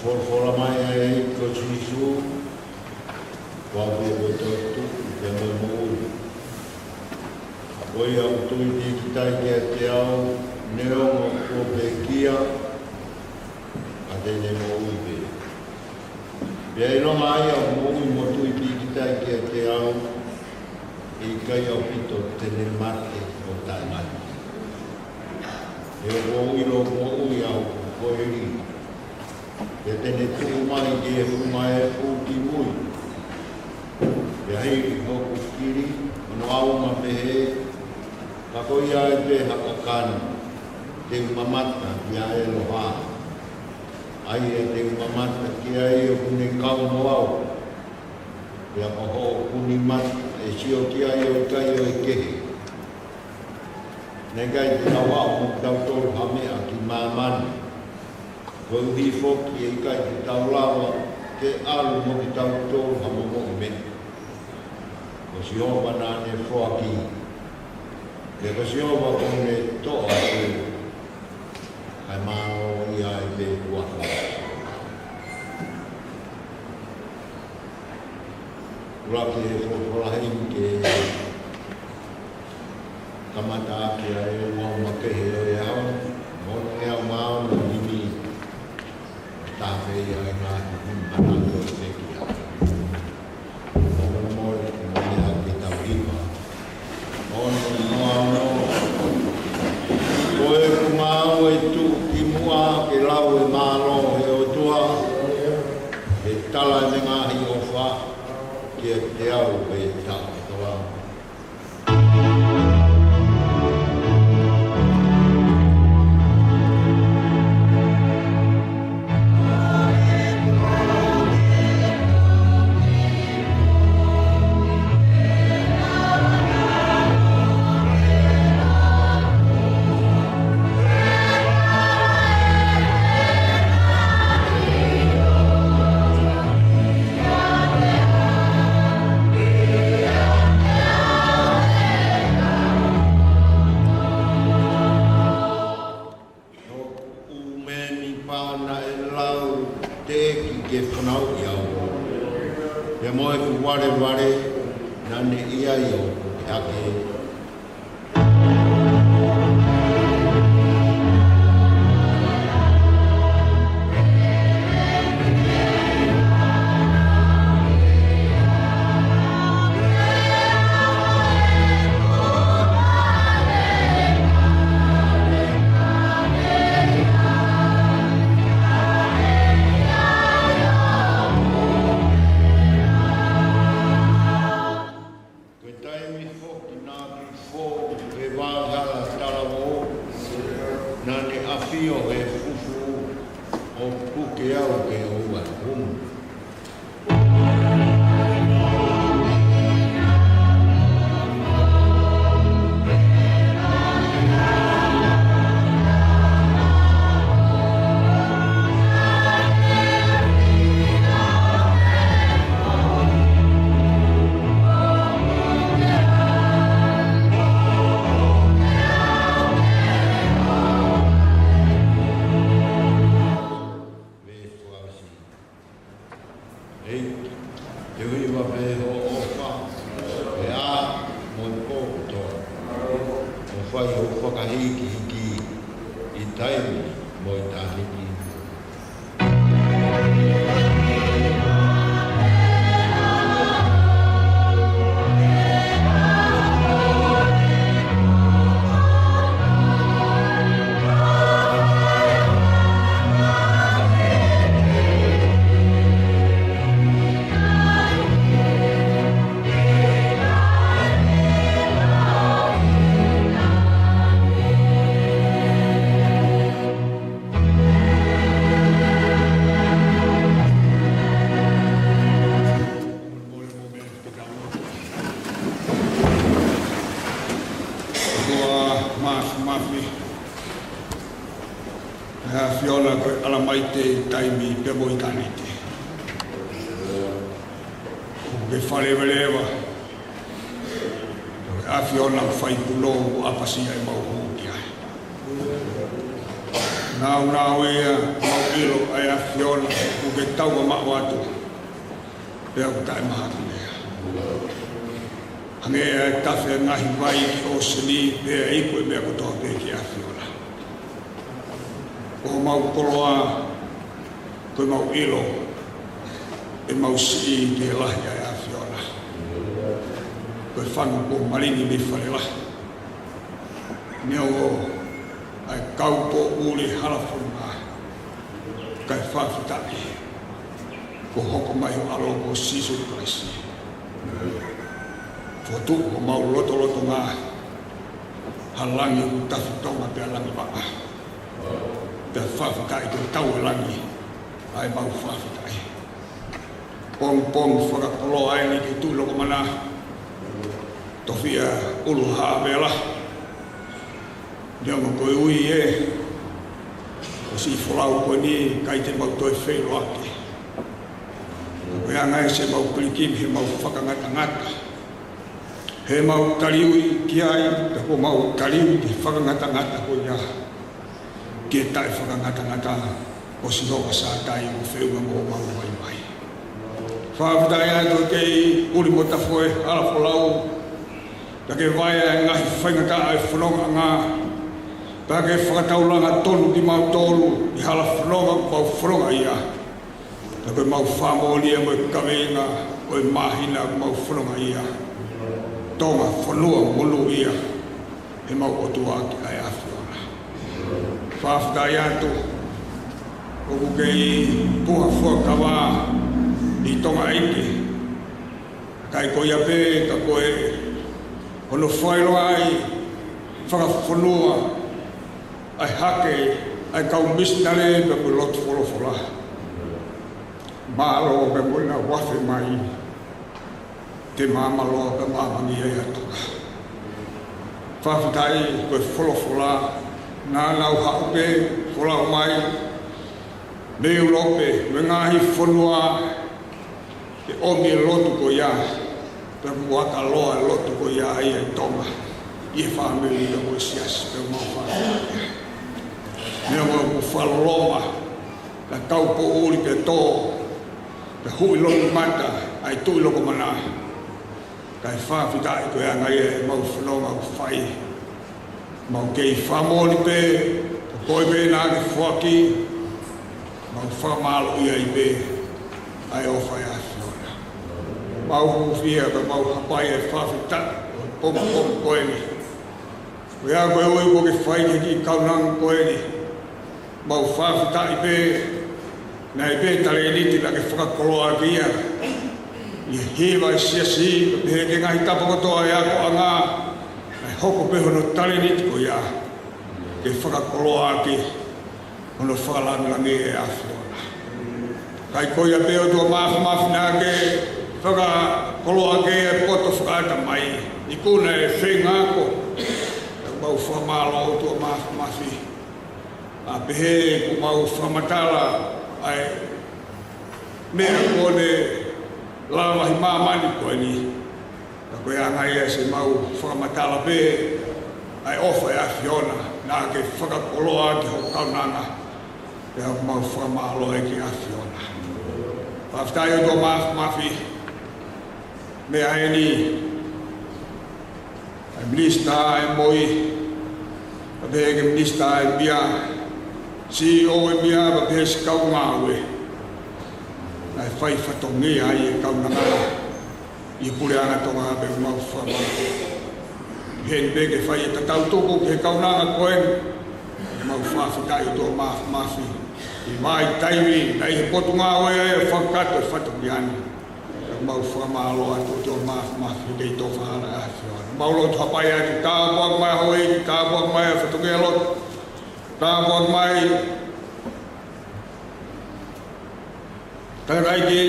Folofola mai ʻa e ʻEiki ko Sīsū, ko au pē ko e toetuʻu pea mo e moʻui. Ko ia ʻoku tui pīkitai kiate au, neongo kuo pekia, ka te ne moʻui pē. Pea ʻilonga ʻa ia ʻoku moʻui mo tui pīkitai kiate au, ʻe ʻikai ʻaupito te ne mate ʻo taʻemate. He ʻoku ou ʻilo ʻoku moʻui au, ko e lī. Pea te ne tuʻu mai ki he funga efu ki mui. Pea hili hoku kili, hono ʻauma pehē, ka ko ia ai pē ha kakano, te u mamata ki he ʻaloha. ʻA ia te u mamata ki ai ʻoku ne kau mo au. Pea ko hoʻo kuni mata ʻe sio ki ai ʻo ʻikai ʻo e kehe. Naʻe ʻikai te tau aʻu mo kitautolu ha meʻa ki māmani. Koeʻuhi foki ʻe ʻikai te tau lava ke ʻalu mo kitautolu ha momoʻi meʻa. Ko Sihova naʻa ne foaki. Pea ko Sihova kuo ne toʻo atu. Kae mālō ia ʻi he kuafa. ʻUluaki he folofola heni ke kamata ʻaki ʻa e ʻaho makehe ʻo e ʻaho, ono ngeau mā ono nimi, tafe ia ʻi he ngaahi kuhumana ko e feki ʻa. Ono mole, mole ʻa ke tau hiva. Ono noa ono. Ko e ku mau e tuʻu ki muʻa ke lau e mālō he ʻOtua, he tala e ngaahi ʻofa kiate au he taʻotoa. Ko ʻū meʻa ni pē naʻe lau teʻeki ke fanauʻi au. Pea mo ʻeku valevale naʻa ne ʻi ai ʻo puke hake. Ko e taimi foki naʻa ku fou he vaohala talavou, naʻa ne ʻafio he fufū ʻo puke au ke u ʻalu. ʻEiki, te u hiva pē hoʻo ʻofa, he ʻā mo e pō kotoa. ʻO fai hoʻo fakahīkihiki ʻi taimi mo e taimi. ʻOtua Māfimafi, ʻa e ʻAfiona ko e ʻAlamaite ʻi taimi pea mo ʻitāniti. ʻOku ke faleveleva, ko e ʻAfiona ʻoku fai punou ʻo ʻapasia ʻemau hū ki ai. Naunau ia, mau ʻilo ʻa e ʻAfiona ʻoku ke tau mamaʻo atu. Pea ʻoku taʻemahaki meʻa. Hangē ʻa e tafe ʻa e ngaahi vai ki ʻōseni, pea iku e meʻa kotoa pē ki he ʻAfiona. Ko homau koloa, ko ʻemau ʻilo, ʻemau siʻi ki he lahi ʻa e ʻAfiona. Ko e fanga kuo malingi mei fale lahi. Neongo ʻa e kaupoʻuli hala fononga, kae fakafetaʻi kuo hoko mai ho ʻAlo ko Sīsū Kalaisi. Fokotuʻu homau lotolotonga ha langi ʻoku tafitonga pea langi vaʻa. Pea fakafetaʻi ko e tau e langi ʻa ʻemau fakafetaʻi. Pongipongi fakakoloa eni ki he Tuʻi Lokomana, tofiʻa ʻulu Havea lahi. Neongo ko e ui ē, ko e siʻi folau ko eni ʻikai te mau toe feiloaki. Ko e anga ē siʻemau pilikimi heʻemau fakangatangata. Heʻemau taliui ki ai, pea kuo mau taliui ki he fakangatangata ko ia. Ke taʻefakangatangata ʻo Sihova Sātai ʻoku feʻunga mo homau vaivai. Fakafetaʻi atu ke ʻuli mo tafoe hala folau, pea ke vaea e ngaahi faingataʻa ʻo e fonongaʻanga, pea ke fakataulanga tonu kimautolu ʻi he hala fononga ʻoku mau fononga ai. Pea ko ʻemau fakamolea mo e kaveinga ʻo e māhina ʻoku mau fononga ai. Tonga fonua monūʻia, heʻemau ʻOtua ʻa e ʻAfiona. Fakafetaʻi atu, ʻoku kei puha fuakava ʻi Tonga ʻEiki. Kae ko ia pē, ka ko e hono fakaʻilo ai, fakafonua, ʻa e hake ʻa e kau misinale pea mo e lotu folofola. Mālō pea mo ʻena vahe mai. Te māmāloa pea māmani ai ʻa Tonga. Fakafetaʻi ko e folofola naʻa nau haʻu pē folau mai mei ʻIulope, mei he ngaahi fonua, ke ʻomi e lotu ko ia, pea kuo ʻakaloa e lotu ko ia ʻi Tonga, ʻi he fāmili pea mo e siasi pea mau fāmili. Neongo ʻoku fakaloloma, ka kaupoʻuli pea tō, pea huʻi loʻimata ʻa e Tuʻi Lokomana. Kae fakafetaʻi ko e anga ia ʻemau fononga ʻoku fai. Mau kei fakamoli pē, ko koe pē naʻa ke foaki, mau fakamālōʻia ai pē ʻa e ʻofa ʻa e ʻAfiona. Mau hūfia pea mau hapai e fakafetaʻi ʻo e pongipongi ko eni. Ko ia ko e ui kuo ke fai ki he kiʻi kaunanga ko eni. Mau fakafetaʻi pē, naʻe ʻi ai pē talēniti naʻa ke fakakoloa ʻaki ia. ʻI he hiva ʻa e siasi, pea pehē ki he ngaahi tapa kotoa ʻo e akoʻanga, naʻe hoko pē hono talēniti ko ia ke fakakoloa ʻaki hono fakalāngilangi ʻa e ʻAfiona. Kae ko ia pē ʻOtua Māfimafi naʻa ke fakakoloa ʻaki e poto fakaʻatamai, ikuna e feinga ko. Pea mau fakamālō ʻOtua Māfimafi. ʻA pehē kuo mau fakamatala ʻa e meʻa kuo ne lava ʻi māmani ko eni. Ka ko e anga ia siʻemau fakamatala pē ʻa e ʻofa ʻa e ʻAfiona, naʻa ke fakakoloa ʻaki hoʻo kaunanga, pea mau fakamālō ai ki he ʻAfiona. Fakafetaʻi ʻOtua Māfimafi, meʻa eni, ʻa e Minisitā ʻo e Moi, pea pehē ki he Minisitā ʻo e Meʻa, C E O ʻo e meʻa, pea pehē siʻi kau ngāue. Naʻe fai fatongia ai e kaunanga ʻi he puleʻanga Tonga pea mau fakamālō. Heni pē ke fai e tatau tuku ki he kaunanga ko eni. Mau fakafetaʻi ʻOtua Māfimafi. ʻI he vahaʻa taimi, naʻe ʻi he potungāue ai ʻa e fakakakato e fatongia ni. Mau fakamālō atu ʻOtua Māfimafi ke ʻi tofa hala ʻa e ʻAfiona. Mau lotu hapai atu, tāpuaki mai hoi, tāpuaki mai ʻa e fatongia lotu. Tāpuaki mai. Tangataʻeiki,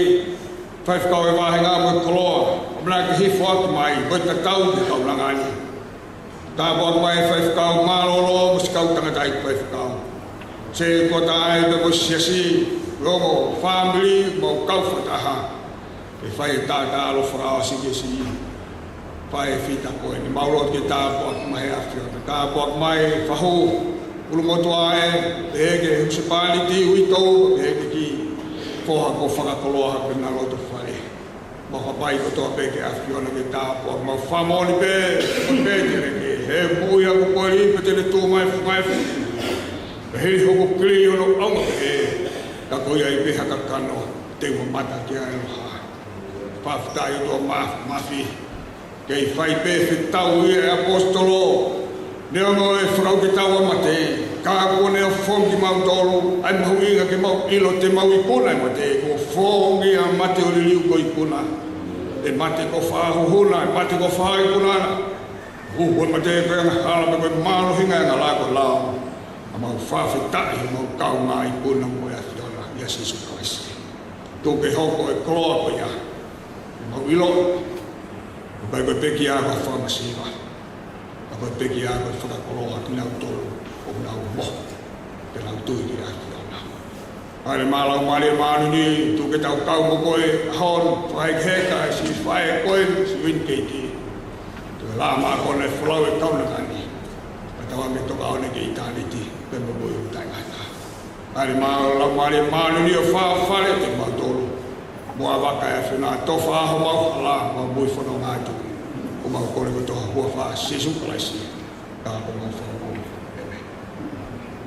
faifekau ʻo e vāhenga mo e koloa. ʻOmai ke hifo atu mai, ko e tatau ki he kaunanga ni. Tāpuaki mai faifekau mālōlō mo siʻi kau tangataʻeiki faifekau. Sekelitali pea mo e siasi, mo e fāmili, mo e kau fakataha. Ke fai e taʻataʻalo fakaʻosi ki he siʻi faifekau ko eni. Mau lotu ke tāpuaki mai ʻe he ʻAfiona. Tāpuaki mai fahu. ʻulumotuʻa ē, pehē ki he husepāniti, uitou, pehē ki he kiʻi foha kuo fakakoloa pea na loto fale. Mau hapai kotoa pē ki he ʻAfiona ke tāpuakiʻi, mau fakamoʻoni pē, ko e pē te ne ke he moʻui ʻa ko poli pe te ne tuʻu mai funga e fu. Pea hili hoku kili ʻo no ʻaonga pē, ka ko ia ʻi pē ha kakano, te u mamata ki ai ʻo ha. Fakafetaʻi ʻOtua Māfimafi, kei fai pē fetau ia ʻe ʻaposetolo. Neongo e fakau ke tau ʻa mate, ka kuo ne ʻofongi kimautolu, ʻa e mahuʻinga ke mau ʻilo te mau ikuna ʻa e mate, kuo fongi ʻa mate ʻo liliu ko e ikuna. ʻE mate ko fē hoʻo huhuna, ʻe mate ko fē hoʻo ikuna. Huhu ʻa mate ko e angahala, pea ko e mālohinga e angahala ko e lao. ʻA mau fakafetaʻi, mau kaungā ikuna mo e ʻAfiona, ʻia Sīsū Kalaisi. Tuku ke hoko e koloa ko ia. Mau ʻilo, ʻoku ʻikai ko e pekia ko e fakamasiva. Ka ko e pekia ko e fakakoloa kinautolu ʻoku nau mohe, ke nau tui ki he ʻAfiona. Pea ʻoku mau mālō mālie māʻoniʻoni, tuku ke tau kau mo koe, ʻaho ni, fai heka, ʻe siʻi faʻē ko ē, siʻi uini keiki. Tuku ke lava maʻa koe ʻa e folau ʻo e kaunanga ni. Pea tau ʻai ke toka ʻo aʻu ki ʻitāniti, pea mo e moʻui taʻengata. Pea ʻoku mau mālō mālie māʻoniʻoni ʻo fafale kimautolu. Mo e vaka ʻa e ʻAfiona, tofa homau hala, mau moʻui fononga atu. ʻOku mau kole kotoa he huafa ʻo Sīsū Kalaisi. Ka ko homau Fakamoʻui. ʻĒmeni.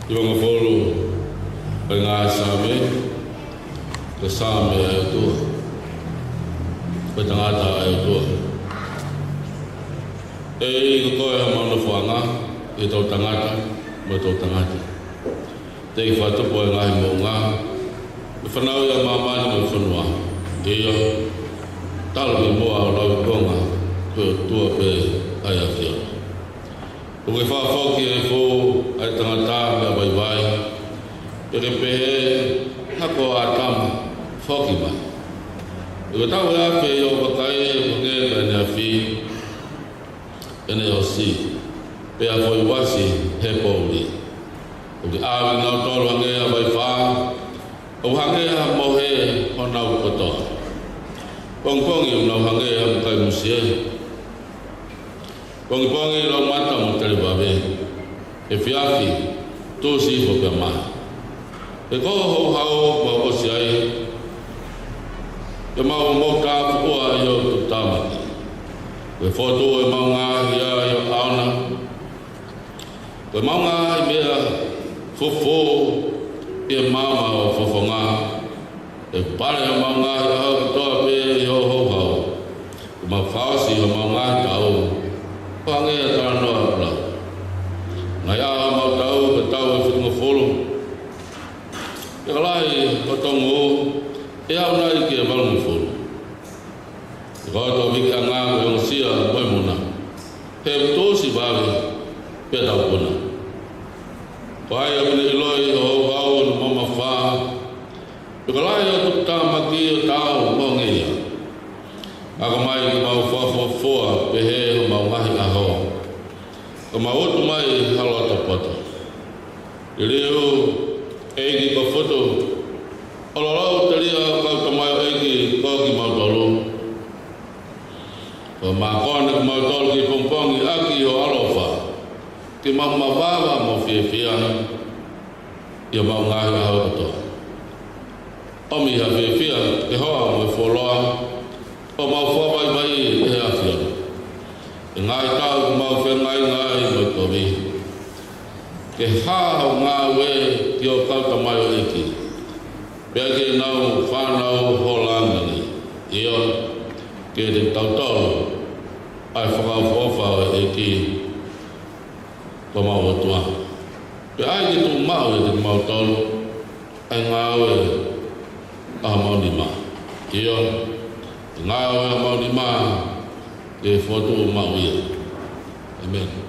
Hivangofulu, ko e ngaahi Saame, ko e Saame ʻa e ʻOtua, ko e tangata ʻa e ʻOtua. ʻEiki, ko koe homau nofoʻanga, ʻi he toʻutangata mo e toʻutangata. Teʻeki fakatupu ʻa e ngaahi moʻunga, mo e fanauʻi ʻa māmani mo e fonua. ʻIo, talu ki muʻa ʻo lauikuonga, ko e ʻOtua pē ʻa e ʻAfiona. ʻOku ke fakafoki ʻa e fō ʻa e tangata mei he vaivai, pea ke pehē, Hako ʻo ʻĀtama, foki mai. ʻOku tau ʻi he afe ʻo e vakai, ʻoku ke ʻEne afi, ʻene ʻosi, pea foʻi uasi he poʻuli. ʻOku ke ʻave kinautolu hangē ha vaifā, ʻo hangē ha mohe honau kotoa. Pongipongi ʻoku nau hangē ha mukai musie. Pongipongi laumata mo televave. Efiafi, tuʻusi hifo pea mahi. He ko hoʻo houhau mau ʻosi ai, pea mau mou tāpuekina ʻi hoʻo tuʻutāmaki. Ko e fotu ʻemau ngaahi ʻaho ʻi ho ʻaona. Ko ʻemau ngaahi meʻa fufū ʻi he maama ʻo ho fofonga. ʻE pale homau ngaahi ʻaho kotoa pē ʻi hoʻo houhau. Kuo mau fakaʻosi homau ngaahi taʻu, ʻo hangē ha talanoa ʻoku lau. Ngaahi ʻaho homau taʻu, ko e taʻu ʻe fitungofulu. Pea ka lahi hoʻo tōnungofulu, ʻe aʻu nai ki he valungofulu. He ko hoto vikeʻanga ko e ongosia mo e muna. He ʻoku tuʻusi vave pea taupuna. Ko hai ʻoku ne ʻiloʻi hoʻo houhau ʻo ne mamafa? Pea ka lahi hoʻo tuʻutāmaki ʻo taau mo e ngeia. Akoʻi mai ke mau fakafuofua pehē homau ngaahi ʻaho, ka mau utu mai ha loto poto. Liliu, ʻEiki, ko e fotu, ʻo lolou telia ʻa e kau tamaioʻeiki ko kimautolu. Ko e mākona kimautolu ki he pongipongi ʻaki hoʻo ʻaloʻofa, ke mau mavava mo fiefia ʻi homau ngaahi ʻaho kotoa. ʻOmi ha fiefia ke hoa mo e fuoloa, ʻo mau fakavaivaiʻi ʻe he ʻAfiona ʻi he ngaahi taʻu ʻoku mau feʻungaʻi ai mo e kovi. Ke hā hoʻo ngāue ki hoʻo kau tamaioʻeiki, pea ki heʻenau fānau hola ange ni. ʻIo, kiate kitautolu ʻa e fakaʻofoʻofa ʻo e ʻEiki ko homau ʻOtua. Pea ʻai ke tuʻu maʻu ʻiate kimautolu ʻa e ngāue ʻa homau nima. ʻIo, ʻa e ngāue ʻa homau nima ke fokotuʻu maʻu ia. ʻĒmeni.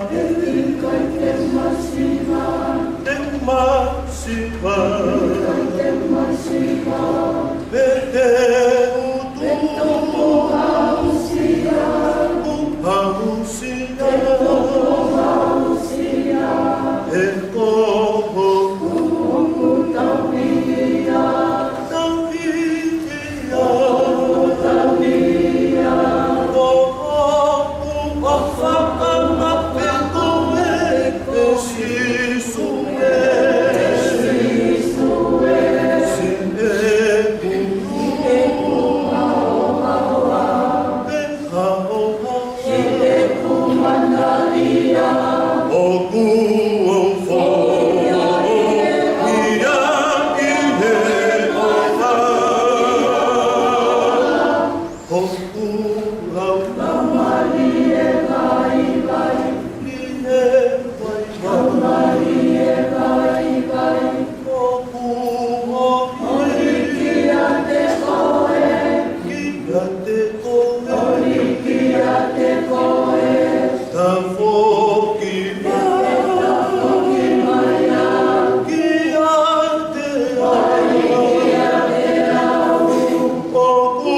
ʻIkai te masiva. Te masiva. ʻIkai te masiva. Pē te u tuku. Pē te u tuku aʻusia. Tuku aʻusia. Pē te u tuku aʻusia. He ko hoku. Hoku tauhi ia. Tauhi ia. Hoku tauhi ia. Ko hoku ʻofa ka mape koe, ʻe Sīsū ē. Sīsū ē. Siʻeku maʻopoʻopo. Pē haʻo haʻo. Siʻeku mana ia. ʻOku ou foaki ia ki he ʻofa. Hoku lau. Laumālie ʻe vaivai. ʻI he vaivai. Laumālie ʻe vaivai. ʻOku ou ʻomi kiate koe. Kiate koe. ʻOmi kiate koe. Tafoki mai. Tafoki mai au. Kiate au. Kiate au. ʻOku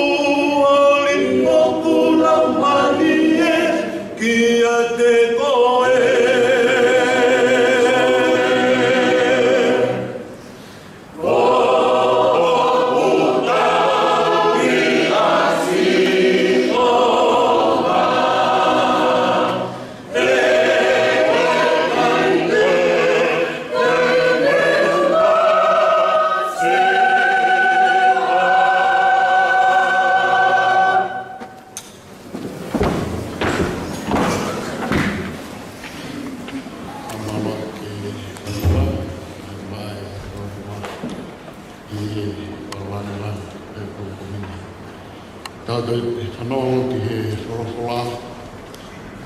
ʻomi hoku laumālie kiate koe. Tau toe fanongo ki he folofola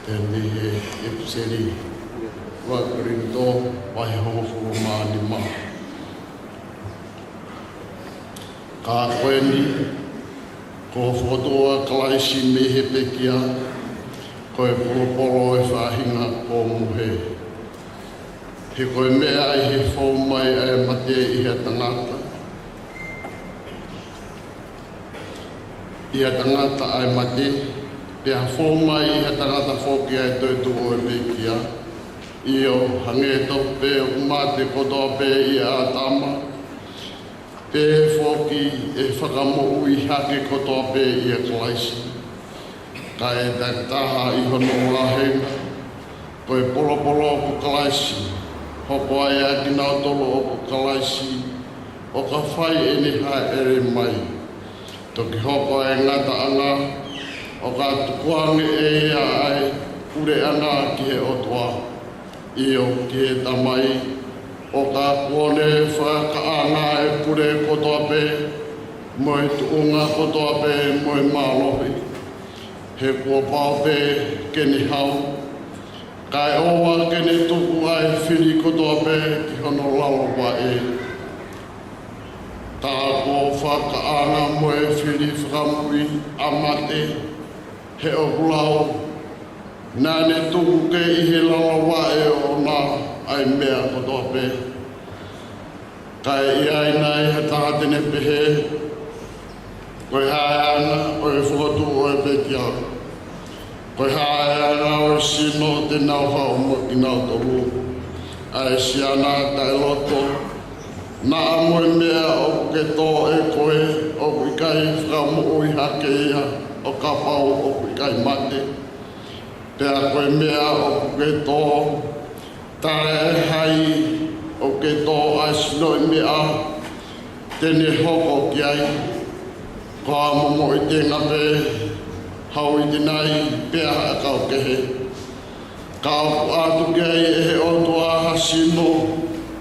ʻi he ʻEpiseli ua Kolinitō, vahe hongofulu mā nima. Ka ko eni, kuo fokotuʻu ʻa Kalaisi mei he pekia, ko e polopolo ʻo e faʻahinga kuo mohe. He ko e meʻa ʻi he fou mai ʻa e mate ʻi he tangata, ʻi he tangata ʻa e mate, pea fou mai ʻi he tangata foki ʻa e toetuʻu ʻo e pekia. ʻIo, hangē tofu pē ʻoku mate kotoa pē ʻia ʻĀtama, pehē foki ʻe fakamoʻui hake kotoa pē ʻia Kalaisi. Kae takitaha ʻi hono vāhenga, ko e polopolo ko Kalaisi, hoko ai ʻa kinautolu ʻoku Kalaisi, ʻo ka fai ʻene hāʻele mai. Toki hoko ʻa e ngataʻanga, ʻo ka tukuange ʻe ia ʻa e puleʻanga ki he ʻOtua, ʻio, ki he Tamai, ʻo ka kuo ne fakakaʻanga ʻa e pule kotoa pē, mo e tuʻunga kotoa pē, mo e mālohi. He kuo pau pē ke ne hau, kae ʻoua ke ne tuku ʻa e fili kotoa pē ki hono lalo vaʻe. Tā kuo fakakaʻanga mo e fili fakamui ʻa mate, he ʻoku lau, naʻa ne tuku ke ʻi he lalo vaʻe ʻoʻona ʻa e meʻa kotoa pē. Kae ʻi ai nai ha taha te ne pehē, ko e hā ʻa e anga ʻo e fokotuʻu ʻo e pekia? Ko e hā ʻa e anga ʻo e sino te nau haʻu mo kinautolu? ʻA e siana taʻeloto, naʻa mo e meʻa ʻoku ke tō ʻe koe ʻoku ʻikai fakamoʻui hake ia ʻo kapau ʻoku ʻikai mate. Pea ko e meʻa ʻoku ke tō, talaʻehai ʻoku ke tō ʻa e sinoʻi meʻa te ne hoko ki ai, ko ha momoʻi tenga pē, ha uitinai, pea ha ʻakau kehe. Ka ʻoku ʻatu ki ai ʻe he ʻOtua ha sino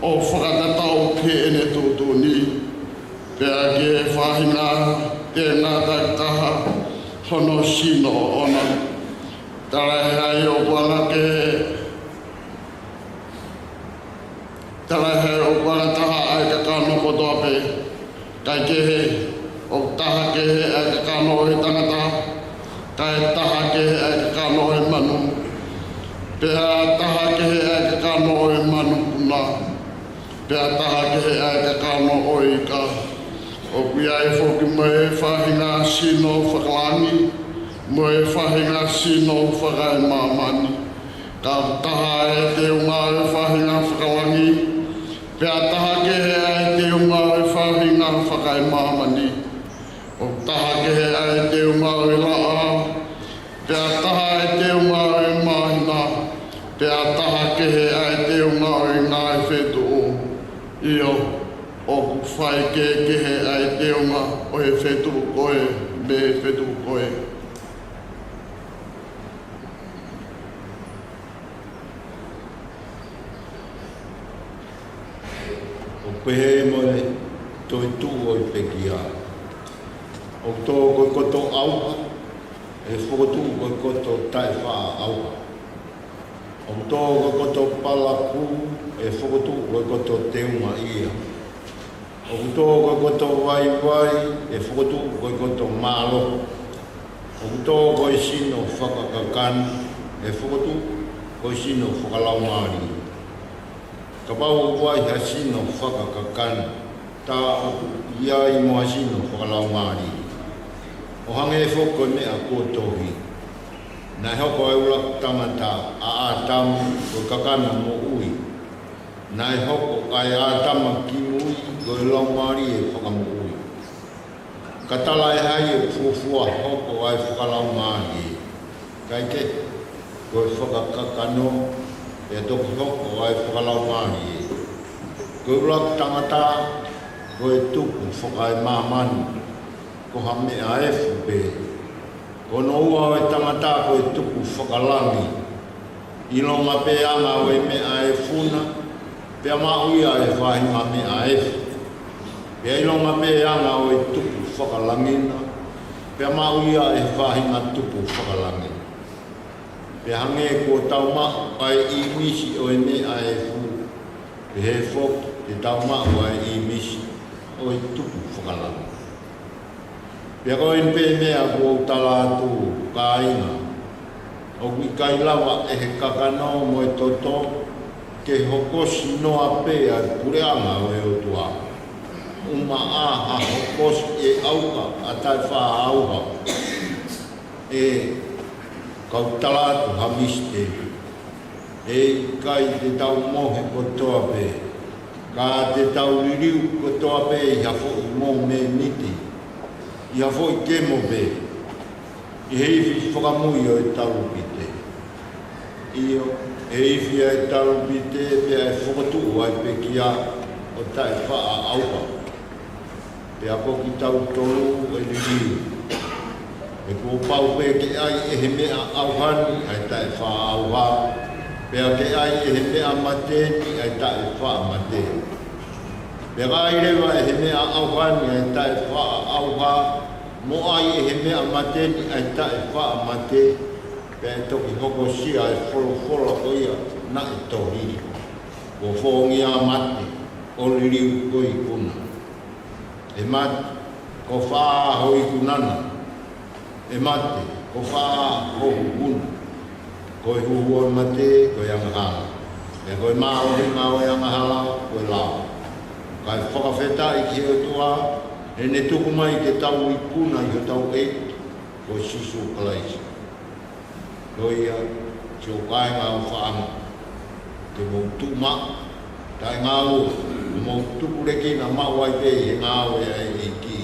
ʻo fakatatau ki heʻene tuʻutuʻuni, pea ki he faʻahinga tenga takitaha hono sino ʻoʻona. Talaʻehai ʻoku anga kehe, talaʻehai ʻoku anga taha ʻa e kakano kotoa pē, kae kehe, ʻoku taha kehe ʻa e kakano ʻo e tangata, kae taha kehe ʻa e kakano ʻo e manu, Pea taha kehe ʻa e kakano ʻo e manupuna, pea taha kehe ʻa e kakano ʻo e ika. ʻOku ʻi ai foki mo e faʻahinga sino fakalangi, mo e faʻahinga sino fakaemāmani. Ka ʻoku taha ʻa e teunga ʻo e faʻahinga fakalangi, pea taha kehe ʻa e teunga ʻo e faʻahinga fakaemāmani. ʻOku taha kehe ʻa e teunga ʻo e laʻā, pea taha ʻa e teunga ʻo e māhina, pea taha kehe ʻa e teunga ʻo e ngaahi fetuʻu. ʻIo, ʻoku faikehekehe ʻa e teunga ʻo e fetuʻu ko ē mei he fetuʻu ko ē. ʻOku pehē mo e toetuʻu ʻo e pekia: ʻOku tō ko e koto ʻauha, ʻe fokotuʻu ko e koto taʻefaʻaʻauha. ʻOku tō ko e koto palakū, ʻe fokotuʻu ko e koto teungaʻia. ʻOku tō ko e koto vaivai, ʻe fokotuʻu ko e koto mālohi. ʻOku tō ko e sino fakakakano, ʻe fokotuʻu ko e sino fakalaumālie. Kapau ʻoku ʻi ai ha sino fakakakano, tā ʻoku ʻi ai mo ha sino fakalaumālie. ʻO hangē foki ko e meʻa kuo tohi: Naʻe hoko ʻa e ʻuluaki tangata, ʻa ʻĀtama, ko e kakano moʻui. Naʻe hoko ʻa e ʻĀtama kimui ko e laumālie fakamoʻui. Ka talaʻehai ʻoku fuofua hoko ʻa e fakalaumālie, kae kehe, ko e fakakakano, pea toki hoko ʻa e fakalaumālie. Ko e ʻuluaki tangata ko e tupu fakaemāmani, ko ha meʻa efu pē. Ko hono ua ʻo e tangata ko e tupu fakalangi. ʻIlonga pē anga ʻo e meʻa efu na, pea maʻu ia ʻe he faʻahinga meʻa efu. Pea ʻilonga pē anga ʻo e tupu fakalangi na, pea maʻu ia ʻe he faʻahinga tupu fakalangi. Pea hangē kuo tau maʻu ʻa e ʻīmisi ʻo e meʻa efu, pehē foki te tau maʻu ʻa e ʻīmisi ʻo e tupu fakalangi. Pea ko eni pē meʻa kuo u tala atu, kāinga, ʻoku ʻikai lava ʻe he kakano mo e toto ke hokosi noa pē ʻa e puleʻanga ʻo e ʻOtua. ʻUmaʻā ha hokosi ʻe ʻauha ʻa taʻefaʻaʻauha. ʻE, ka u tala atu ha misiteli. ʻE ʻikai te tau mohe kotoa pē, ka te tau liliu kotoa pē ʻi ha foʻi mōmeniti, ʻi ha foʻi kemo pē, ʻi he ifi fakamui ʻo e talupite. ʻIo, ʻe ifi ʻa e talupite pea ʻe fokotuʻu ʻa e pekia ʻo taʻefaʻaʻauha. Pea ko kitautolu ʻe liliu. He kuo pau pē ke ʻai ʻe he meʻa ʻauha ni ʻa e taʻefaʻaʻauha, pea ke ʻai ʻe he meʻa mate ni ʻa e taʻefaʻamate. Pea ka ʻai leva ʻe he meʻa ʻauha ni ʻa e taʻefaʻaʻauha, mo ʻai ʻe he meʻa mate ni ʻa e taʻefaʻamate, pea ʻe toki hokosia ʻa e folofola ko ia naʻe tohi: Kuo fōngia ʻa mate, ʻo liliu ko e ikuna. ʻE mate, ko fē ho ikuna na? ʻE mate, ko fē ho huhu na? Ko e huhu ʻo e mate ko e angahala, pea ko e mālohinga ʻo e angahala ko e lao. Kae fakafetaʻi ki he ʻOtua, heʻene tuku mai ke tau ikuna ʻi hotau ʻEiki ko Sīsū Kalaisi. Ko ia, siʻoku kāinga ʻofaʻanga, ke mou tuʻu maʻu, taʻengaue, ke mou tupulekina maʻu ai pē ʻi he ngāue ʻa e ʻEiki,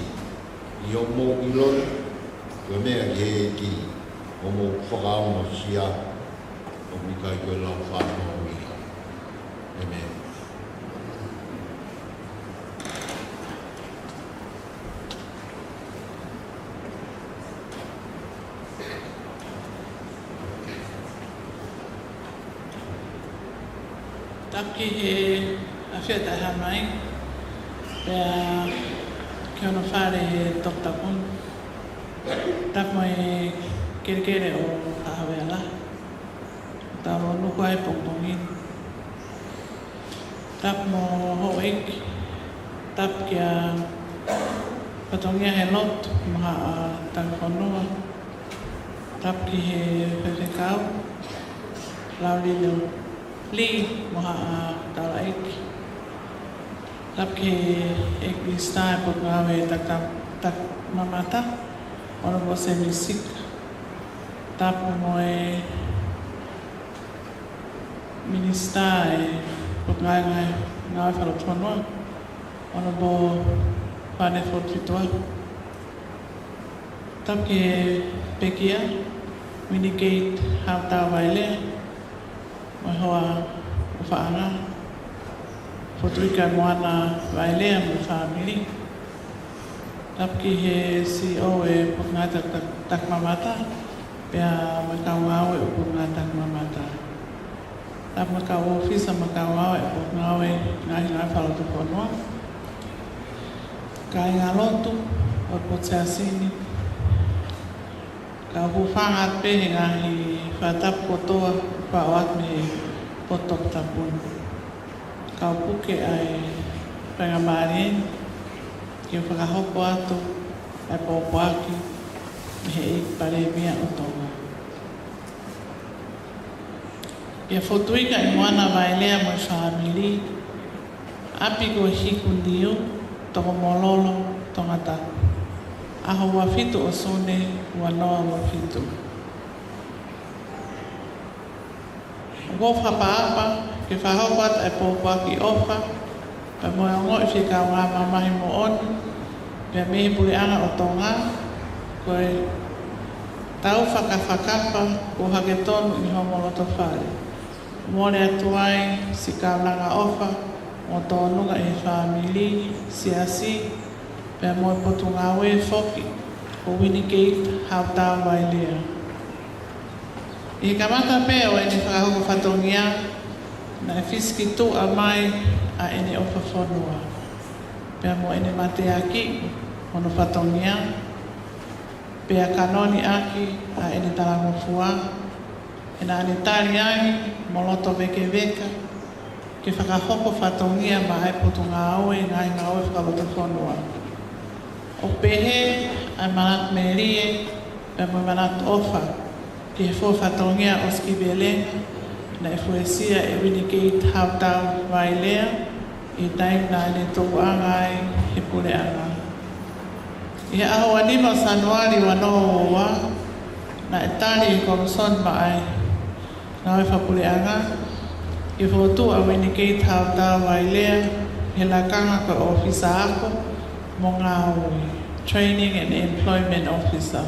ʻi hoʻomou ʻilo na, ko e meʻa ki he ʻEiki, ʻo mou fakaongosia, ʻoku ʻikai ko e lau fānau ia. ʻĒmeni. Tapu ki he ʻafio taʻehāmai, pea ki hono fale he toputapu ni. Tapu mo e kelekele ʻo Haʻa Havea Lahi. Tau lōnuku ai pongipongi ni. Tapu mo houʻeiki. Tapu kia fatongia he lotu mo haʻa tauhi fonua. Tapu ki he faifekau. Laulilo Lī mo haʻa taulaʻeiki. Tapu ki he ʻEiki Minisitā ʻo e Potungāue Takimamata, Honourable Sēmisi Sika. Tapu mo e Minisitā ʻo e Potungāue Ngāue Fakalotofonua, Honourable Fane Fotu Fituʻaho. Tapu ki he pekia, Uini Keiti Hautau Vailea, mo e hoa ʻofaʻanga, Fotuika Moana Vailea mo e fāmili. Tapu ki he CEO ʻo e Potungāue Tak-, Tak-, Takimamata, pea mo e kau ngāue ʻo e Potungāue Takimamata. Tapu mo e kau ʻōfisa mo e kau ngāue ʻo e Potungāue Ngaahi Ngāue Fakalotofonua, kāingalotu ʻo e Potu Siasi ni, kau hūfanga atu pē he ngaahi fakatapu kotoa kuo ʻoatu mei he potu toputapu ni. Kau puke ʻa e faingamālie ni ke fakahoko atu ʻa e pōpoaki mei he ʻEiki Palēmia ʻo Tonga. ʻIa Fotuika ʻi Moana Vailea mo e fāmili, ʻapi ko Hikuniu, Tokomololo, Tongatapu. ʻAho ua fitu ʻo Sune, ua noa ua fitu. ʻOku ou fakaʻapaʻapa ke fakahoko atu ʻa e pōpoaki ʻofa, pea mo e ongoʻi fekau ngāue mamahi moʻoni, pea mei he Puleʻanga ʻo Tonga, ko e tau fakafakafa kuo hake tonu ʻi homo loto fale. Mole atu ai siʻi kaunanga ʻofa mo tōnunga ʻi he fāmili, siasi, pea mo e potungāue foki ʻo Uini Keiti Hautau Vailea. ʻI he kamata pē ʻo ʻene fakahoko fatongia, naʻe fisikituʻa mai ʻa ʻene ʻofa fonua, pea mo ʻene mateakiʻi hono fatongia, pea kanoni ʻaki ʻa ʻene talangofua, he naʻa ne tali ai mo loto vēkeveka ke fakahoko fatongia maʻá e Potungāue Ngaahi Ngāue Fakalotofonua. ʻOku pehē ʻa e manatu melie pea mo e manatu ʻofa ki he fua fatongia ʻo Sikivelenga naʻe fuesia ʻe Uini Keiti Hautau Vailea ʻi he taimi naʻa ne tuʻuʻanga ai he Puleʻanga. ʻI he ʻaho ua nima ʻo Sānuali ua noa ua ua, naʻe tali ʻe he Komisoni Maʻá e Ngāue Fakapuleʻanga ke fokotuʻu ʻa Uini Keiti Hautau Vailea he lakanga ko e ʻŌfisa Ako mo Ngāue, Training and Employment Officer,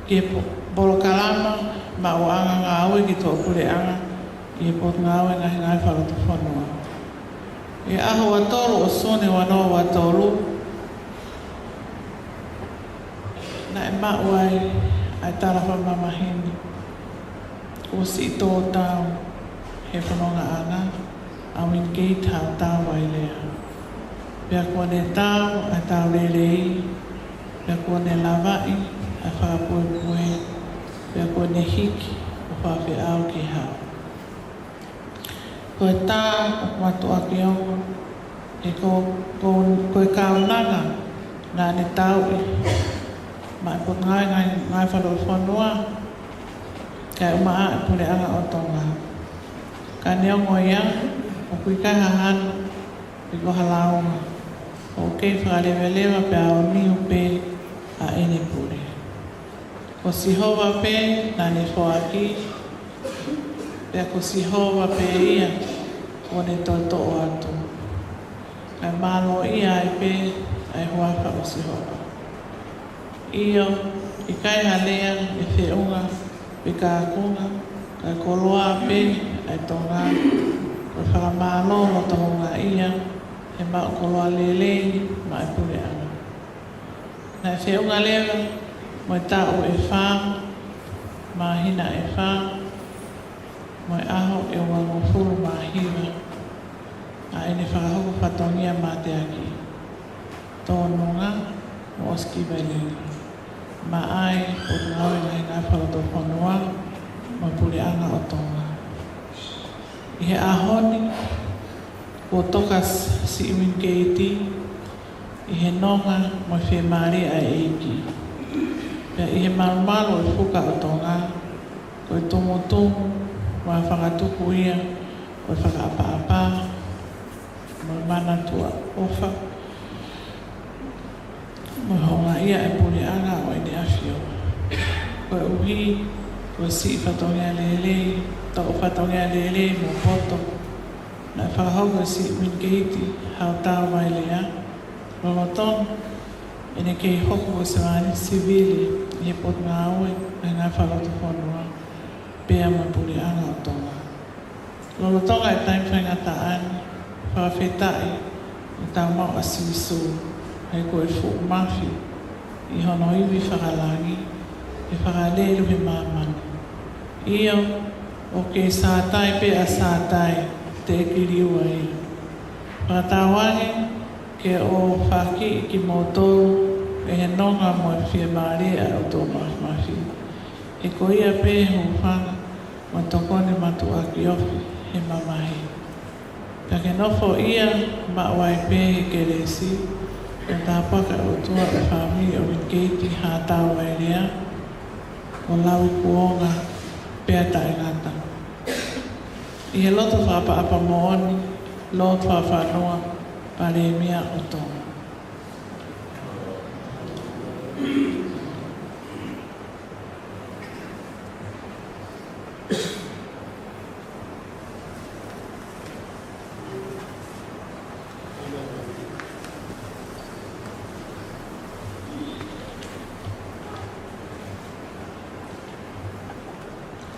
ki he po-, polokalama maʻuʻanga ngāue ki tuʻa puleʻanga ʻi he Potungāue Ngaahi Ngāue Fakalotofonua. ʻI he ʻaho ua tolu ʻo Sune ua noa ua tolu, naʻe maʻu ai ʻa e tala fakamamahi ni kuo siʻi tō tau he fonongaʻanga ʻa Uini Keiti Hautau Vailea. Pea kuo ne tau ʻa e tau lelei, pea kuo ne lavaʻi ʻa e fakapuepue, pea kuo ne hiki ʻo fakafeʻao ki he Hau. Ko e tā ʻoku mātuʻaki ongo, he ko, ko, ko e kaunanga naʻa ne tauʻi maʻá e Potungāue Ngaahi, Ngāue Fakalotofonua, kae ʻumaʻā e Puleʻanga ʻo Tonga. Ka neongo ia, ʻoku ʻikai ha hanu pe ko ha lāunga, ʻoku kei fakaleveleva pea ʻaoniu pē ʻa ʻene pule. Ko Sihova pē naʻa ne foaki, pea ko Sihova pē ia kuo ne toʻotoʻo atu. Kae mālōʻia ai pē ʻa e huafa ʻo Sihova. ʻIo, ʻikai ha lea ʻe feʻunga pe kakunga, kae koloa pē ʻa e Tonga, ko e fakamālō loto houngaʻia he maʻu koloa lelei maʻá e Puleʻanga. Naʻe feʻunga leva mo e taʻu ʻe fā, māhina ʻe fā, mo e ʻaho ʻe uangofulu mā hiva ʻa ʻene fakahoko fatongia mateaki tōnunga mo Sikivelenga maʻá e Potungāue Ngaahi Ngāue Fakalotofonua mo e Puleʻanga ʻo Tonga. ʻI he ʻaho ni, kuo toka siʻi Uini Keiti ʻi he nonga mo e fiemālie ʻa e ʻEiki. Pea ʻi he malumalu ʻo e fuka ʻo Tonga, ko e tumutumu Mo e fakatupu ia ʻo e fakaʻapaʻapa mo e manatuʻa ʻofa mo e houngaʻia ʻa e Puleʻanga ʻo ʻEne ʻAfio. Koeʻuhi ko e siʻi fatongia lelei, tau fatongia lelei mo poto naʻe fakahoko ʻe Siʻi Uinikeiti Hautau Vailea, lolotonga ʻene kei hoko ko e sevāniti sivile ʻi he Potungāue ʻa e Ngaahi Faʻu Lotofonua pea mo e Puleʻanga ʻo Tonga. Lolotonga e taimi faingataʻa ni, fakafetaʻi ʻoku tau maʻu ʻa Sīsū, he ko e fuʻu mafi ʻi hono ivi fakalangi, ʻe fakalelu he māmani. ʻIo, ʻoku kei sātai pē ʻa Sātai, teʻeki liua ia. Fakatauange ke ʻofaʻaki kimoutolu ʻe he nonga mo e fiemālie ʻa e ʻOtua Mafimafi. He ko ia pē hūfanga mo tokoni matuʻaki ofi he mamahi. Ka ke nofoʻia maʻu ai pē he kelesi mo e tāpuaki ʻa e ʻOtua ʻa e fāmili ʻo Uinikeiti Hautau Vailea, ʻo lauikuonga pea taʻengata. ʻI he loto fakaʻapaʻapa moʻoni, lotu fakafanua, Palēmia ʻo Tonga.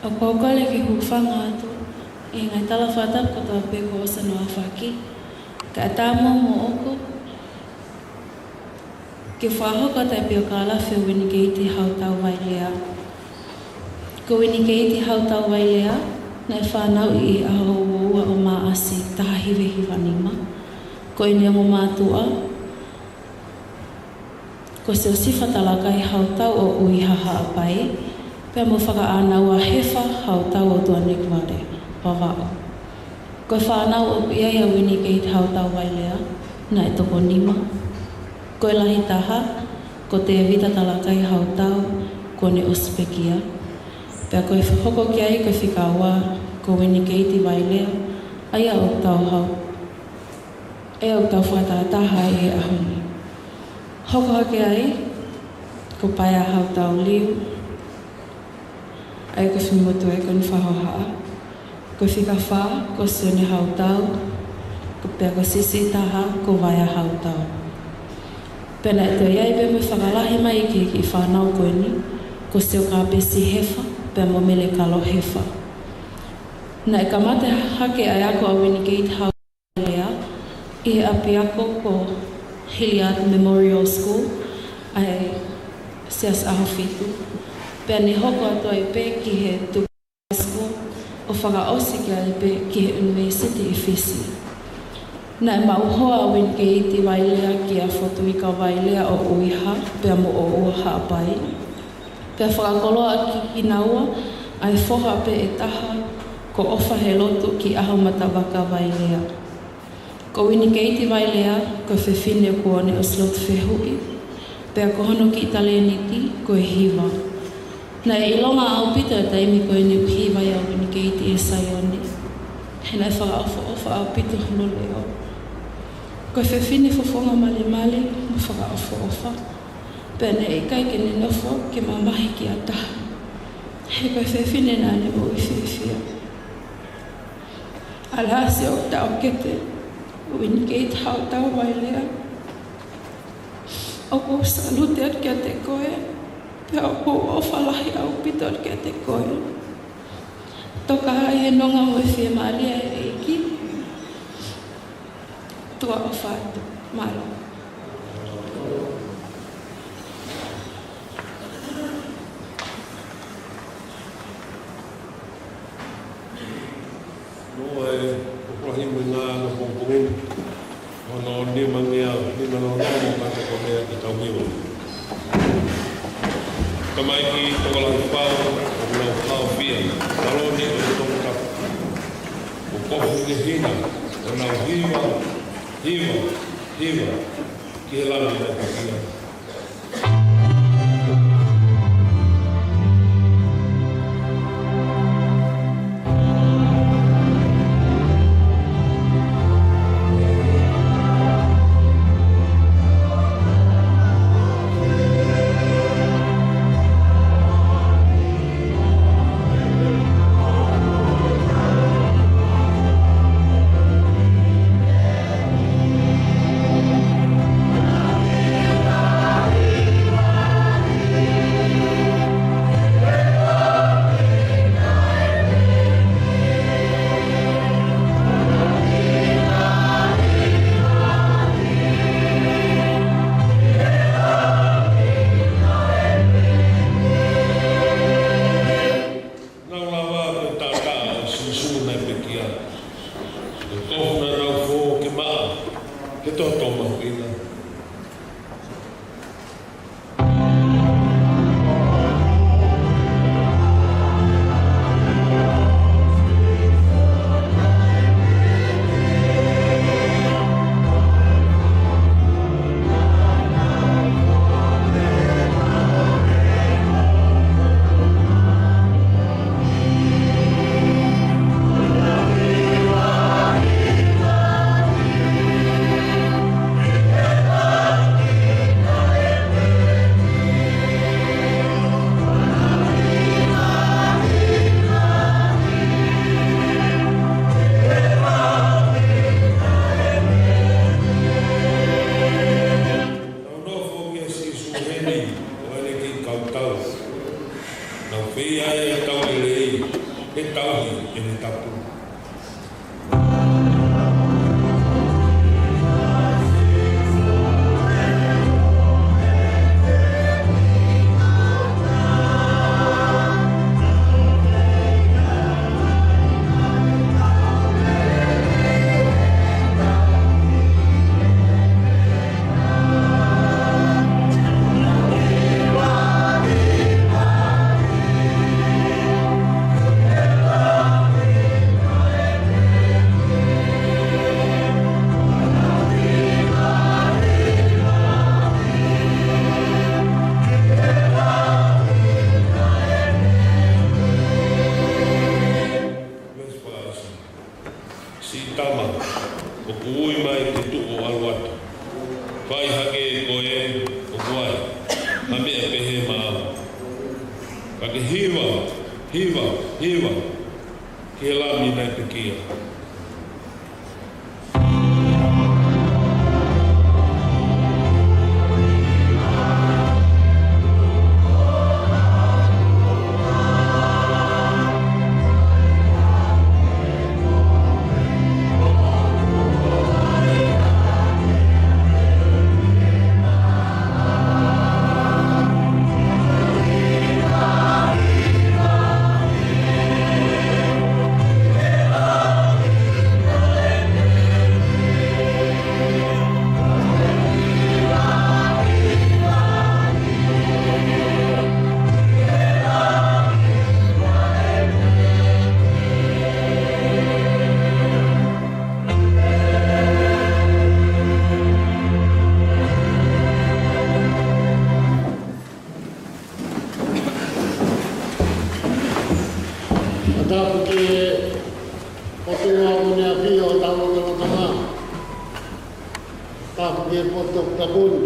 ʻOku ou kole ke hūfanga atu ʻi he ngaahi tala fakatapu kotoa pē kuo ʻosi hono aofaki, kae ʻatā muʻa moʻoku ke fakahoko atu e piokālafi ʻo Uinikeiti Hautau Vailea. Ko Uinikeiti Hautau Vailea naʻe fanauʻi ʻi he ʻaho ua ua ʻo Maʻasi taha hiva hiva nima. Ko ʻene ongo mātuʻa ko Siosifa Talakai Hautau ʻo ʻUiha Haʻapai, pea mo Fakaʻānaua Hefa Hautau ʻo Tuʻanekivale, Vavaʻu. Ko e fānau ʻoku ʻi ai ʻa Uinikeiti Hautau Vailea naʻe toko nima. Ko e lahi taha ko Tēvita Talakai Hautau, kuo ne ʻosi pekia. Pea ko e hoko ki ai ko e fika ua ko Uinikeiti Vailea, ʻa ia ʻoku tau hau- ʻa ia ʻoku tau fakatahataha ai he ʻaho ni. Hoko hake ai ko Paea Hautau Liu, ʻa ia ko e fefine motuʻa ia ko ʻene fakahohaʻa. Ko e fika fā ko Sione Hautau, ko, pea ko e siʻisiʻi taha ko Vaea Hautau. Pea naʻe toe ʻi ai pē mo e fakalahi mai ki he kiʻi fānau ko eni, ko Siokapesi Hefa pea mo Melekalo Hefa. Naʻe kamata hake ʻa e ako ʻa Uinikeiti Hautau Vailea ʻi he ʻapiako ko Hilliard Memorial School, ʻa e Siasi ʻAhofitu. Pea ne hoko atu ai pē ki he Tukuʻau High School, ʻo fakaʻosi ki ai pē ki he ʻUnivēsiti ʻi Fisi. Naʻe maʻu hoa ʻa Uinikeiti Vailea kia Fotuika Vailea ʻo ʻUiha pea mo ʻOua Haʻapai. Pea fakakoloa ʻaki kinaua ʻa e foha pē ʻe taha ko ʻOfahelotu ki ʻAhomatavaka Vailea. Ko Uinikeiti Vailea ko e fefine kuo ne ʻosi lotu fehuʻi, pea ko hono kiʻi talēniti ko e hiva. Naʻe ʻilonga ʻaupito e taimi ko eni ʻoku hiva ai ʻa Uinikeiti ʻi Saione, he naʻe fakaʻofoʻofa ʻaupito hono leʻo. Ko e fefine fofonga malimali mo fakaʻofoʻofa, pea naʻe ʻikai ke ne nofo ke mamahi ki ha taha, he ko e fefine naʻa ne moʻui fiefia. Alasi ʻo taʻokete, Uinikeiti Hautau Vailea, ʻoku ou salute atu kiate koe, pea ʻoku ou ʻofa lahi ʻaupito atu kiate koe. Toka ā ʻi he nonga mo e fiemālie ʻa e ʻEiki. Tuʻa ʻofa atu. Mālō. Mo e ʻoku lahi mo e ngaahi pongipongi. Ono nima mia, nima noa noa mo kata ko mea ki tau miwa. Tamaiki tokolahi pau, ʻoku nau haofia, taloni ʻo Tongatapu. ʻO kofu ke hina, ʻo nau hiva, hiva, hiva, ki he lami naʻe pakia. Ko e kofu naʻa nau fō ke maʻa, ke toto mahuʻinga. Nau nofo kia Sīsū heni, ʻo ʻene kiʻi kau tau. Nau fai ai ʻa e tau lelei, he tauhi ʻene tapu. Siʻi Tama, ʻoku ui mai ke tuʻu ʻo ʻalu atu. Fai hake ko e ʻoku ai ha meʻa pehē maʻau. Ka ke hiva, hiva, hiva ki he Lami naʻe pekia. Tapu ki he ʻOtua ʻoku ne ʻafio ʻi hotau lotolotonga. Tapu ki he potu tapu ni.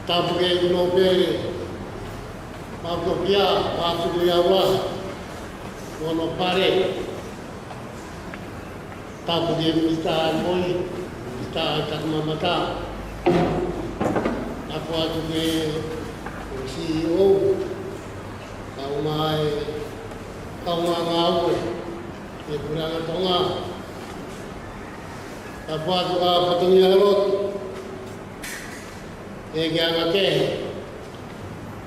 Tapu ki he ʻEiki Nōpele Maʻotokia, Pātuku ʻIa Ua, mo hono pale. Tapu ki he Minisitā ʻo e Moʻui, Minisitā ʻo e Takimamata. Tapu atu ki he C E O, kae ʻumaʻā e kaungā ngāue ʻi he Puleʻanga Tonga. Tapu atu ki he fatongia lotu, ʻEiki Angakehe,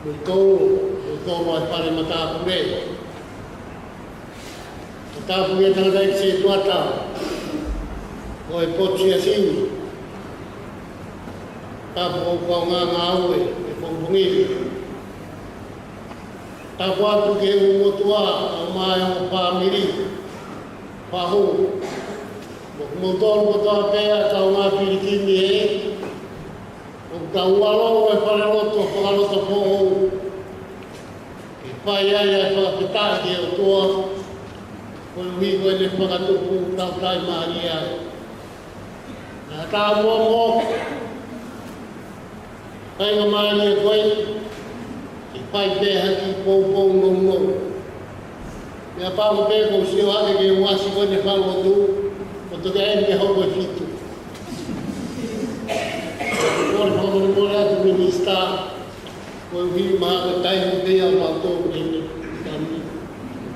mo e tolu, mo e tolu ʻa e Fale Matāpule. Tapu ki he tangataʻeiki sētuata ʻo e Potu Siasi ni. Tapu ki he kaungā ngāue he pongipongi ni. Tapu atu ki he ongo motuʻa, kae ʻumaʻā e ongo fāmili, fahu, mo kimoutolu kotoa pē ʻa e kaungā pilikimi ē, ʻoku tau ʻalu ʻo e falelotu ʻo fakalotofoʻou. Ke fai ai ʻa e fakafetaʻi ki he ʻOtua, koeʻuhi ko ʻene fakatupu tautai mālie ai. Naʻa tau moʻomoʻo, faingamālie ko ē, ke fai pē ha kiʻi poupou nounou. Pea pau pē ʻoku ou sio hake ki he uasi ko eni falelotu, ʻoku toki ʻi ai ʻeni ke hoko ʻe fitu. Kole fakamolemole atu Minisitā, koeʻuhi mahalo ko e taimi pē ia mautolu ke ne kami.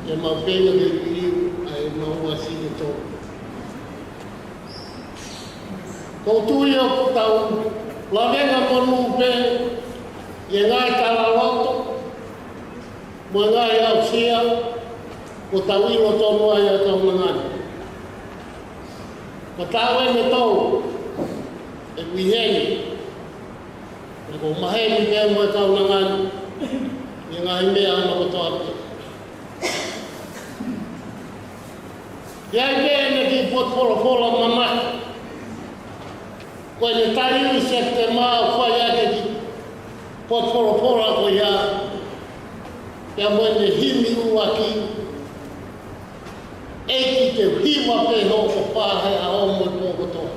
ʻE mau feinga ke liliu ʻa e mau uasi ke tō. ʻOku ou tui ʻoku tau lavenga monū pē ʻi he ngaahi talaloto, mo e ngaahi aʻusia, Ko tau ʻilo tonu ai ʻa e kaunanga ni. Ko tau ʻene tau e ʻuhinga ni. Ko e maheni pē mo e kaunanga ni ʻi he ngaahi meʻa ʻana kotoa pē. ʻI ai pē ʻene kiʻi potu folofola manako. Ko ʻene tali ʻi Sepitema ʻoku fai ʻaki e kiʻi potu folofola ko ia. Pea mo ʻene himi ʻuluaki. ʻEiki, te u hiva pē hoʻo ʻofa he ʻaho mo e pō kotoa.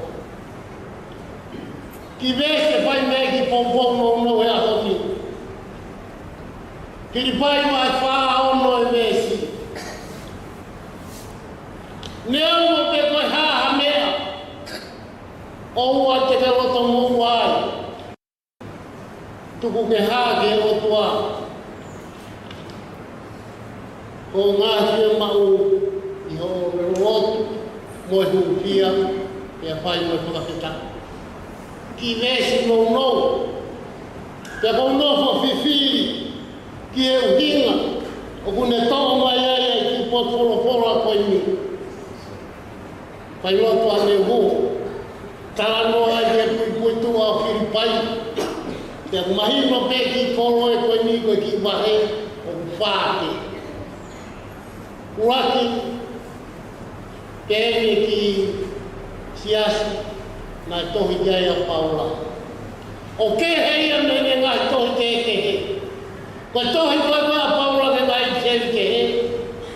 Kiʻi veesi ʻe fai mei ai e kiʻi poupou nounou he ʻaho ni. Filipai vahe fā, ono e veesi. Neongo pe ko e hā ha meʻa ʻoua te ke loto moʻua ai, tuku ke hā ki he ʻOtua hoʻo ngaahi fiemaʻu ʻi hoʻo lotu mo e hūfia, pea fai mo e fakafetaʻi. Kiʻi veesi nounou, pea ʻoku ou nofo fifili ki he ʻuhinga ʻoku ne toʻo mai ai e kiʻi potu folofola ko eni. Fai lotu ʻa e hū. Talanoa ai ki he puipuituʻa ʻo Filipai. Pea ʻoku mahino pē ki he kolo ē ko eni ko e kiʻi vahe ʻoku fā pē. ʻUluaki, pea ʻi he kiʻi siasi naʻe tohi ki ai ʻa Paula. ʻOku kehe ia mei he ngaahi tohi kehekehe. Ko e tohi ko ē ʻa Paula ki he ngaahi ʻipiseli kehe,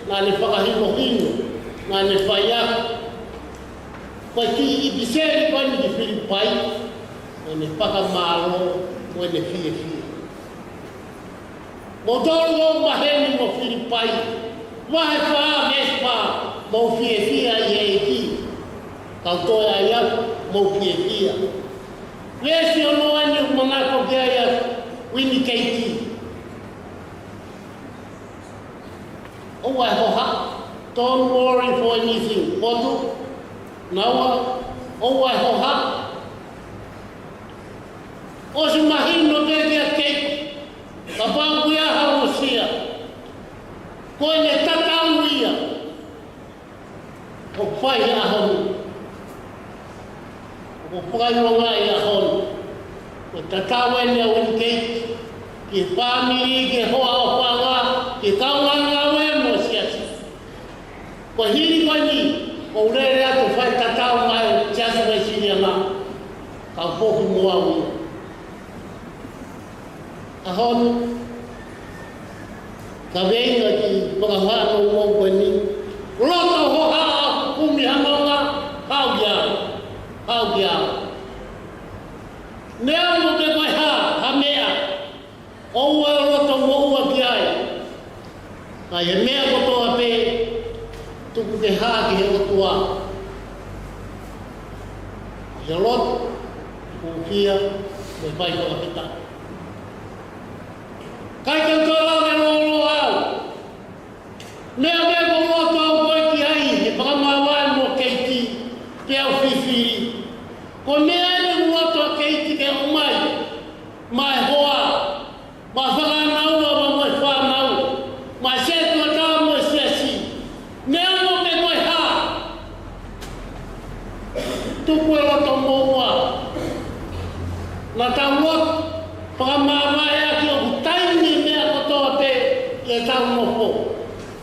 naʻa ne fakahinohino, naʻa ne faiako. Ko e kiʻi ʻipiseli ko eni ki Filipai, ko ʻene fakamālō, ko ʻene fiefia. Mou tolu ʻoku maheni mo Filipai, vahe fā veesi fā, mou fiefia ʻi he ʻEiki. Kau toe ʻai atu, mou fiefia. Veesi ono eni ʻoku manako ki ai ʻa Uini Keiti. ʻOua ʻe hohaʻa. Don't worry for anything. Potu, naua, ʻoua ʻe hohaʻa. ʻOsi mahino pē kia Keiti, kapau ʻoku ʻi ai ha uesia, ko ʻene tatau ia ʻoku fai he ʻaho ni. ʻOku fai ʻo ngaahi ʻaho ni. Ko e tatau eni ʻa Uini Keiti ki he fāmili, ki he hoa ʻofaʻanga, ki he kaungā ngāue mo e siasi. Ko e hili ko eni, ʻoku ou lele atu ʻo fai tatau mo e Siasi Uēsiliana, kau foki mo au ia. ʻAho ni, kaveinga ki he fakahā nounou ko eni. Loto hohaʻa, kumi ha nonga, haʻu ki ai. Haʻu ki ai. Neongo pe ko e hā ha meʻa ʻoua ʻe loto moʻua ki ai, ka ʻi he meʻa kotoa pē, tuku ke hā ki he ʻOtua ʻi he lotu, hūfia, mo e fai fakafetaʻi. ʻIkai ke u toe lave lōloa au. Meʻa pē ʻoku ou loto au ko ē ki ai, he fakamāvae mo Keiti, pea u fifili. Ko e meʻa eni ʻoku ou loto ʻa Keiti ke ʻomai maʻa e hoa, maʻa e fānau, maʻa mo e fānau, maʻa e setuata mo e siasi. Neongo pe ko e hā, tuku e loto moʻua. Naʻa tau lotu fakamāvaeʻaki ʻoku taimi e meʻa kotoa pē ʻi heʻetau nofo.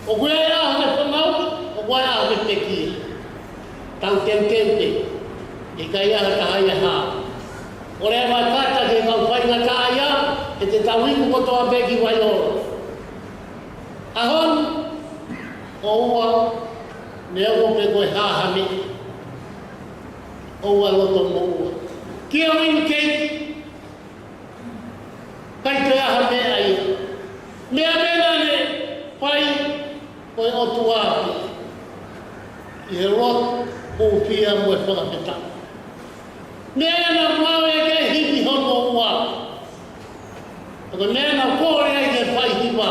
ʻOku ʻi ai e ʻaho ke fanauʻi, ʻoku ʻi ai e ʻaho ke pekia. Tau teuteu pē, ʻikai ha taha ia ʻe hā. ʻOua leva ʻe kata ki he kau faingataʻaʻia, he te tau iku kotoa pē ki Vaiolo. ʻAho ni, ʻoua, neongo pe ko e hā ha meʻa, ʻoua loto moʻua. Kia Uini Keiti, ʻikai toe ʻi ai ha meʻa ia. Meʻa pē naʻa ne fai, ko e ʻOtua pē. ʻI he lotu, hūfia mo e fakafetaʻi. Meʻa ia naʻa mau ʻeke himi hono ua. Ko e meʻa naʻa kole ai ke fai hiva.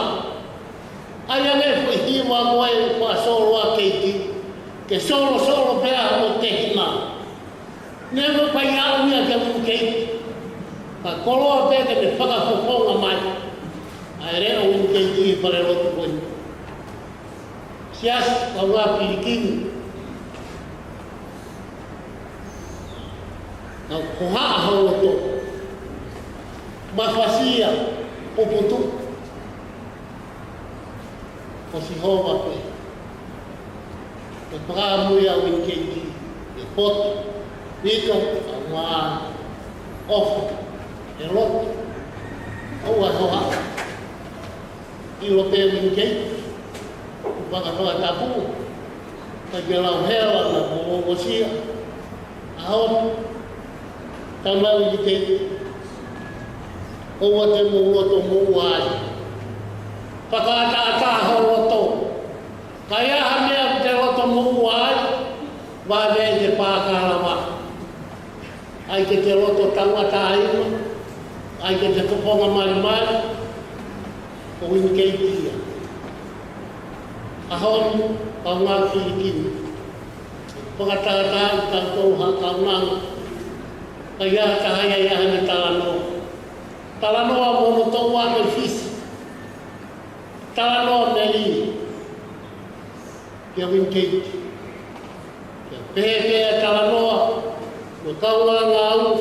ʻAi ange foʻi hiva ko ē ʻoku faʻa solo ʻa Keiti. Ke solosolo pē ʻa hono tehina. Neongo ʻoku ʻikai aʻu ia kia Uini Keiti, ka koloa pē ke ne fakafofonga mai ʻa e leʻo ʻo Uini Keiti ʻi he fale lotu ko eni. Siasi, kaungā pilikimi. Kau hohaʻa ho loto. Mafasia, puputuʻu. Ko Sihova pē. Ko e fakaʻamu ia ʻo Uini Keiti. Ke poto, ʻilo, kaungā ʻofa, ke loto, ʻoua ʻe hohaʻa. ʻIlo pē Uini Keiti, fakafakatapu, ka ke lau hela na ko o sia. ʻAho ni, tama Uini Keiti, ʻoua te mou loto moʻua ai. Fakaʻataʻatā ho loto. Ka ʻi ai ha meʻa ʻoku te loto moʻua ai, vave ke pākalava. ʻAi ke te loto tauʻatāina, ʻai ke te tokonga malimali, ko Uini Keiti ia. ʻAho ni, kaungā pilikimi. Fakatātā ʻi tautolu ha kaunanga, ka ʻi ai ha taha ia ʻi ai haʻane talanoa. Talanoa mo hono toʻu ʻa e Fisi. Talanoa melie. Kia Uini Keiti. Kia pehē pē ʻa e talanoa mo e kaungā ngāue.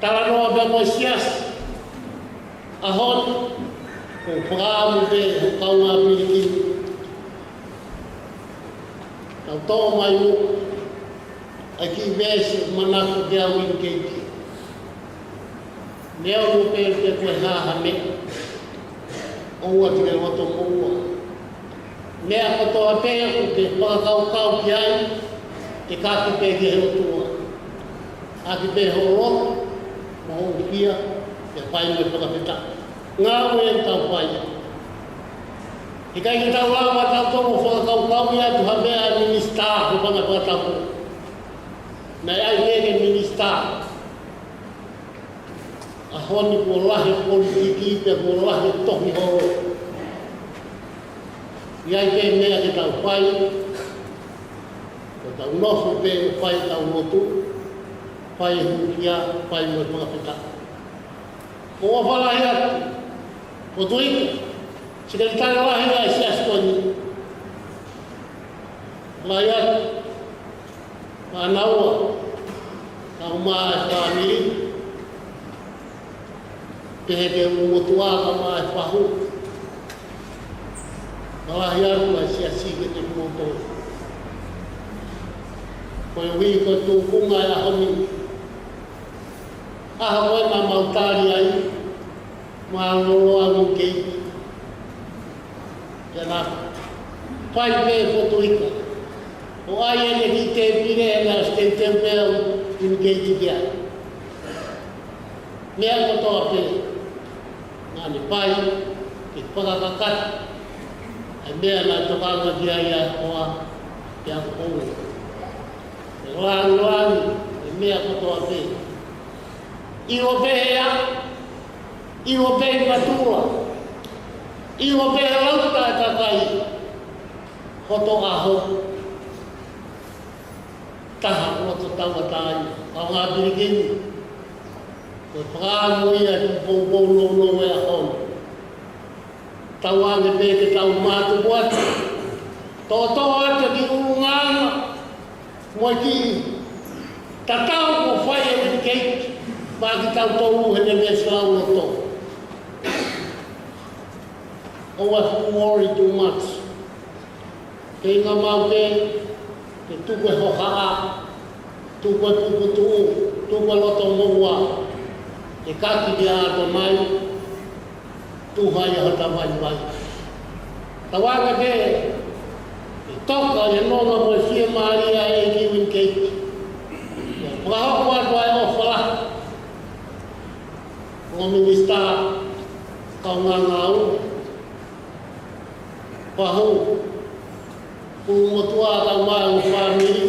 Talanoa pē mo e siasi. ʻAho ni, ko e fakaʻamu pē ʻa e kaungā pilikimi. Tau toʻo mai muʻa ʻa e kiʻi veesi manako kia Uini Keiti. Neongo pē pe ko e hā ha meʻa, ʻoua te ke loto moʻua. Meʻa kotoa pē ʻoku ke fakakaukau ki ai, ke kaki pē ki he ʻOtua. ʻAki pē ho loto, mo hoʻo fiefia, ke fai mo e fakafetaʻi. Ngāue ʻoku tau fai. ʻIkai ke tau lava tautolu ʻo fakakaukauʻi atu ha meʻa ʻa e minisitā, ko e fanga fakatapu. Naʻe ʻai pē ke minisitā. ʻAho ni kuo lahi e politiki pea kuo lahi e tohi holo. ʻI ai pē meʻa ke tau fai, ko ʻetau nofo pē ʻo fai ʻetau lotu, fai e hūfia, fai mo e fakafetaʻi. Ko e ʻofa lahi atu, ko Tuʻi, Sekelitali Lahi ʻa e Siasi ko eni. Lahi atu, Fānau, kae ʻumaʻā e fāmili, pehē ki he ʻulumotuʻa kae ʻumaʻā e fahu. Mālō atu ʻa e siasi kiate kimoutolu. Koeʻuhi ko e tūkunga e ʻaho ni. ʻAho ko ē naʻa mau tali ai, mālōlō ʻa Uini Keiti. Pea naʻe fai pē ʻe Fotu Ika ʻo ʻai ʻene kiʻi tēpile, naʻe ʻosi teuteu pē ʻa Uini Keiti ki ai. Meʻa kotoa pē naʻa ne fai ke fakakakato ʻa e meʻa naʻe tokanga ki ai ʻa e hoa, pea ko e lāngilangi e meʻa kotoa pē. ʻIlo pē ʻe ʻa, ʻilo pē ʻe natula, ʻilo pē ʻe lauta e kakai hoto ʻaho. Taha loto tauʻatāina, kaungā pilikimi. Ko e fakaʻamu ia ki he poupou nounou e ʻaho ni. Tauange pē ke tau mātuku atu, toʻotoʻo atu ki ʻulungaanga mo e kiʻi tatau kuo fai ʻe Uini Keiti maʻa kitautolu heʻene veesi lauloto. ʻOua ʻe fuʻu worry too much. Feinga maʻu pē ke tuku e hohaʻa, tuku e puputuʻu, tuku e loto moʻua, ke kaki ki ai ʻa ʻAtonai, tuha ia hota vaivai. Tauange pē ke toka ʻi he nonga mo e fiemālie ʻa e ʻEiki Uini Keiti. Fakahoko atu ʻa e ʻofa lahi, ongo minisitā, kaungā ngāue, fahu, ʻulumotuʻa kae ʻumaʻā e fāmili,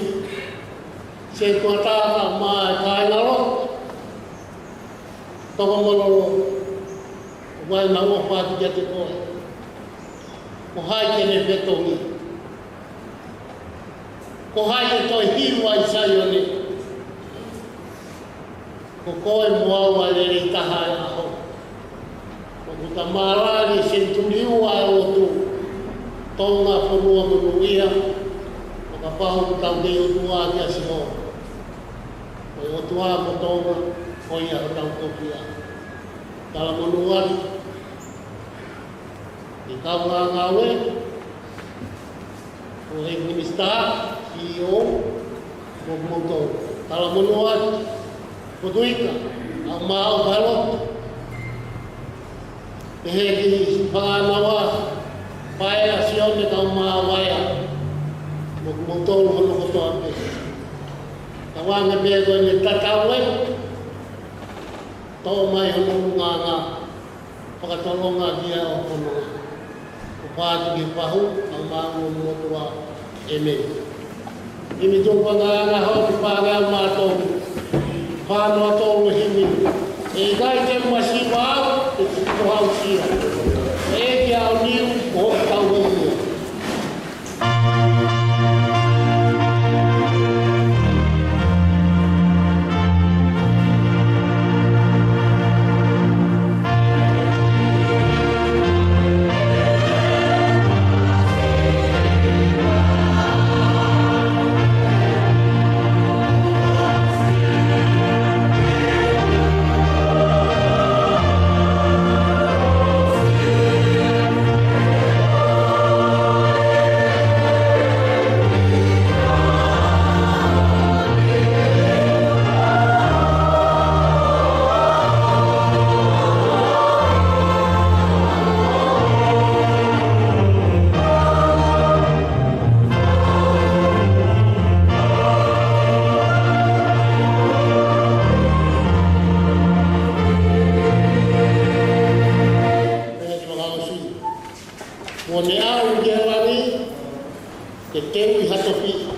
setuata kae ʻumaʻā e kāingalotu, toko mololo, ʻoku ʻi ai ʻenau ʻofa atu kiate koe. Ko hai te ne fetongi? Ko hai ʻe toe hiva ʻi Saione? Ko koe mo au ʻa e lelei taha e ʻaho. ʻOku ta mālali e senituli ua ʻa e lotu. Tō Ko e ʻOtua kia Sihova, ko e ʻOtua ko Tonga, ko ia hotau tofiʻa. Talamonū atu ki he kau ngāue, ko e Minisitā, C E O, mo kimoutolu. Talamonū atu, ko Tuika, ʻa Maʻu Palo, pehē ki he fānau ʻa Paea, Sione, kau Maʻu Vaea, mo kimoutolu hono kotoa pē. Tauange pē ko ʻene tatau ē, toʻo mai hono ʻulungaanga, fakatolonga ki he ʻaho ko eni. Ko e pātiki pahu, ʻa Maʻu mo motuʻa, ʻēmeni. Himi tuʻunga ngāue ʻa e ʻaho ni, fānau maʻu tolu, fānau tolu himi, ʻe ʻikai te u masiva au, ʻe te u tohausia. ʻEiki ʻa ʻoniu, ʻo tau himi. Mo ne ʻalu ki he langi, ke teuʻi ha tofiʻa.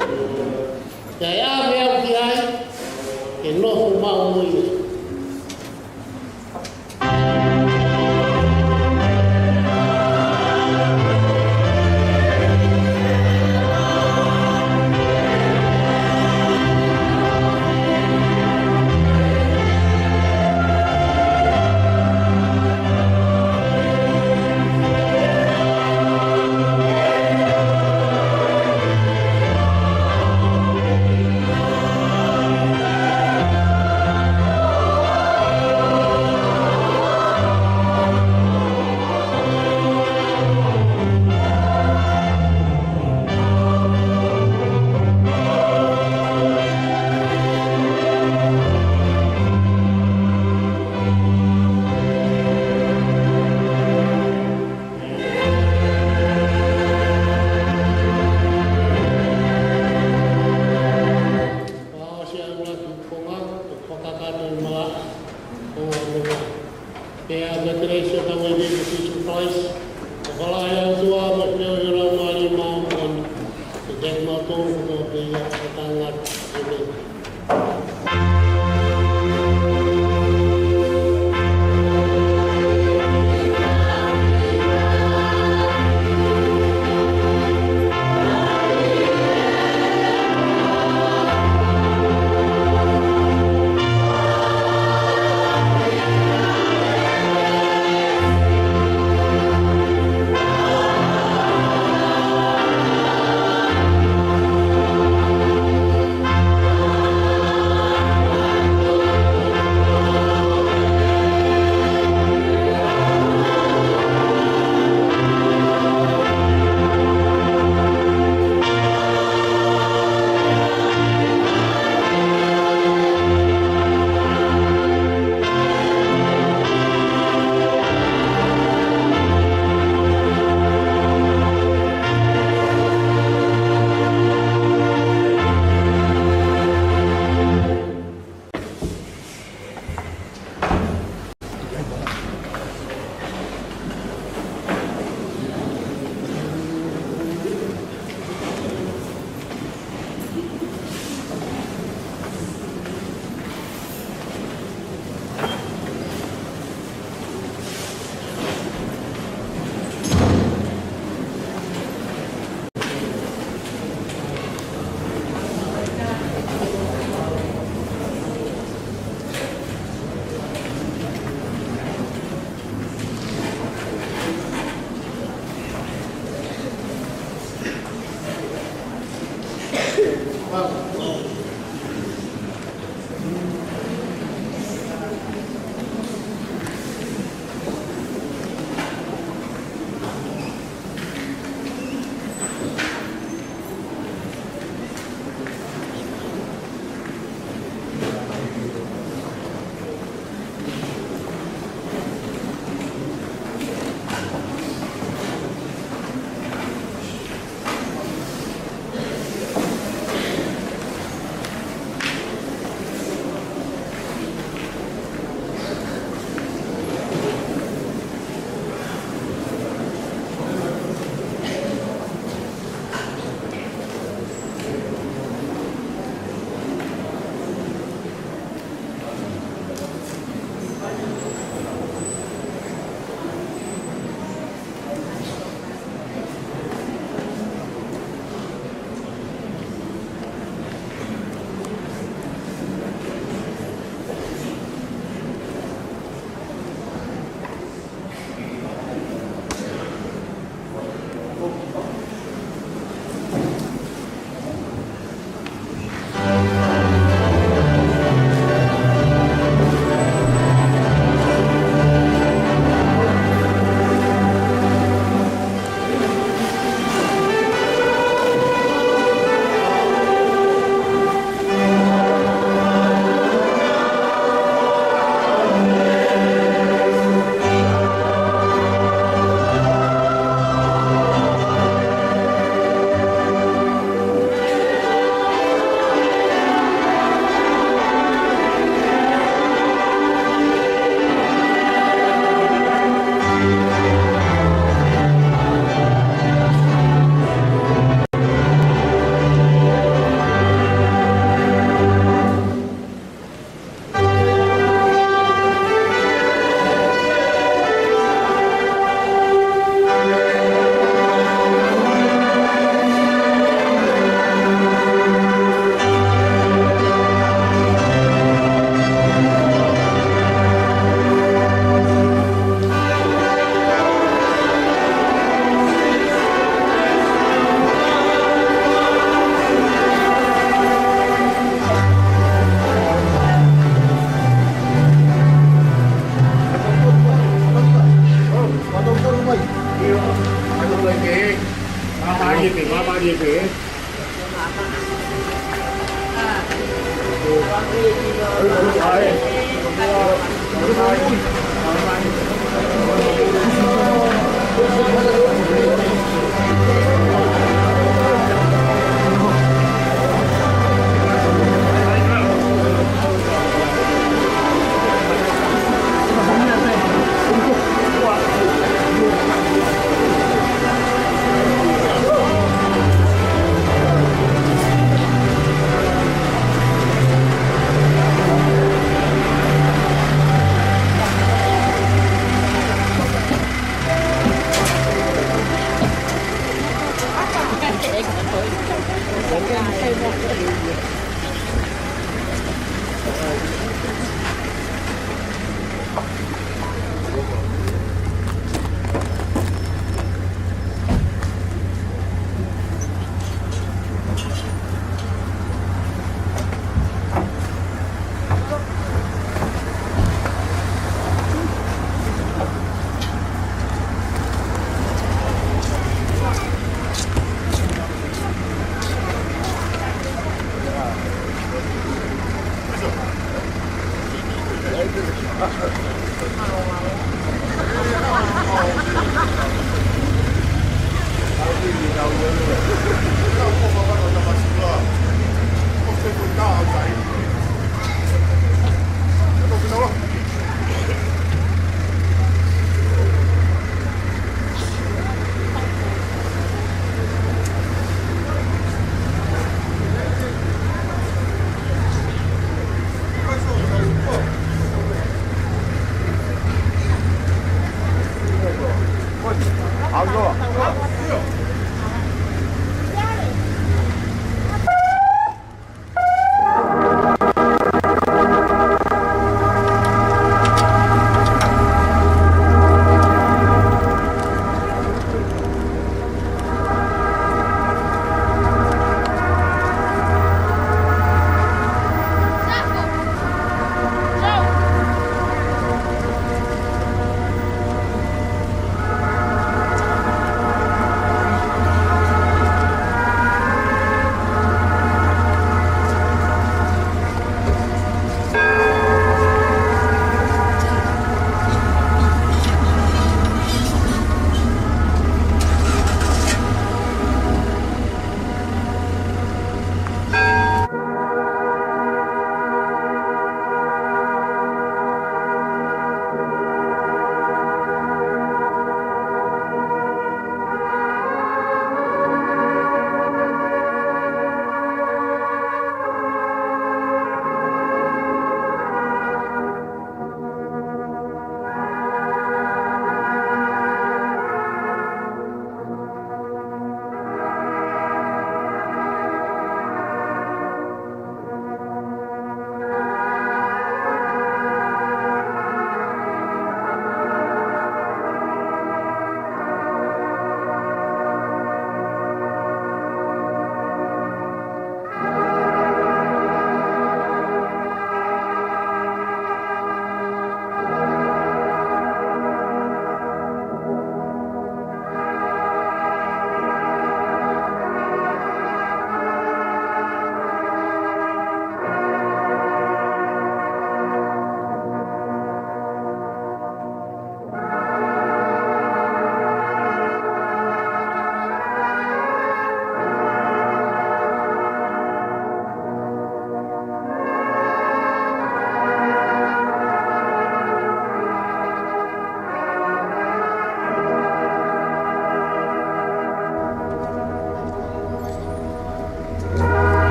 Pea ʻe ʻave au ki ai, ke nofo maʻu mo ia. Pea ʻosi ʻa e ʻuluaki konga, ko e fakakakato ʻi he malaʻe, konga ʻuluaki. Pea ko e kelesi ʻa hotau ʻEiki ko Sīsū Kalaisi, ko e ʻofa ʻa e ʻOtua, mo e feohi ʻa e Laumālie Māʻoniʻoni, ke ʻiate kimautolu kotoa pē ʻo taʻengata. ʻĒmeni.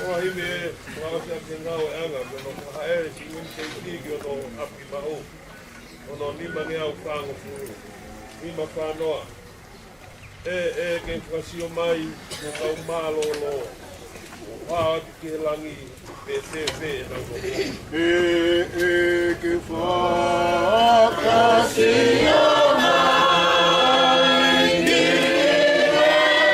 ʻOua ʻe ʻi ai ha ngāue ʻanga, ko hono haʻele siʻi uini kei ki hono ʻapi maʻu. Ko hono nima ngeau fāngofulu, nima fā noa. ʻE, ʻe, ke u fakasio mai, mo kau mālōlō. ʻO ʻā atu ki he langi, pē, pē, pē, nau ko. ʻE, ʻe, ke u fakasio mai, ki he kau mālōlō.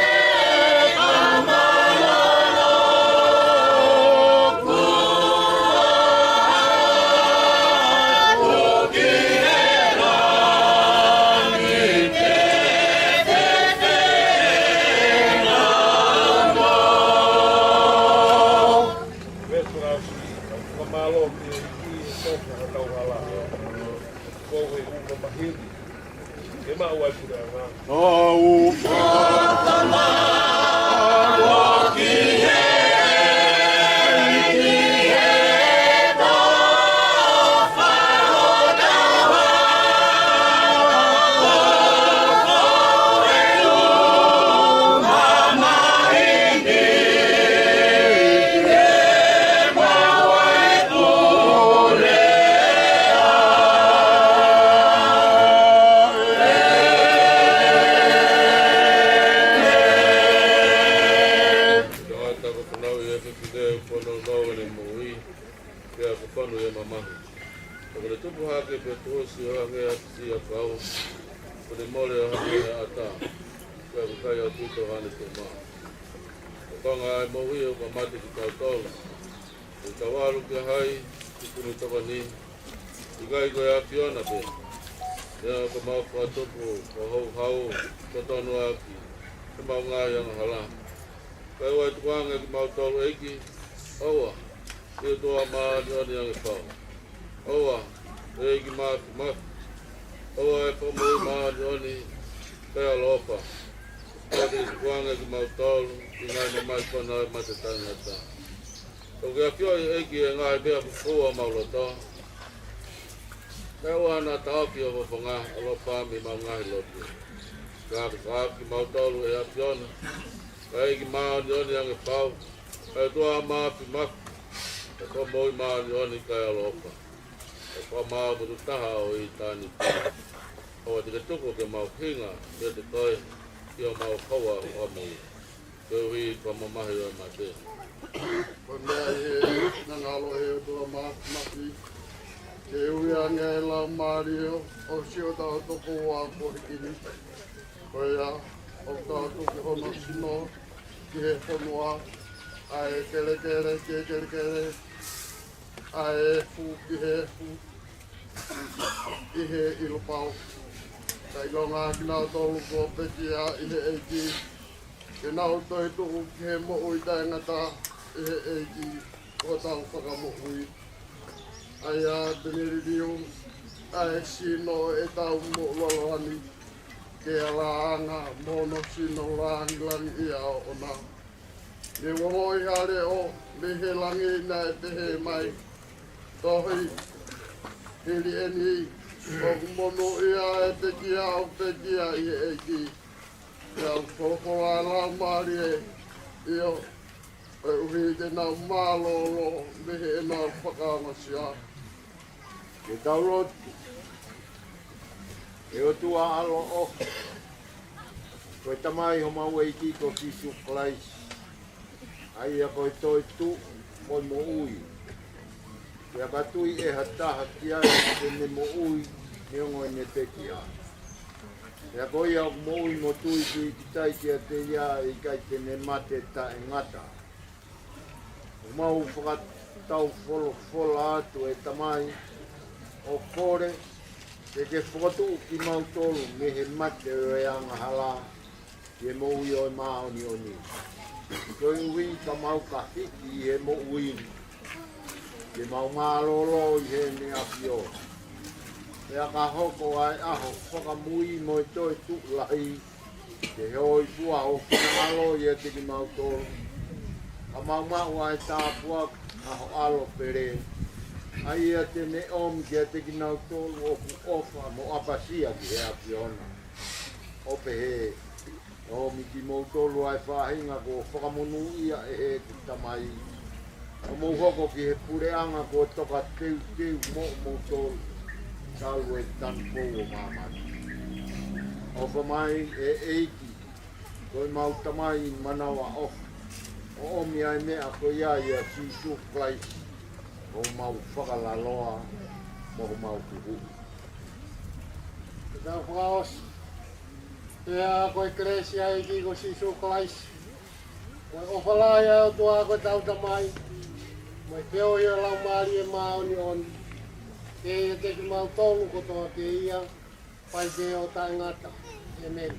Fakamālō ki he ʻEiki he toka ʻo hotau hala. Ko e ʻuha maheni. Ke maʻu ai puleʻanga. ʻOku fakamālō ki he, ki he toka ʻo hotau hala. Ko e ʻuha maheni. Ke maʻu ai puleʻanga. Tangata ko e fanauʻi ʻe he fefine, ʻoku fanongo ʻene moʻui, pea ʻoku fonu ʻi he mamahi. Pea ko ʻene tupu hake pea tuʻusi ʻo hangē ha siʻi ʻakau, ʻoku ne mole ʻo hangē ha ʻata, pea ʻoku ʻikai ʻaupito haʻane tōmaʻa. Ko e konga ʻo e moʻui ʻoku mate kitautolu. ʻE tau ʻalu kia hai, tuku ni tokoni, ʻikai ko e ʻAfiona pē. Pea ʻoku mau fakatupu ʻo houhau totonu ʻaki ʻemau ngaahi angahala. Kae ʻoua ʻe tukuange kimautolu ʻEiki, ʻoua, ʻi he ʻOtua māʻoniʻoni ange pau. ʻOua, ʻEiki Māfimafi, ʻOua ʻe fakamoʻui māʻoniʻoni, kae ʻaloʻofa. ʻOua te ke tukuange kimautolu ki he ngaahi mamahi kona ʻo e mate taʻengata. ʻOku ke ʻafioʻi ʻEiki ʻa e ngaahi meʻa kuo fua ʻi homau loto. Kae ʻoua naʻa taʻofi ho fofonga, ʻaloʻofa mei homau ngaahi lotu. Ka ke fakahaofi kimautolu ʻe he ʻAfiona, ko e ʻEiki māʻoniʻoni ange pau, ko e ʻOtua Māfimafi, ko e Fakamoʻui māʻoniʻoni kae ʻaloʻofa, ko e Fakamaau motuʻa taha ʻo ʻitāniti. ʻOua te ke tuku ke mau hinga meiate koe ʻi homau houa fakamoʻui, koeʻuhi ko e mamahi ʻo e mate. Ko e meʻa ʻi he ngalo ʻe he ʻOtua Māfimafi, ke ui ange ʻa e laumālie ʻo siʻotau tokoua kuo hiki ni. Ko ia ʻoku tau tuku hono sino ki he fonua, ʻa e kelekele ki he kelekele, ʻa e efu ki he efu, ʻi he ʻilo pau. Kae ʻilonga kinautolu kuo pekia ʻi he ʻEiki, ke nau toetuʻu ki he moʻui taʻengata ʻi he ʻEiki ko hotau Fakamoʻui. ʻA ia te ne liliu ʻa e sino ʻo ʻetau moʻulaloa ni, ke ʻalaʻanga mo hono sino langilangiʻia ʻoʻona. Ne u ongoʻi ha leʻo mei he langi naʻe pehē mai, Tohi, hili eni, ʻoku monūʻia ʻa e pekia ʻoku pekia ʻi he ʻEiki. Pea ʻoku folofola ʻa e Laumālie, ʻio, koeʻuhi te nau mālōlō mei heʻenau fakaongosia. Ke tau lotu. ʻE ʻOtua ʻaloʻofa, ko e Tamai homau ʻEiki ko Sīsū Kalaisi, ʻa ia ko e toetuʻu mo e moʻui. Pea ka tui ʻe ha taha ki ai te ne moʻui neongo ʻene pekia. Pea ko ia ʻoku moʻui mo tui kiate ia ʻe ʻikai te ne mate taʻengata. ʻOku mau fakataufolofola atu ʻe Tamai, ʻo kole ke ke fokotuʻu kimautolu mei he mate ʻo e angahala ki he moʻui ʻo e māʻoniʻoni. Koeʻuhi ka mau ka hiki ʻi he moʻui ni, ke mau mālōlō ʻi heʻene ʻafio. Pea ka hoko ʻa e ʻaho fakamui mo e toetuʻu lahi, ke hōifua ho finangalo ʻiate kimautolu, ka mau maʻu ʻa e tāpuaki ʻa ho ʻAlo pele, ʻa ia te ne ʻomi kiate kinautolu ʻoku ʻofa mo ʻapasia ki he ʻAfiona, ʻo pehē, ʻOmi kimoutolu ʻa e faʻahinga kuo fakamonūʻia ʻe heʻeku Tamai, ʻo mou hoko ki he puleʻanga kuo toka teuteu moʻomoutolu, talu e tanupou ʻo māmani. ʻOfa mai ʻe ʻEiki, ko ʻemau Tamai manavaʻofa, ʻo ʻomi ʻa e meʻa ko ia ʻia Sīsū Kalaisi, ko homau fakalaloa mo homau huhuʻi. Ke tau fakaʻosi. Pea ko e kelesi ʻa e ʻEiki ko Sīsū Kalaisi, mo e ʻofa lahi ʻa e ʻOtua ko ʻetau Tamai, mo e feohi ʻa e Laumālie Māʻoniʻoni, ke ʻiate kimautolu kotoa pē ia, pea pehē ʻo taʻengata. ʻĒmeni.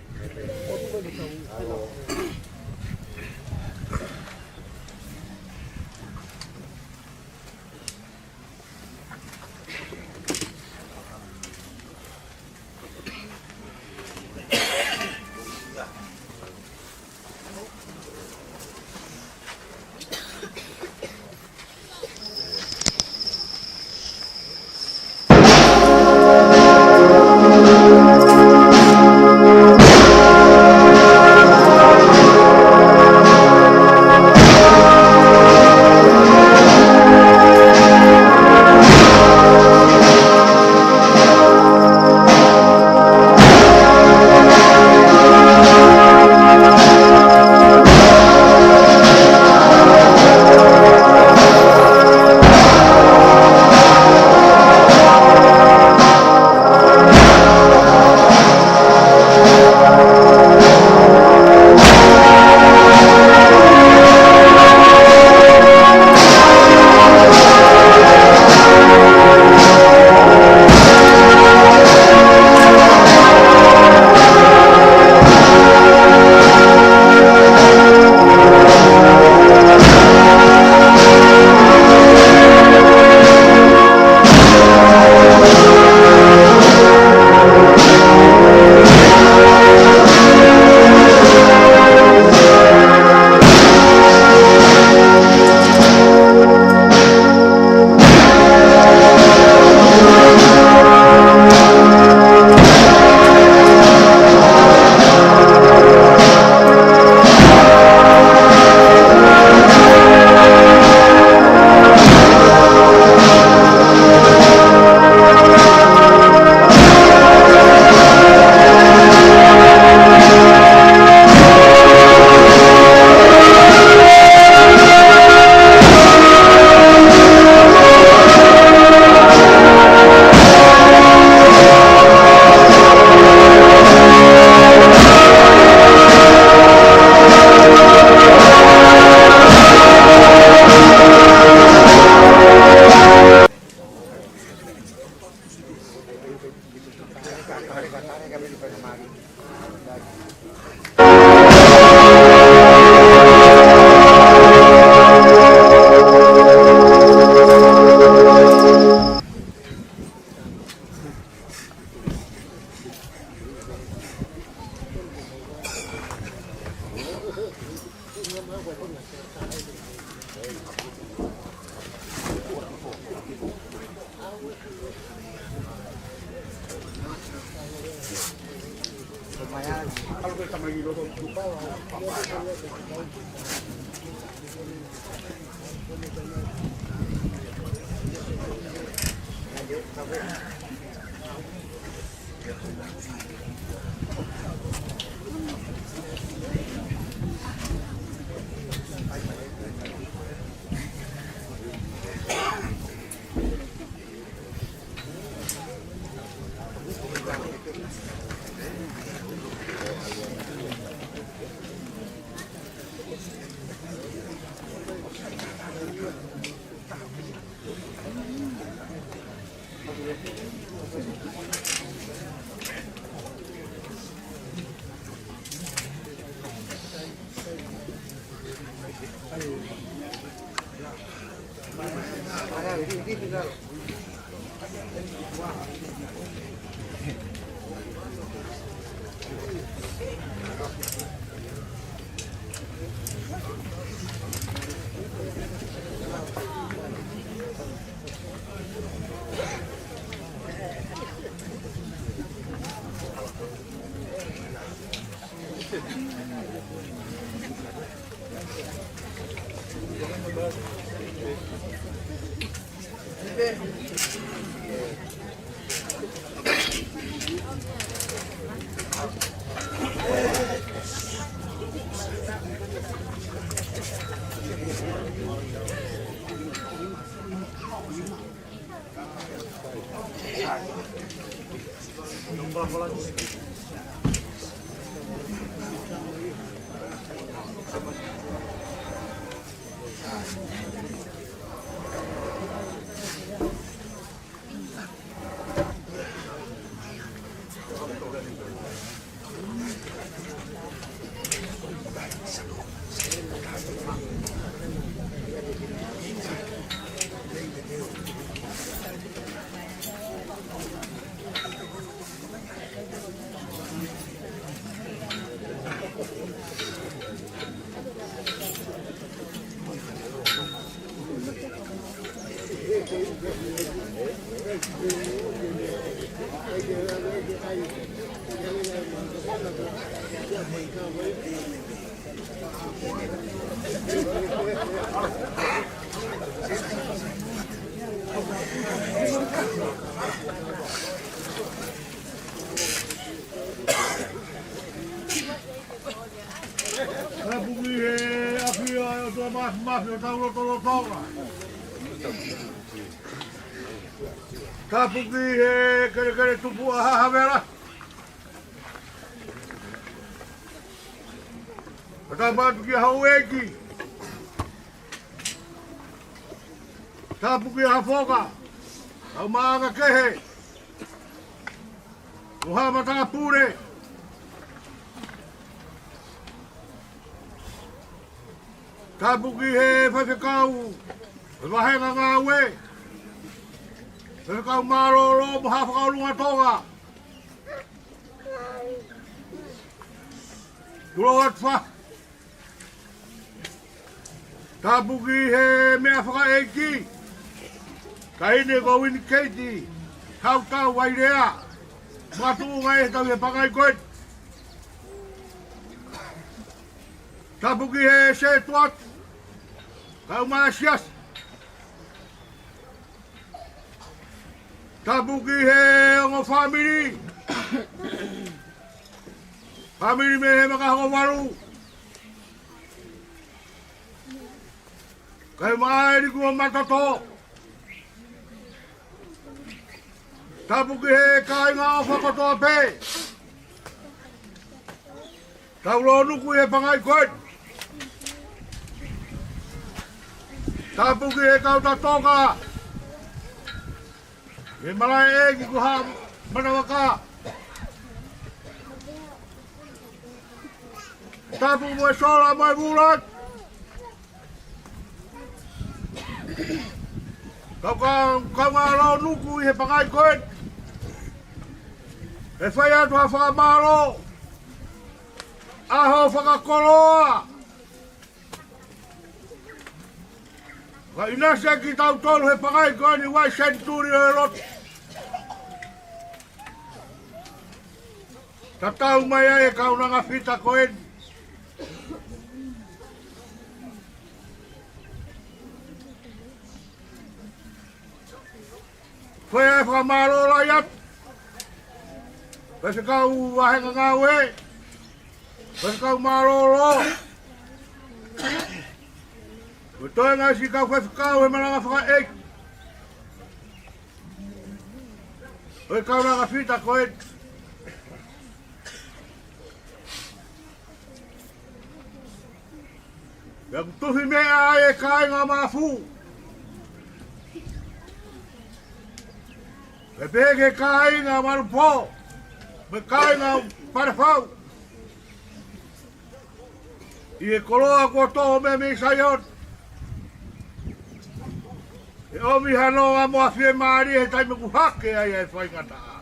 Tāpuki he ʻafio ʻa e ʻOtua Māfimafi ʻi hotau lotolotonga. Tāpuki he kelekele tupu ʻa Hahavela. Fakatapu atu ki he houʻeiki. Tāpuki ʻa Hafoka, kau maʻanga kehe, mo haʻa matāpule. Tāpuki he faifekau, he vāhenga ngāue, faifekau mālōlō mo haʻa fakaʻolunga Tonga. Tuʻu atu fa. Tāpuki he meʻa fakaʻeiki, taʻahine ko Uinikeiti Hautau Vailea, makatuʻunga ʻi he tau he pangai ko ē. Tāpuki he setuata, kau maʻa e siasi. Tāpuki he ongo fāmili. Fāmili mei he Makahokovalu. Kae ʻumaʻā e Liku ʻo Matoto. Tāpuki he kāinga ʻofa kotoa pē. Tau lōnuku ʻi he pangai ko ē. Tāpuki he kau ta Tonga. He malaʻe ʻeiki ko Haʻa Manavaka. Tapu mo e sola mo e vula. Kau ka, kau ngā lōnuku ʻi he pangai ko ē. ʻE fai atu ha fakamālō. ʻAho fakakoloa. Ka ʻinasi ʻa kitautolu he pangai ko eni ʻi he senituli ʻo e lotu. Tatau mai ai e kaunanga fita ko eni. Ko e fakamālō lahi atu. Faifekau Vahenga Ngāue. Faifekau mālōlō. Ko e toenga e siʻi kau faifekau he malanga fakaʻeiki ʻo e kaunanga fita ko eni. Pea ʻoku tufi meʻa ai e kāinga Mafu. Pea pehē ki he kāinga Malupo, mo e kāinga Falefau. ʻI he koloa kuo tō mei Saione. ʻE ʻomi ha nonga mo ha fiemālie he taimi ʻoku hake ai e faingataʻa.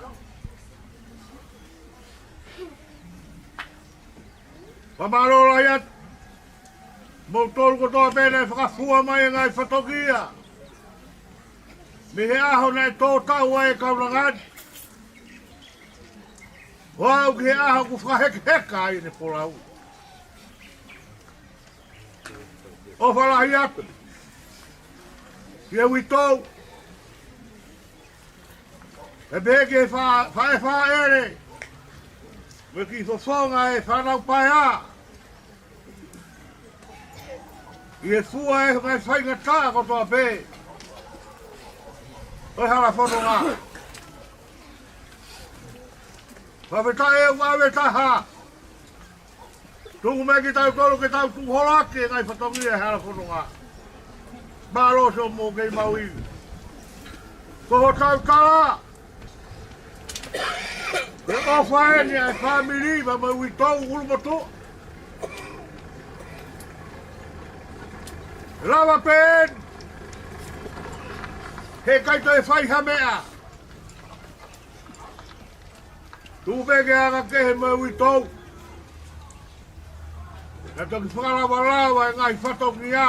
Fakamālō lahi atu kimoutolu kotoa pē naʻe fakafua mai e ngaahi fatongia mei he ʻaho naʻe tō tau ai e kaunanga ni ʻo aʻu ki he ʻaho ʻoku fakahekeheka ai ʻene folau. ʻOfa lahi atu ki he uitou, pea pehē ki he fa-, faʻē fāʻele, mo e kiʻi fofonga e fānau paea, ʻi he fua e ngaahi faingataʻa kotoa pē ʻo e hala fononga. Fakafetaʻi ʻoku ʻave taha. Tuku mai kitautolu ke tau tuʻu holo ʻaki e ngaahi fatongia he hala fononga. Mālō siʻomou kei maʻu ivi. Ko hotau tala, ko e ʻofa eni ʻa e fāmili pea mo e uitou ʻulumotuʻa. Lava pē eni. He ʻikai toe fai ha meʻa. Tuku pē ke anga kehe mo e uitou. Naʻa toki fakalavalava e ngaahi fatongia.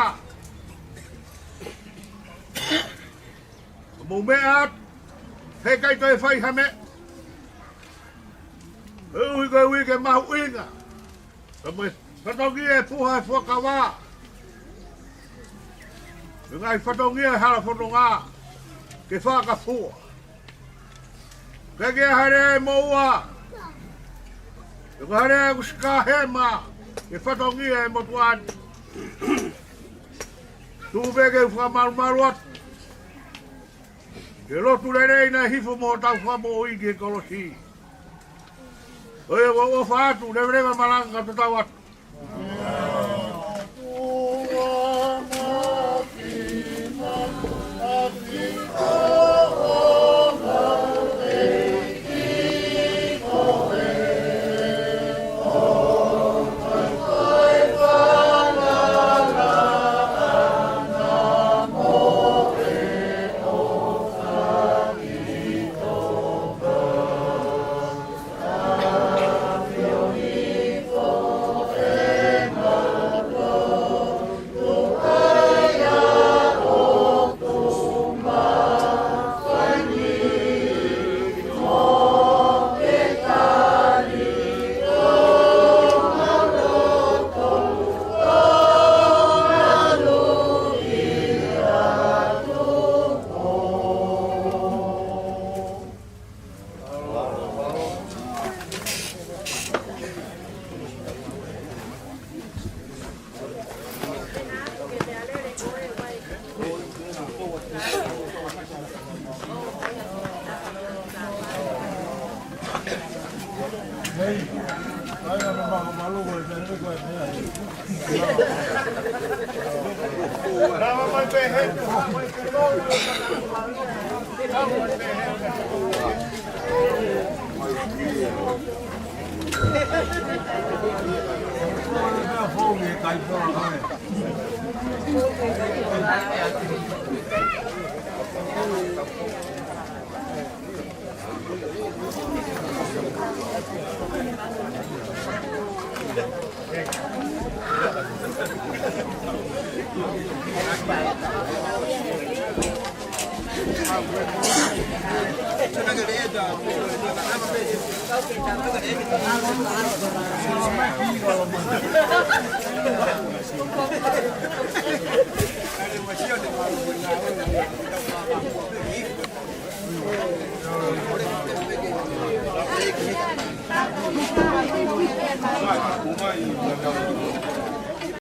Mou meʻa atu, he ʻikai toe fai ha meʻa. He ʻuhi ko e uike mahuʻinga. Ka mo e fatongia e puha e fuakava. Mo e ngaahi fatongia e hala fononga ke fakafua. Ke ke hale e moua. Ke ke hale e kusikahema. Ke fatongia e motuʻa ni. Tuku pē ke u fakamalumalu atu. Ke lotu lelei naʻe hifo mo hotau Fakamoʻui ki he kolosi. ʻOiauē, ʻofa atu, leveleva malanga ka tatau atu.